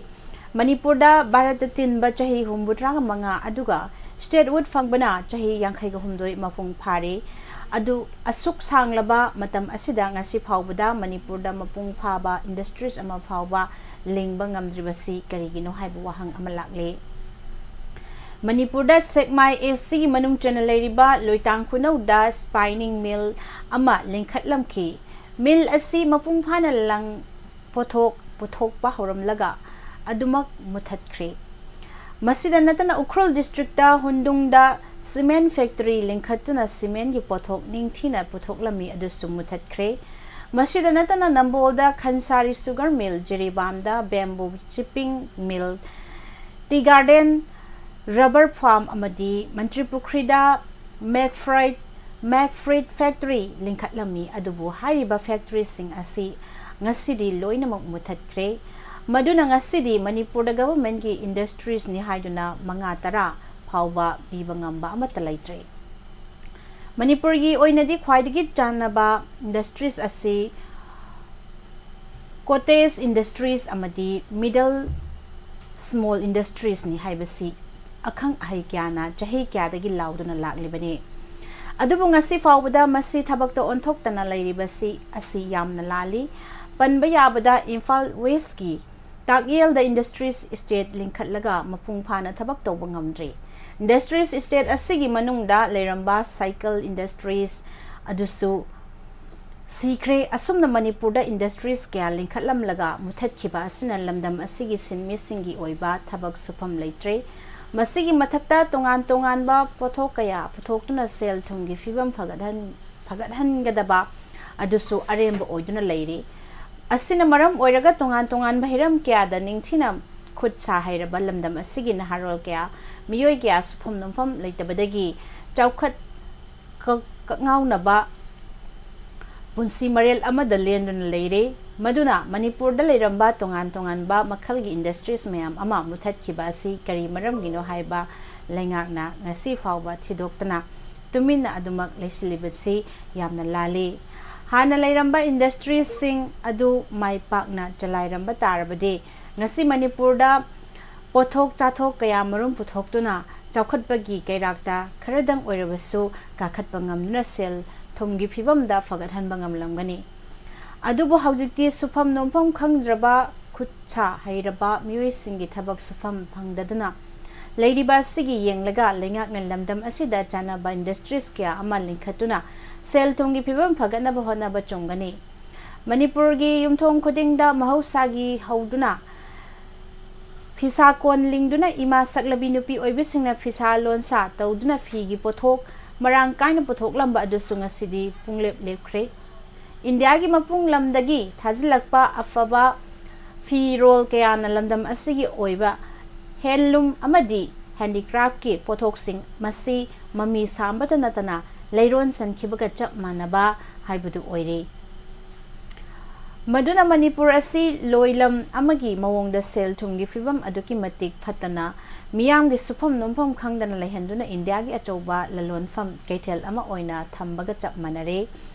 ꯃꯅꯤꯄꯨꯔꯗ ꯚꯥꯔꯠꯇ ꯇꯤꯟꯕ ꯆꯍꯤ ꯍꯨꯝꯐꯨꯇꯔꯥꯒ ꯃꯉꯥ, ꯑꯗꯨꯒ statehood ꯐꯪꯕꯅ ꯆꯍꯤ ꯌꯥꯡꯈꯩꯒ ꯍꯨꯝꯗꯣꯏ ꯃꯄꯨꯡ ꯐꯥꯔꯦ꯫ ꯑꯗꯨ ꯑꯁꯨꯛ ꯁꯥꯡꯂꯕ ꯃꯇꯝ ꯑꯁꯤꯗ ꯉꯁꯤ ꯐꯥꯎꯕꯗ ꯃꯅꯤꯄꯨꯔꯗ ꯃꯄꯨꯡ ꯐꯥꯕ industries ꯑꯃ ꯐꯥꯎꯕ ꯂꯤꯡꯕ ꯉꯝꯗ꯭ꯔꯤꯕꯁꯤ ꯀꯔꯤꯒꯤꯅꯣ ꯍꯥꯏꯕ ꯋꯥꯍꯪ ꯑꯃ ꯂꯥꯛꯂꯦ꯫ ꯃꯅꯤꯄꯨꯔꯗ ꯁꯦꯛꯃꯥꯏ ACꯒꯤ ꯃꯅꯨꯡ ꯆꯟꯅ ꯂꯩꯔꯤꯕ ꯂꯣꯏꯇꯥꯡ ꯈꯨꯅꯧꯗ spinning mill ꯑꯃ ꯂꯤꯡꯈꯠꯂꯝꯈꯤ꯫ Mill ꯑꯁꯤ ꯃꯄꯨꯡ ꯐꯥꯅ ꯂꯪ ꯄꯣꯠꯊꯣꯛ ꯄꯨꯊꯣꯛꯄ ꯍꯧꯔꯝꯂꯒ ꯑꯗꯨꯃꯛ ꯃꯨꯊꯠꯈ꯭ꯔꯦ꯫ ꯃꯁꯤꯗ ꯅꯠꯇꯅ ꯎꯈ꯭ꯔꯨꯜ districtꯇ ꯍꯨꯟꯗꯨꯡꯗ cement factory ꯂꯤꯡꯈꯠꯇꯨꯅ cementꯒꯤ ꯄꯣꯠꯊꯣꯛ ꯅꯤꯡꯊꯤꯅ ꯄꯨꯊꯣꯛꯂꯝꯃꯤ, ꯑꯗꯨꯁꯨ ꯃꯨꯊꯠꯈ꯭ꯔꯦ꯫ ꯃꯁꯤꯗ ꯅꯠꯇꯅ ꯅꯝꯕꯣꯜꯗ ꯈꯟꯁꯥꯔꯤ sugar mill, ꯖꯤꯔꯤꯕꯥꯝꯗ bamboo chipping mill, tea garden, rubber farm ꯑꯃꯗꯤ ꯃꯟꯇ꯭ꯔꯤꯄꯨꯈ꯭ꯔꯤꯗ ꯃꯦꯛꯐ꯭ꯔꯥꯏꯠ ꯃꯦꯛꯐ꯭ꯔꯤꯠ factory ꯂꯤꯡꯈꯠꯂꯝꯃꯤ, ꯑꯗꯨꯕꯨ ꯍꯥꯏꯔꯤꯕ factoryꯁꯤꯡ ꯑꯁꯤ ꯉꯁꯤꯗꯤ ꯂꯣꯏꯅꯃꯛ ꯃꯨꯊꯠꯈ꯭ꯔꯦ꯫ ꯃꯗꯨꯅ ꯉꯁꯤꯗꯤ ꯃꯅꯤꯄꯨꯔꯗ governmentꯀꯤ industriesꯅꯤ ꯍꯥꯏꯗꯨꯅ ꯃꯉꯥ ꯇꯔꯥ ꯐꯥꯎꯕ ꯄꯤꯕ ꯉꯝꯕ ꯑꯃꯠꯇ ꯂꯩꯇ꯭ꯔꯦ꯫ ꯃꯅꯤꯄꯨꯔꯒꯤ ꯑꯣꯏꯅꯗꯤ ꯈ꯭ꯋꯥꯏꯗꯒꯤ ꯆꯥꯟꯅꯕ industries ꯑꯁꯤ Cottage industries ꯑꯃꯗꯤ middle small industries ꯅꯤ ꯍꯥꯏꯕꯁꯤ ꯑꯈꯪ ꯑꯍꯩ ꯀꯌꯥꯅ ꯆꯍꯤ ꯀꯌꯥꯗꯒꯤ ꯂꯥꯎꯗꯨꯅ ꯂꯥꯛꯂꯤꯕꯅꯤ꯫ ꯑꯗꯨꯕꯨ ꯉꯁꯤ ꯐꯥꯎꯕꯗ ꯃꯁꯤ ꯊꯕꯛꯇ ꯑꯣꯟꯊꯣꯛꯇꯅ ꯂꯩꯔꯤꯕꯁꯤ ꯑꯁꯤ ꯌꯥꯝꯅ ꯂꯥꯜꯂꯤ꯫ ꯄꯟꯕ ꯌꯥꯕꯗ ꯏꯝꯐꯥꯜ ꯋꯦꯁꯀꯤ ꯇꯥꯛꯌꯦꯜꯗ industries estate ꯂꯤꯡꯈꯠꯂꯒ ꯃꯄꯨꯡ ꯐꯥꯅ ꯊꯕꯛ ꯇꯧꯕ ꯉꯝꯗ꯭ꯔꯤ꯫ Industries estate ꯑꯁꯤꯒꯤ ꯃꯅꯨꯡꯗ ꯂꯩꯔꯝꯕ cycle industries ꯑꯗꯨꯁꯨ ꯁꯤꯈ꯭ꯔꯦ꯫ ꯑꯁꯨꯝꯅ ꯃꯅꯤꯄꯨꯔꯗ industries ꯀꯌꯥ ꯂꯤꯡꯈꯠꯂꯝꯂꯒ ꯃꯨꯊꯠꯈꯤꯕ ꯑꯁꯤꯅ ꯂꯝꯗꯝ ꯑꯁꯤꯒꯤ ꯁꯤꯟꯃꯤꯁꯤꯡꯒꯤ ꯑꯣꯏꯕ ꯊꯕꯛ ꯁꯨꯐꯝ ꯂꯩꯇ꯭ꯔꯦ꯫ ꯃꯁꯤꯒꯤ ꯃꯊꯛꯇ ꯇꯣꯉꯥꯟ ꯇꯣꯉꯥꯟꯕ ꯄꯣꯠꯊꯣꯛ ꯀꯌꯥ ꯄꯨꯊꯣꯛꯇꯨꯅ ꯁꯦꯜ ꯊꯨꯝꯒꯤ ꯐꯤꯕꯝ ꯐꯒꯠꯍꯟ-, ꯐꯒꯠꯍꯟꯒꯗꯕ ꯑꯗꯨꯁꯨ ꯑꯔꯦꯝꯕ ꯑꯣꯏꯗꯨꯅ ꯂꯩꯔꯤ꯫ ꯑꯁꯤꯅ ꯃꯔꯝ ꯑꯣꯏꯔꯒ ꯇꯣꯉꯥꯟ ꯇꯣꯉꯥꯟꯕ ꯍꯤꯔꯝ ꯀꯌꯥꯗ ꯅꯤꯡꯊꯤꯅ ꯈꯨꯠ ꯁꯥ ꯍꯩꯔꯕ ꯂꯝꯗꯝ ꯑꯁꯤꯒꯤ ꯅꯍꯥꯔꯣꯜ ꯀꯌꯥ, ꯃꯤꯑꯣꯏ ꯀꯌꯥ ꯁꯨꯐꯝ ꯅꯣꯝꯐꯝ ꯂꯩꯇꯕꯗꯒꯤ ꯆꯥꯎꯈꯠ ꯀꯛ-, ꯀꯛꯉꯥꯎꯅꯕ ꯄꯨꯟꯁꯤ ꯃꯔꯦꯜ ꯑꯃꯗ ꯂꯦꯟꯗꯨꯅ ꯂꯩꯔꯦ꯫ ꯃꯗꯨꯅ ꯃꯅꯤꯄꯨꯔꯗ ꯂꯩꯔꯝꯕ ꯇꯣꯉꯥꯟ ꯇꯣꯉꯥꯟꯕ ꯃꯈꯜꯒꯤ industries ꯃꯌꯥꯝ ꯑꯃ ꯃꯨꯊꯠꯈꯤꯕ ꯑꯁꯤ ꯀꯔꯤ ꯃꯔꯝꯒꯤꯅꯣ ꯍꯥꯏꯕ ꯂꯩꯉꯥꯛꯅ ꯉꯁꯤ ꯐꯥꯎꯕ ꯊꯤꯗꯣꯛꯇꯅ ꯇꯨꯃꯤꯟꯅ ꯑꯗꯨꯃꯛ ꯂꯩꯁꯤꯜꯂꯤꯕꯁꯤ ꯌꯥꯝꯅ ꯂꯥꯜꯂꯤ꯫ ꯍꯥꯟꯅ ꯂꯩꯔꯝꯕ industries ꯁꯤꯡ ꯑꯗꯨ ꯃꯥꯏ ꯄꯥꯛꯅ ꯆꯂꯥꯏꯔꯝꯕ ꯇꯥꯔꯕꯗꯤ ꯉꯁꯤ ꯃꯅꯤꯄꯨꯔꯗ ꯄꯣꯠꯊꯣꯛ ꯆꯥꯊꯣꯛ ꯀꯌꯥ ꯃꯔꯨꯝ ꯄꯨꯊꯣꯛꯇꯨꯅ ꯆꯥꯎꯈꯠꯄꯒꯤ ꯀꯩꯔꯥꯛꯇ ꯈꯔꯗꯪ ꯑꯣꯏꯔꯕꯁꯨ ꯀꯥꯈꯠꯄ ꯉꯝꯗꯨꯅ ꯁꯦꯜ ꯊꯨꯝꯒꯤ ꯐꯤꯕꯝꯗ ꯐꯒꯠꯍꯟꯕ ꯉꯝꯂꯝꯒꯅꯤ꯫ ꯑꯗꯨꯕꯨ ꯍꯧꯖꯤꯛꯇꯤ ꯁꯨꯐꯝ ꯅꯣꯝꯐꯝ ꯈꯪꯗ꯭ꯔꯕ ꯈꯨꯠ ꯁꯥ ꯍꯩꯔꯕ ꯃꯤꯑꯣꯏꯁꯤꯡꯒꯤ ꯊꯕꯛ ꯁꯨꯐꯝ ꯐꯪꯗꯗꯨꯅ ꯂꯩꯔꯤꯕ ꯑꯁꯤꯒꯤ ꯌꯦꯡꯂꯒ ꯂꯩꯉꯥꯛꯅ ꯂꯝꯗꯝ ꯑꯁꯤꯗ ꯆꯥꯟꯅꯕ industries ꯀꯌꯥ ꯑꯃ ꯂꯤꯡꯈꯠꯇꯨꯅ ꯁꯦꯜ ꯊꯨꯝꯒꯤ ꯐꯤꯕꯝ ꯐꯒꯠꯅꯕ ꯍꯣꯠꯅꯕ ꯆꯨꯝꯒꯅꯤ꯫ ꯃꯅꯤꯄꯨꯔꯒꯤ ꯌꯨꯝꯊꯣꯡ ꯈꯨꯗꯤꯡꯗ ꯃꯍꯧꯁꯥꯒꯤ ꯍꯧꯗꯨꯅ ꯐꯤꯁꯥ ꯀꯣꯟ ꯂꯤꯡꯗꯨꯅ ꯏꯃꯥ ꯁꯛꯂꯕꯤ ꯅꯨꯄꯤ ꯑꯣꯏꯕꯤꯁꯤꯡꯅ ꯐꯤꯁꯥ ꯂꯣꯟꯁꯥ ꯇꯧꯗꯨꯅ ꯐꯤꯒꯤ ꯄꯣꯠꯊꯣꯛ ꯃꯔꯥꯡ ꯀꯥꯏꯅ ꯄꯨꯊꯣꯛꯂꯝꯕ ꯑꯗꯨꯁꯨ ꯉꯁꯤꯗꯤ ꯄꯨꯡꯂꯦꯞ ꯂꯦꯞꯈ꯭ꯔꯦ꯫ ꯏꯟꯗꯤꯌꯥꯒꯤ ꯃꯄꯨꯡ ꯂꯝꯗꯒꯤ ꯊꯥꯖꯤꯜꯂꯛꯄ ꯑꯐꯕ ꯐꯤꯔꯣꯜ ꯀꯌꯥꯅ ꯂꯝꯗꯝ ꯑꯁꯤꯒꯤ ꯑꯣꯏꯕ handloom ꯑꯃꯗꯤ handicraft ꯀꯤ ꯄꯣꯠꯊꯣꯛꯁꯤꯡ ꯃꯁꯤ ꯃꯃꯤ ꯁꯥꯝꯕꯇ ꯅꯠꯇꯅ ꯂꯩꯔꯣꯟ ꯆꯟꯈꯤꯕꯒ ꯆꯞ ꯃꯥꯟꯅꯕ ꯍꯥꯏꯕꯗꯨ ꯑꯣꯏꯔꯦ꯫ ꯃꯗꯨꯅ ꯃꯅꯤꯄꯨꯔ ꯑꯁꯤ ꯂꯣꯏꯂꯝ ꯑꯃꯒꯤ ꯃꯑꯣꯡꯗ ꯁꯦꯜ ꯊꯨꯝꯒꯤ ꯐꯤꯕꯝ ꯑꯗꯨꯛꯀꯤ ꯃꯇꯤꯛ ꯐꯠꯇꯅ ꯃꯤꯌꯥꯝꯒꯤ ꯁꯨꯐꯝ ꯅꯣꯝꯐꯝ ꯈꯪꯗꯅ ꯂꯩꯍꯟꯗꯨꯅ ꯏꯟꯗꯤꯌꯥꯒꯤ ꯑꯆꯧꯕ ꯂꯂꯣꯟꯐꯝ ꯀꯩꯊꯦꯜ ꯑꯃ ꯑꯣꯏꯅ ꯊꯝꯕꯒ ꯆꯞ ꯃꯥꯟꯅꯔꯦ꯫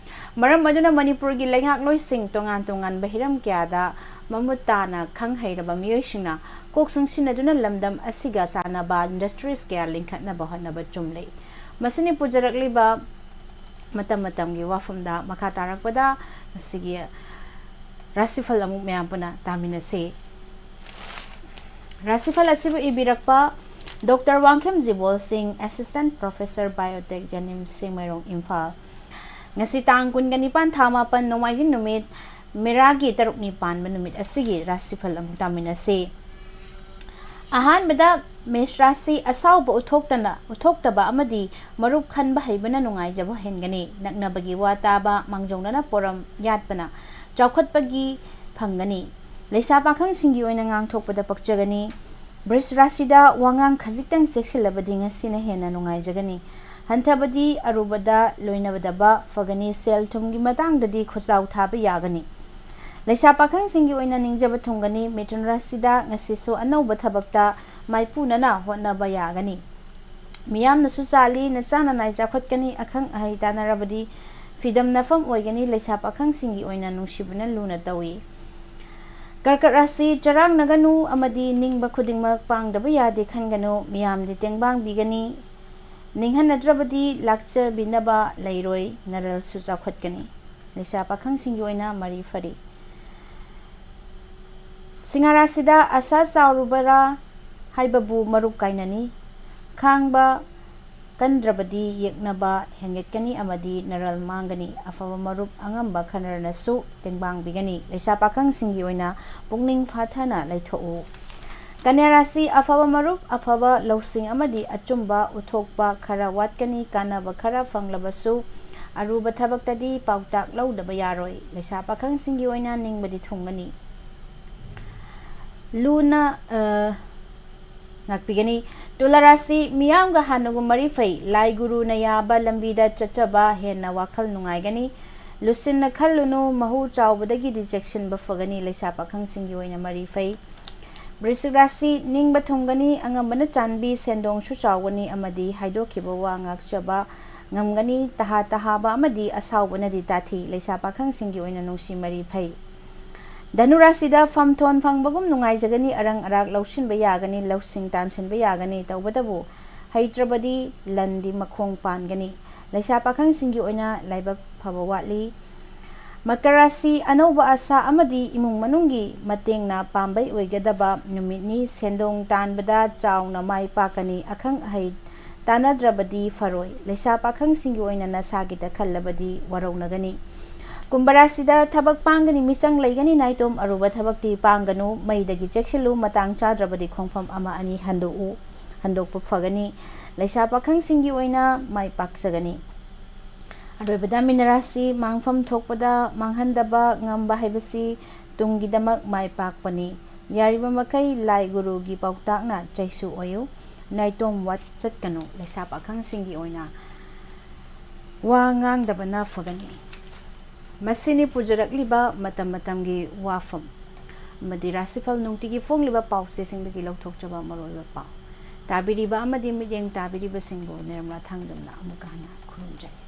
ꯃꯔꯝ ꯑꯗꯨꯅ ꯃꯅꯤꯄꯨꯔꯒꯤ ꯂꯩꯉꯥꯛꯂꯣꯏꯁꯤꯡ ꯇꯣꯉꯥꯟ ꯇꯣꯉꯥꯟꯕ ꯍꯤꯔꯝ ꯀꯌꯥꯗ ꯃꯃꯨꯠ ꯇꯥꯅ ꯈꯪ ꯍꯩꯔꯕ ꯃꯤꯑꯣꯏꯁꯤꯡꯅ ꯀꯣꯛ ꯆꯨꯡꯁꯤꯟꯅꯗꯨꯅ ꯂꯝꯗꯝ ꯑꯁꯤꯒ ꯆꯥꯟꯅꯕ industries ꯀꯌꯥ ꯂꯤꯡꯈꯠꯅꯕ ꯍꯣꯠꯅꯕ ꯆꯨꯝꯂꯤ꯫ ꯃꯁꯤꯅꯤ ꯄꯨꯖꯔꯛꯂꯤꯕ ꯃꯇꯝ ꯃꯇꯝꯒꯤ ꯋꯥꯐꯝꯗ꯫ ꯃꯈꯥ ꯇꯥꯔꯛꯄꯗ ꯃꯁꯤꯒꯤ ꯔꯥꯁꯤꯐꯜ ꯑꯃꯨꯛ ꯃꯌꯥꯝ ꯄꯨꯟꯅ ꯇꯥꯃꯤꯟꯅꯁꯤ꯫ ꯔꯥꯁꯤꯐꯜ ꯑꯁꯤꯕꯨ ꯏꯕꯤꯔꯛꯄ ꯗꯣꯛꯇꯔ ꯋꯥꯡꯈꯦꯝ ꯖꯤꯕꯣꯜ ꯁꯤꯡ, Assistant Professor Biotech, JNIMS, Chingmeirong, Imphal. ꯉꯁꯤ ꯇꯥꯡ ꯀꯨꯟꯒ ꯅꯤꯄꯥꯟ, ꯊꯥ ꯃꯥꯄꯟ, ꯅꯣꯡꯃꯥꯏꯖꯤꯡ ꯅꯨꯃꯤꯠ, ꯃꯦꯔꯥꯒꯤ ꯇꯔꯨꯛꯅꯤ ꯄꯥꯟꯕ ꯅꯨꯃꯤꯠ ꯑꯁꯤꯒꯤ ꯔꯥꯁꯤꯐꯜ ꯑꯃꯨꯛ ꯇꯥꯃꯤꯟꯅꯁꯤ꯫ ꯑꯍꯥꯟꯕꯗ, ꯃꯦꯁ ꯔꯥꯁꯤ ꯑꯁꯥꯎꯕ ꯎꯠꯊꯣꯛꯇꯅ, ꯎꯠꯊꯣꯛꯇꯕ ꯑꯃꯗꯤ ꯃꯔꯨꯞ ꯈꯟꯕ ꯍꯩꯕꯅ ꯅꯨꯡꯉꯥꯏꯖꯕ ꯍꯦꯟꯒꯅꯤ꯫ ꯅꯛꯅꯕꯒꯤ ꯋꯥ ꯇꯥꯕ, ꯃꯥꯡꯖꯧꯅꯅ ꯄꯣꯔꯝ ꯌꯥꯠꯄꯅ ꯆꯥꯎꯈꯠꯄꯒꯤ ꯐꯪꯒꯅꯤ꯫ ꯂꯩꯁꯥ ꯄꯥꯈꯪꯁꯤꯡꯒꯤ ꯑꯣꯏꯅ ꯉꯥꯡꯊꯣꯛꯄꯗ ꯄꯛꯆꯒꯅꯤ꯫ ꯕ꯭ꯔꯤꯖ ꯔꯥꯁꯤꯗ ꯋꯥꯉꯥꯡ ꯈꯖꯤꯛꯇꯪ ꯆꯦꯛꯁꯤꯜꯂꯕꯗꯤ ꯉꯁꯤꯅ ꯍꯦꯟꯅ ꯅꯨꯡꯉꯥꯏꯖꯒꯅꯤ꯫ ꯍꯟꯊꯕꯗꯤ ꯑꯔꯨꯕꯗ ꯂꯣꯏꯅꯗꯕ ꯐꯒꯅꯤ꯫ ꯁꯦꯜ ꯊꯨꯝꯒꯤ ꯃꯇꯥꯡꯗꯗꯤ ꯈꯨꯠꯆꯥꯎ ꯊꯥꯕ ꯌꯥꯒꯅꯤ꯫ ꯂꯩꯁꯥ ꯄꯥꯈꯪꯁꯤꯡꯒꯤ ꯑꯣꯏꯅ ꯅꯤꯡꯖꯕ ꯊꯨꯡꯒꯅꯤ꯫ ꯃꯤꯊꯨꯟ ꯔꯥꯁꯤꯗ ꯉꯁꯤꯁꯨ ꯑꯅꯧꯕ ꯊꯕꯛꯇ ꯃꯥꯏꯄꯨꯅꯅ ꯍꯣꯠꯅꯕ ꯌꯥꯒꯅꯤ꯫ ꯃꯤꯌꯥꯝꯅꯁꯨ ꯆꯥꯜꯂꯤ꯫ ꯅꯆꯥ ꯅꯅꯥꯏ ꯆꯥꯎꯈꯠꯀꯅꯤ꯫ ꯑꯈꯪ ꯑꯍꯩ ꯇꯥꯟꯅꯔꯕꯗꯤ ꯐꯤꯗꯝ ꯅꯐꯝ ꯑꯣꯏꯒꯅꯤ꯫ ꯂꯩꯁꯥ ꯄꯥꯈꯪꯁꯤꯡꯒꯤ ꯑꯣꯏꯅ ꯅꯨꯡꯁꯤꯕꯅ ꯂꯨꯅ ꯇꯧꯏ꯫ ꯀꯔꯀꯠ ꯔꯥꯁꯤ, ꯆꯔꯥꯡꯅꯒꯅꯨ ꯑꯃꯗꯤ ꯅꯤꯡꯕ ꯈꯨꯗꯤꯡꯃꯛ ꯄꯥꯡꯗꯕ ꯌꯥꯗꯦ ꯈꯟꯒꯅꯨ꯫ ꯃꯤꯌꯥꯝꯗꯤ ꯇꯦꯡꯕꯥꯡꯕꯤꯒꯅꯤ꯫ ꯅꯤꯡꯍꯟꯅꯗ꯭ꯔꯕꯗꯤ ꯂꯥꯛꯆꯕꯤꯅꯕ ꯂꯩꯔꯣꯏ꯫ ꯅꯔꯜꯁꯨ ꯆꯥꯎꯈꯠꯀꯅꯤ꯫ ꯂꯩꯁꯥ ꯄꯥꯈꯪꯁꯤꯡꯒꯤ ꯑꯣꯏꯅ ꯃꯔꯤ ꯐꯔꯤ꯫ ꯁꯤꯡꯍ ꯔꯥꯁꯤꯗ ꯑꯁꯥ ꯆꯥꯎꯔꯨꯕꯔꯥ ꯍꯥꯏꯕꯕꯨ ꯃꯔꯨꯞ ꯀꯥꯏꯅꯅꯤ꯫ ꯈꯥꯡꯕ ꯀꯟꯗ꯭ꯔꯕꯗꯤ ꯌꯦꯛꯅꯕ ꯍꯦꯟꯒꯠꯀꯅꯤ ꯑꯃꯗꯤ ꯅꯔꯜ ꯃꯥꯡꯒꯅꯤ꯫ ꯑꯐꯕ ꯃꯔꯨꯞ ꯑꯉꯝꯕ ꯈꯔꯅꯁꯨ ꯇꯦꯡꯕꯥꯡꯕꯤꯒꯅꯤ꯫ ꯂꯩꯁꯥ ꯄꯥꯈꯪꯁꯤꯡꯒꯤ ꯑꯣꯏꯅ ꯄꯨꯛꯅꯤꯡ ꯐꯥꯊꯅ ꯂꯩꯊꯣꯛꯎ꯫ ꯀꯟꯌꯥ ꯔꯥꯁꯤ, ꯑꯐꯕ ꯃꯔꯨꯞ, ꯑꯐꯕ ꯂꯧꯁꯤꯡ ꯑꯃꯗꯤ ꯑꯆꯨꯝꯕ ꯎꯠꯊꯣꯛꯄ ꯈꯔ ꯋꯥꯠꯀꯅꯤ꯫ ꯀꯥꯟꯅꯕ ꯈꯔ ꯐꯪꯂꯕꯁꯨ ꯑꯔꯨꯕ ꯊꯕꯛꯇꯗꯤ ꯄꯥꯎꯇꯥꯛ ꯂꯧꯗꯕ ꯌꯥꯔꯣꯏ꯫ ꯂꯩꯁꯥ ꯄꯥꯈꯪꯁꯤꯡꯒꯤ ꯑꯣꯏꯅ ꯅꯤꯡꯕꯗꯤ ꯊꯨꯡꯒꯅꯤ꯫ ꯂꯨꯅ, ꯑ, ꯉꯥꯛꯄꯤꯒꯅꯤ꯫ ꯇꯨꯂꯥ ꯔꯥꯁꯤ, ꯃꯤꯌꯥꯝꯒ ꯍꯥꯟꯅꯒꯨꯝ ꯃꯔꯤ ꯐꯩ꯫ ꯂꯥꯏ ꯒꯨꯔꯨꯅ ꯌꯥꯕ ꯂꯝꯕꯤꯗ ꯆꯠꯆꯕ ꯍꯦꯟꯅ ꯋꯥꯈꯜ ꯅꯨꯡꯉꯥꯏꯒꯅꯤ꯫ ꯂꯨꯁꯤꯟꯅ ꯈꯜꯂꯨꯅꯨ, ꯃꯍꯨ ꯆꯥꯎꯕꯗꯒꯤꯗꯤ ꯆꯦꯛꯁꯤꯟꯕ ꯐꯒꯅꯤ꯫ ꯂꯩꯁꯥ ꯄꯥꯈꯪꯁꯤꯡꯒꯤ ꯑꯣꯏꯅ ꯃꯔꯤ ꯐꯩ꯫ ꯕ꯭ꯔꯤꯁꯤꯛ ꯔꯥꯁꯤ, ꯅꯤꯡꯕ ꯊꯨꯡꯒꯅꯤ, ꯑꯉꯝꯕꯅ ꯆꯥꯟꯕꯤ, ꯁꯦꯟꯗꯣꯡꯁꯨ ꯆꯥꯎꯒꯅꯤ ꯑꯃꯗꯤ ꯍꯥꯏꯗꯣꯛꯈꯤꯕ ꯋꯥ ꯉꯥꯛꯆꯕ ꯉꯝꯒꯅꯤ꯫ ꯇꯍꯥ ꯇꯍꯥꯕ ꯑꯃꯗꯤ ꯑꯁꯥꯎꯕꯅꯗꯤ ꯇꯥꯊꯤ꯫ ꯂꯩꯁꯥ ꯄꯥꯈꯪꯁꯤꯡꯒꯤ ꯑꯣꯏꯅ ꯅꯨꯡꯁꯤ ꯃꯔꯤ ꯐꯩ꯫ ꯙꯅꯨ ꯔꯥꯁꯤꯗ ꯐꯝ ꯊꯣꯟ ꯐꯪꯕꯒꯨꯝ ꯅꯨꯡꯉꯥꯏꯖꯒꯅꯤ꯫ ꯑꯔꯪ ꯑꯔꯥꯛ ꯂꯧꯁꯤꯟꯕ ꯌꯥꯒꯅꯤ, ꯂꯧꯁꯤꯡ ꯇꯥꯟꯁꯤꯟꯕ ꯌꯥꯒꯅꯤ꯫ ꯇꯧꯕꯇꯕꯨ ꯍꯩꯇ꯭ꯔꯕꯗꯤ ꯂꯟꯗꯤ ꯃꯈꯣꯡ ꯄꯥꯟꯒꯅꯤ꯫ ꯂꯩꯁꯥ ꯄꯥꯈꯪꯁꯤꯡꯒꯤ ꯑꯣꯏꯅ ꯂꯥꯏꯕꯛ ꯐꯕ ꯋꯥꯠꯂꯤ꯫ ꯃꯀꯔ ꯔꯥꯁꯤ ꯑꯅꯧꯕ ꯑꯁꯥ ꯑꯃꯗꯤ ꯏꯃꯨꯡ ꯃꯅꯨꯡꯒꯤ ꯃꯇꯦꯡꯅ ꯄꯥꯝꯕꯩ ꯑꯣꯏꯒꯗꯕ ꯅꯨꯃꯤꯠꯅꯤ꯫ ꯁꯦꯟꯗꯣꯡ ꯇꯥꯟꯕꯗ ꯆꯥꯎꯅ ꯃꯥꯏ ꯄꯥꯛꯀꯅꯤ꯫ ꯑꯈꯪ ꯑꯍꯩ ꯇꯥꯟꯅꯗ꯭ꯔꯕꯗꯤ ꯐꯔꯣꯏ꯫ ꯂꯩꯁꯥ ꯄꯥꯈꯪꯁꯤꯡꯒꯤ ꯑꯣꯏꯅ ꯅꯁꯥꯒꯤꯗ ꯈꯜꯂꯕꯗꯤ ꯋꯥꯔꯧꯅꯒꯅꯤ꯫ ꯀꯨꯝꯚ ꯔꯥꯁꯤꯗ ꯊꯕꯛ ꯄꯥꯡꯒꯅꯤ, ꯃꯤꯆꯪ ꯂꯩꯒꯅꯤ꯫ ꯅꯥꯏꯇꯣꯝ ꯑꯔꯨꯕ ꯊꯕꯛꯇꯤ ꯄꯥꯡꯒꯅꯨ꯫ ꯃꯩꯗꯒꯤ ꯆꯦꯛꯁꯤꯜꯂꯨ꯫ ꯃꯇꯥꯡ ꯆꯥꯗ꯭ꯔꯕꯗꯤ ꯈꯣꯡꯐꯝ ꯑꯃ ꯑꯅꯤ ꯍꯟꯗꯣꯛꯎ, ꯍꯟꯗꯣꯛꯄ ꯐꯒꯅꯤ꯫ ꯂꯩꯁꯥ ꯄꯥꯈꯪꯁꯤꯡꯒꯤ ꯑꯣꯏꯅ ꯃꯥꯏ ꯄꯥꯛꯆꯒꯅꯤ꯫ ꯑꯔꯣꯏꯕꯗ ꯃꯤꯅ ꯔꯥꯁꯤ ꯃꯥꯡꯐꯝ ꯊꯣꯛꯄꯗ ꯃꯥꯡꯍꯟꯗꯕ ꯉꯝꯕ ꯍꯥꯏꯕꯁꯤ ꯇꯨꯡꯒꯤꯗꯃꯛ ꯃꯥꯏ ꯄꯥꯛꯄꯅꯤ꯫ ꯌꯥꯔꯤꯕ ꯃꯈꯩ ꯂꯥꯏ ꯒꯨꯔꯨꯒꯤ ꯄꯥꯎꯇꯥꯛꯅ ꯆꯩꯁꯨ ꯑꯣꯏꯌꯨ꯫ ꯅꯥꯏꯇꯣꯝ ꯋꯥꯠ ꯆꯠꯀꯅꯨ꯫ ꯂꯩꯁꯥ ꯄꯥꯈꯪꯁꯤꯡꯒꯤ ꯑꯣꯏꯅ ꯋꯥ ꯉꯥꯡꯗꯕꯅ ꯐꯒꯅꯤ꯫ ꯃꯁꯤꯅꯤ ꯄꯨꯖꯔꯛꯂꯤꯕ ꯃꯇꯝ ꯃꯇꯝꯒꯤ ꯋꯥꯐꯝ ꯑꯃꯗꯤ ꯔꯥꯁꯤꯐꯜ ꯅꯨꯡꯇꯤꯒꯤ ꯐꯣꯡꯂꯤꯕ ꯄꯥꯎꯆꯦꯁꯤꯡꯗꯒꯤ ꯂꯧꯊꯣꯛꯆꯕ ꯃꯔꯨꯑꯣꯏꯕ ꯄꯥꯎ꯫ ꯇꯥꯕꯤꯔꯤꯕ ꯑꯃꯗꯤ ꯃꯤꯠꯌꯦꯡ ꯇꯥꯕꯤꯔꯤꯕꯁꯤꯡꯕꯨ ꯅꯤꯔꯃꯂꯥ ꯊꯥꯡꯖꯝꯅ ꯑꯃꯨꯛꯀ ꯍꯟꯅ ꯈꯨꯔꯨꯝꯖꯔꯤ꯫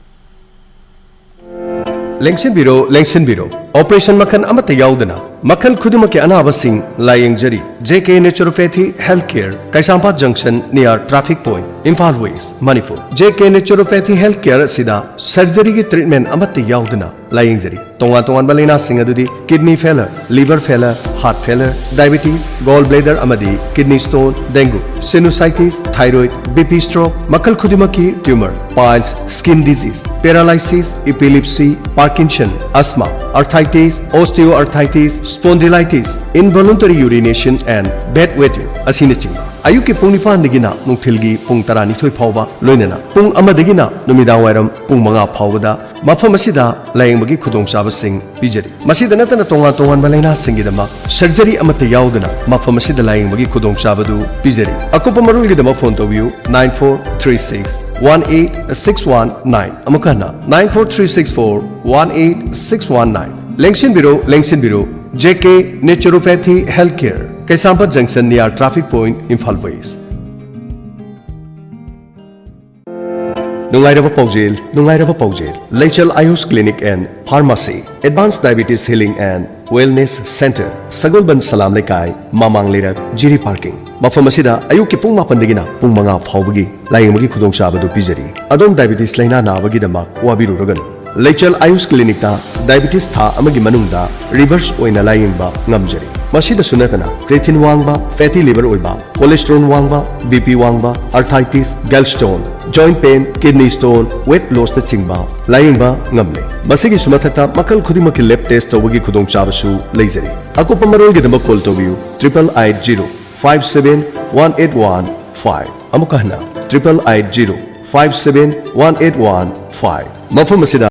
ꯂꯦꯡꯁꯤꯟꯕꯤꯔꯣ, ꯂꯦꯡꯁꯤꯟꯕꯤꯔꯣ꯫ ꯑꯣꯄꯔꯦꯁꯟ ꯃꯈꯜ ꯑꯃꯠꯇ ꯌꯥꯎꯗꯅ ꯃꯈꯜ ꯈꯨꯗꯤꯡꯃꯛꯀꯤ ꯑꯅꯥꯕꯁꯤꯡ ꯂꯥꯌꯦꯡꯖꯔꯤ꯫ J K Naturopathy Health Care, ꯀꯩꯁꯥꯝꯄꯥꯠ ꯖꯪꯁꯟ, near Traffic Point, Imphal West, Manipur. J K Naturopathy Health Care ꯑꯁꯤꯗ ꯁꯔꯖꯔꯤꯒꯤ ꯇ꯭ꯔꯤꯠꯃꯦꯟ ꯑꯃꯠꯇ ꯌꯥꯎꯗꯅ ꯂꯥꯌꯦꯡꯖꯔꯤ꯫ ꯇꯣꯉꯥꯟ ꯇꯣꯉꯥꯟꯕ ꯂꯥꯏꯅꯥꯁꯤꯡ ꯑꯗꯨꯗꯤ kidney failure, liver failure, heart failure, diabetes, gall bladder ꯑꯃꯗꯤ kidney stone, dengue, sinusitis, thyroid, B P stroke, ꯃꯈꯜ ꯈꯨꯗꯤꯡꯃꯛꯀꯤ tumor, piles, skin disease, paralysis, epilepsy, Parkinson, asthma, arthritis, osteoarthritis, spondylitis, involuntary urination and bedwetting ꯑꯁꯤꯅꯆꯤꯡꯕ꯫ ꯑꯌꯨꯛꯀꯤ ꯄꯨꯡ ꯅꯤꯄꯥꯟꯗꯒꯤꯅ ꯅꯨꯡꯊꯤꯜꯒꯤ ꯄꯨꯡ ꯇꯔꯥꯅꯤꯊꯣꯏ ꯐꯥꯎꯕ, ꯂꯣꯏꯅꯅ ꯄꯨꯡ ꯑꯃꯗꯒꯤꯅ ꯅꯨꯃꯤꯗꯥꯡꯋꯥꯏꯔꯝ ꯄꯨꯡ ꯃꯉꯥ ꯐꯥꯎꯕꯗ ꯃꯐꯝ ꯑꯁꯤꯗ ꯂꯥꯌꯦꯡꯕꯒꯤ ꯈꯨꯗꯣꯡꯆꯥꯕꯁꯤꯡ ꯄꯤꯖꯔꯤ꯫ ꯃꯁꯤꯗ ꯅꯠꯇꯅ ꯇꯣꯉꯥꯟ ꯇꯣꯉꯥꯟꯕ ꯂꯥꯏꯅꯥꯁꯤꯡꯒꯤꯗꯃꯛ ꯁꯔꯖꯔꯤ ꯑꯃꯠꯇ ꯌꯥꯎꯗꯅ ꯃꯐꯝ ꯑꯁꯤꯗ ꯂꯥꯌꯦꯡꯕꯒꯤ ꯈꯨꯗꯣꯡꯆꯥꯕꯗꯨ ꯄꯤꯖꯔꯤ꯫ ꯑꯀꯨꯞꯄ ꯃꯔꯣꯜꯒꯤꯗꯃꯛ ꯐꯣꯟ ꯇꯧꯕꯤꯌꯨ, nine four three six one eight six one nine꯫ ꯑꯃꯨꯛ ꯍꯟꯅ, nine four three six four one eight six one nine꯫ ꯂꯦꯡꯁꯤꯟꯕꯤꯔꯣ, ꯂꯦꯡꯁꯤꯟꯕꯤꯔꯣ꯫ J K Naturopathy Health Care, ꯀꯩꯁꯥꯝꯄꯥꯠ ꯖꯪꯁꯟ, near Traffic Point, Imphal West. ꯅꯨꯡꯉꯥꯏꯔꯕ ꯄꯥꯎꯖꯦꯜ, ꯅꯨꯡꯉꯥꯏꯔꯕ ꯄꯥꯎꯖꯦꯜ꯫ ꯂꯩꯆꯦꯜ ꯑꯌꯨꯁ Clinic and Pharmacy, Advanced Diabetes Healing and Wellness Center, ꯁꯒꯣꯜꯕꯟ ꯁꯂꯥꯝ ꯂꯩꯀꯥꯏ, ꯃꯃꯥꯡ ꯂꯩꯔꯛ, ꯖꯤꯔꯤ parking. ꯃꯐꯝ ꯑꯁꯤꯗ ꯑꯌꯨꯛꯀꯤ ꯄꯨꯡ ꯃꯥꯄꯟꯗꯒꯤꯅ ꯄꯨꯡ ꯃꯉꯥ ꯐꯥꯎꯕꯒꯤ ꯂꯥꯌꯦꯡꯕꯒꯤ ꯈꯨꯗꯣꯡꯆꯥꯕ ꯑꯗꯨ ꯄꯤꯖꯔꯤ꯫ ꯑꯗꯣꯝ diabetes ꯂꯩꯅꯥ ꯅꯥꯕꯒꯤꯗꯃꯛ ꯋꯥꯕꯤꯔꯨꯔꯒꯅꯨ꯫ ꯂꯩꯆꯦꯜ ꯑꯌꯨꯁ Clinicꯇ diabetes ꯊꯥ ꯑꯃꯒꯤ ꯃꯅꯨꯡꯗ reverse ꯑꯣꯏꯅ ꯂꯥꯌꯦꯡꯕ ꯉꯝꯖꯔꯤ꯫ ꯃꯁꯤꯗꯁꯨ ꯅꯠꯇꯅ creatine ꯋꯥꯡꯕ, fatty liver ꯑꯣꯏꯕ, cholesterol ꯋꯥꯡꯕ, BP ꯋꯥꯡꯕ, arthritis, gallstone, joint pain, kidney stone, weight lossꯅ ꯆꯤꯡꯕ ꯂꯥꯌꯦꯡꯕ ꯉꯝꯂꯦ꯫ ꯃꯁꯤꯒꯤꯁꯨ ꯃꯊꯛꯇ ꯃꯈꯜ ꯈꯨꯗꯤꯡꯃꯛꯀꯤ lab test ꯇꯧꯕꯒꯤ ꯈꯨꯗꯣꯡꯆꯥꯕꯁꯨ ꯂꯩꯖꯔꯤ꯫ ꯑꯀꯨꯞꯄ ꯃꯔꯣꯜꯒꯤꯗꯃꯛ call ꯇꯧꯕꯤꯌꯨ triple eight zero five seven one eight one five꯫ ꯑꯃꯨꯛꯀ ꯍꯟꯅ triple eight zero five seven one eight one five꯫ ꯃꯐꯝ ꯑꯁꯤꯗ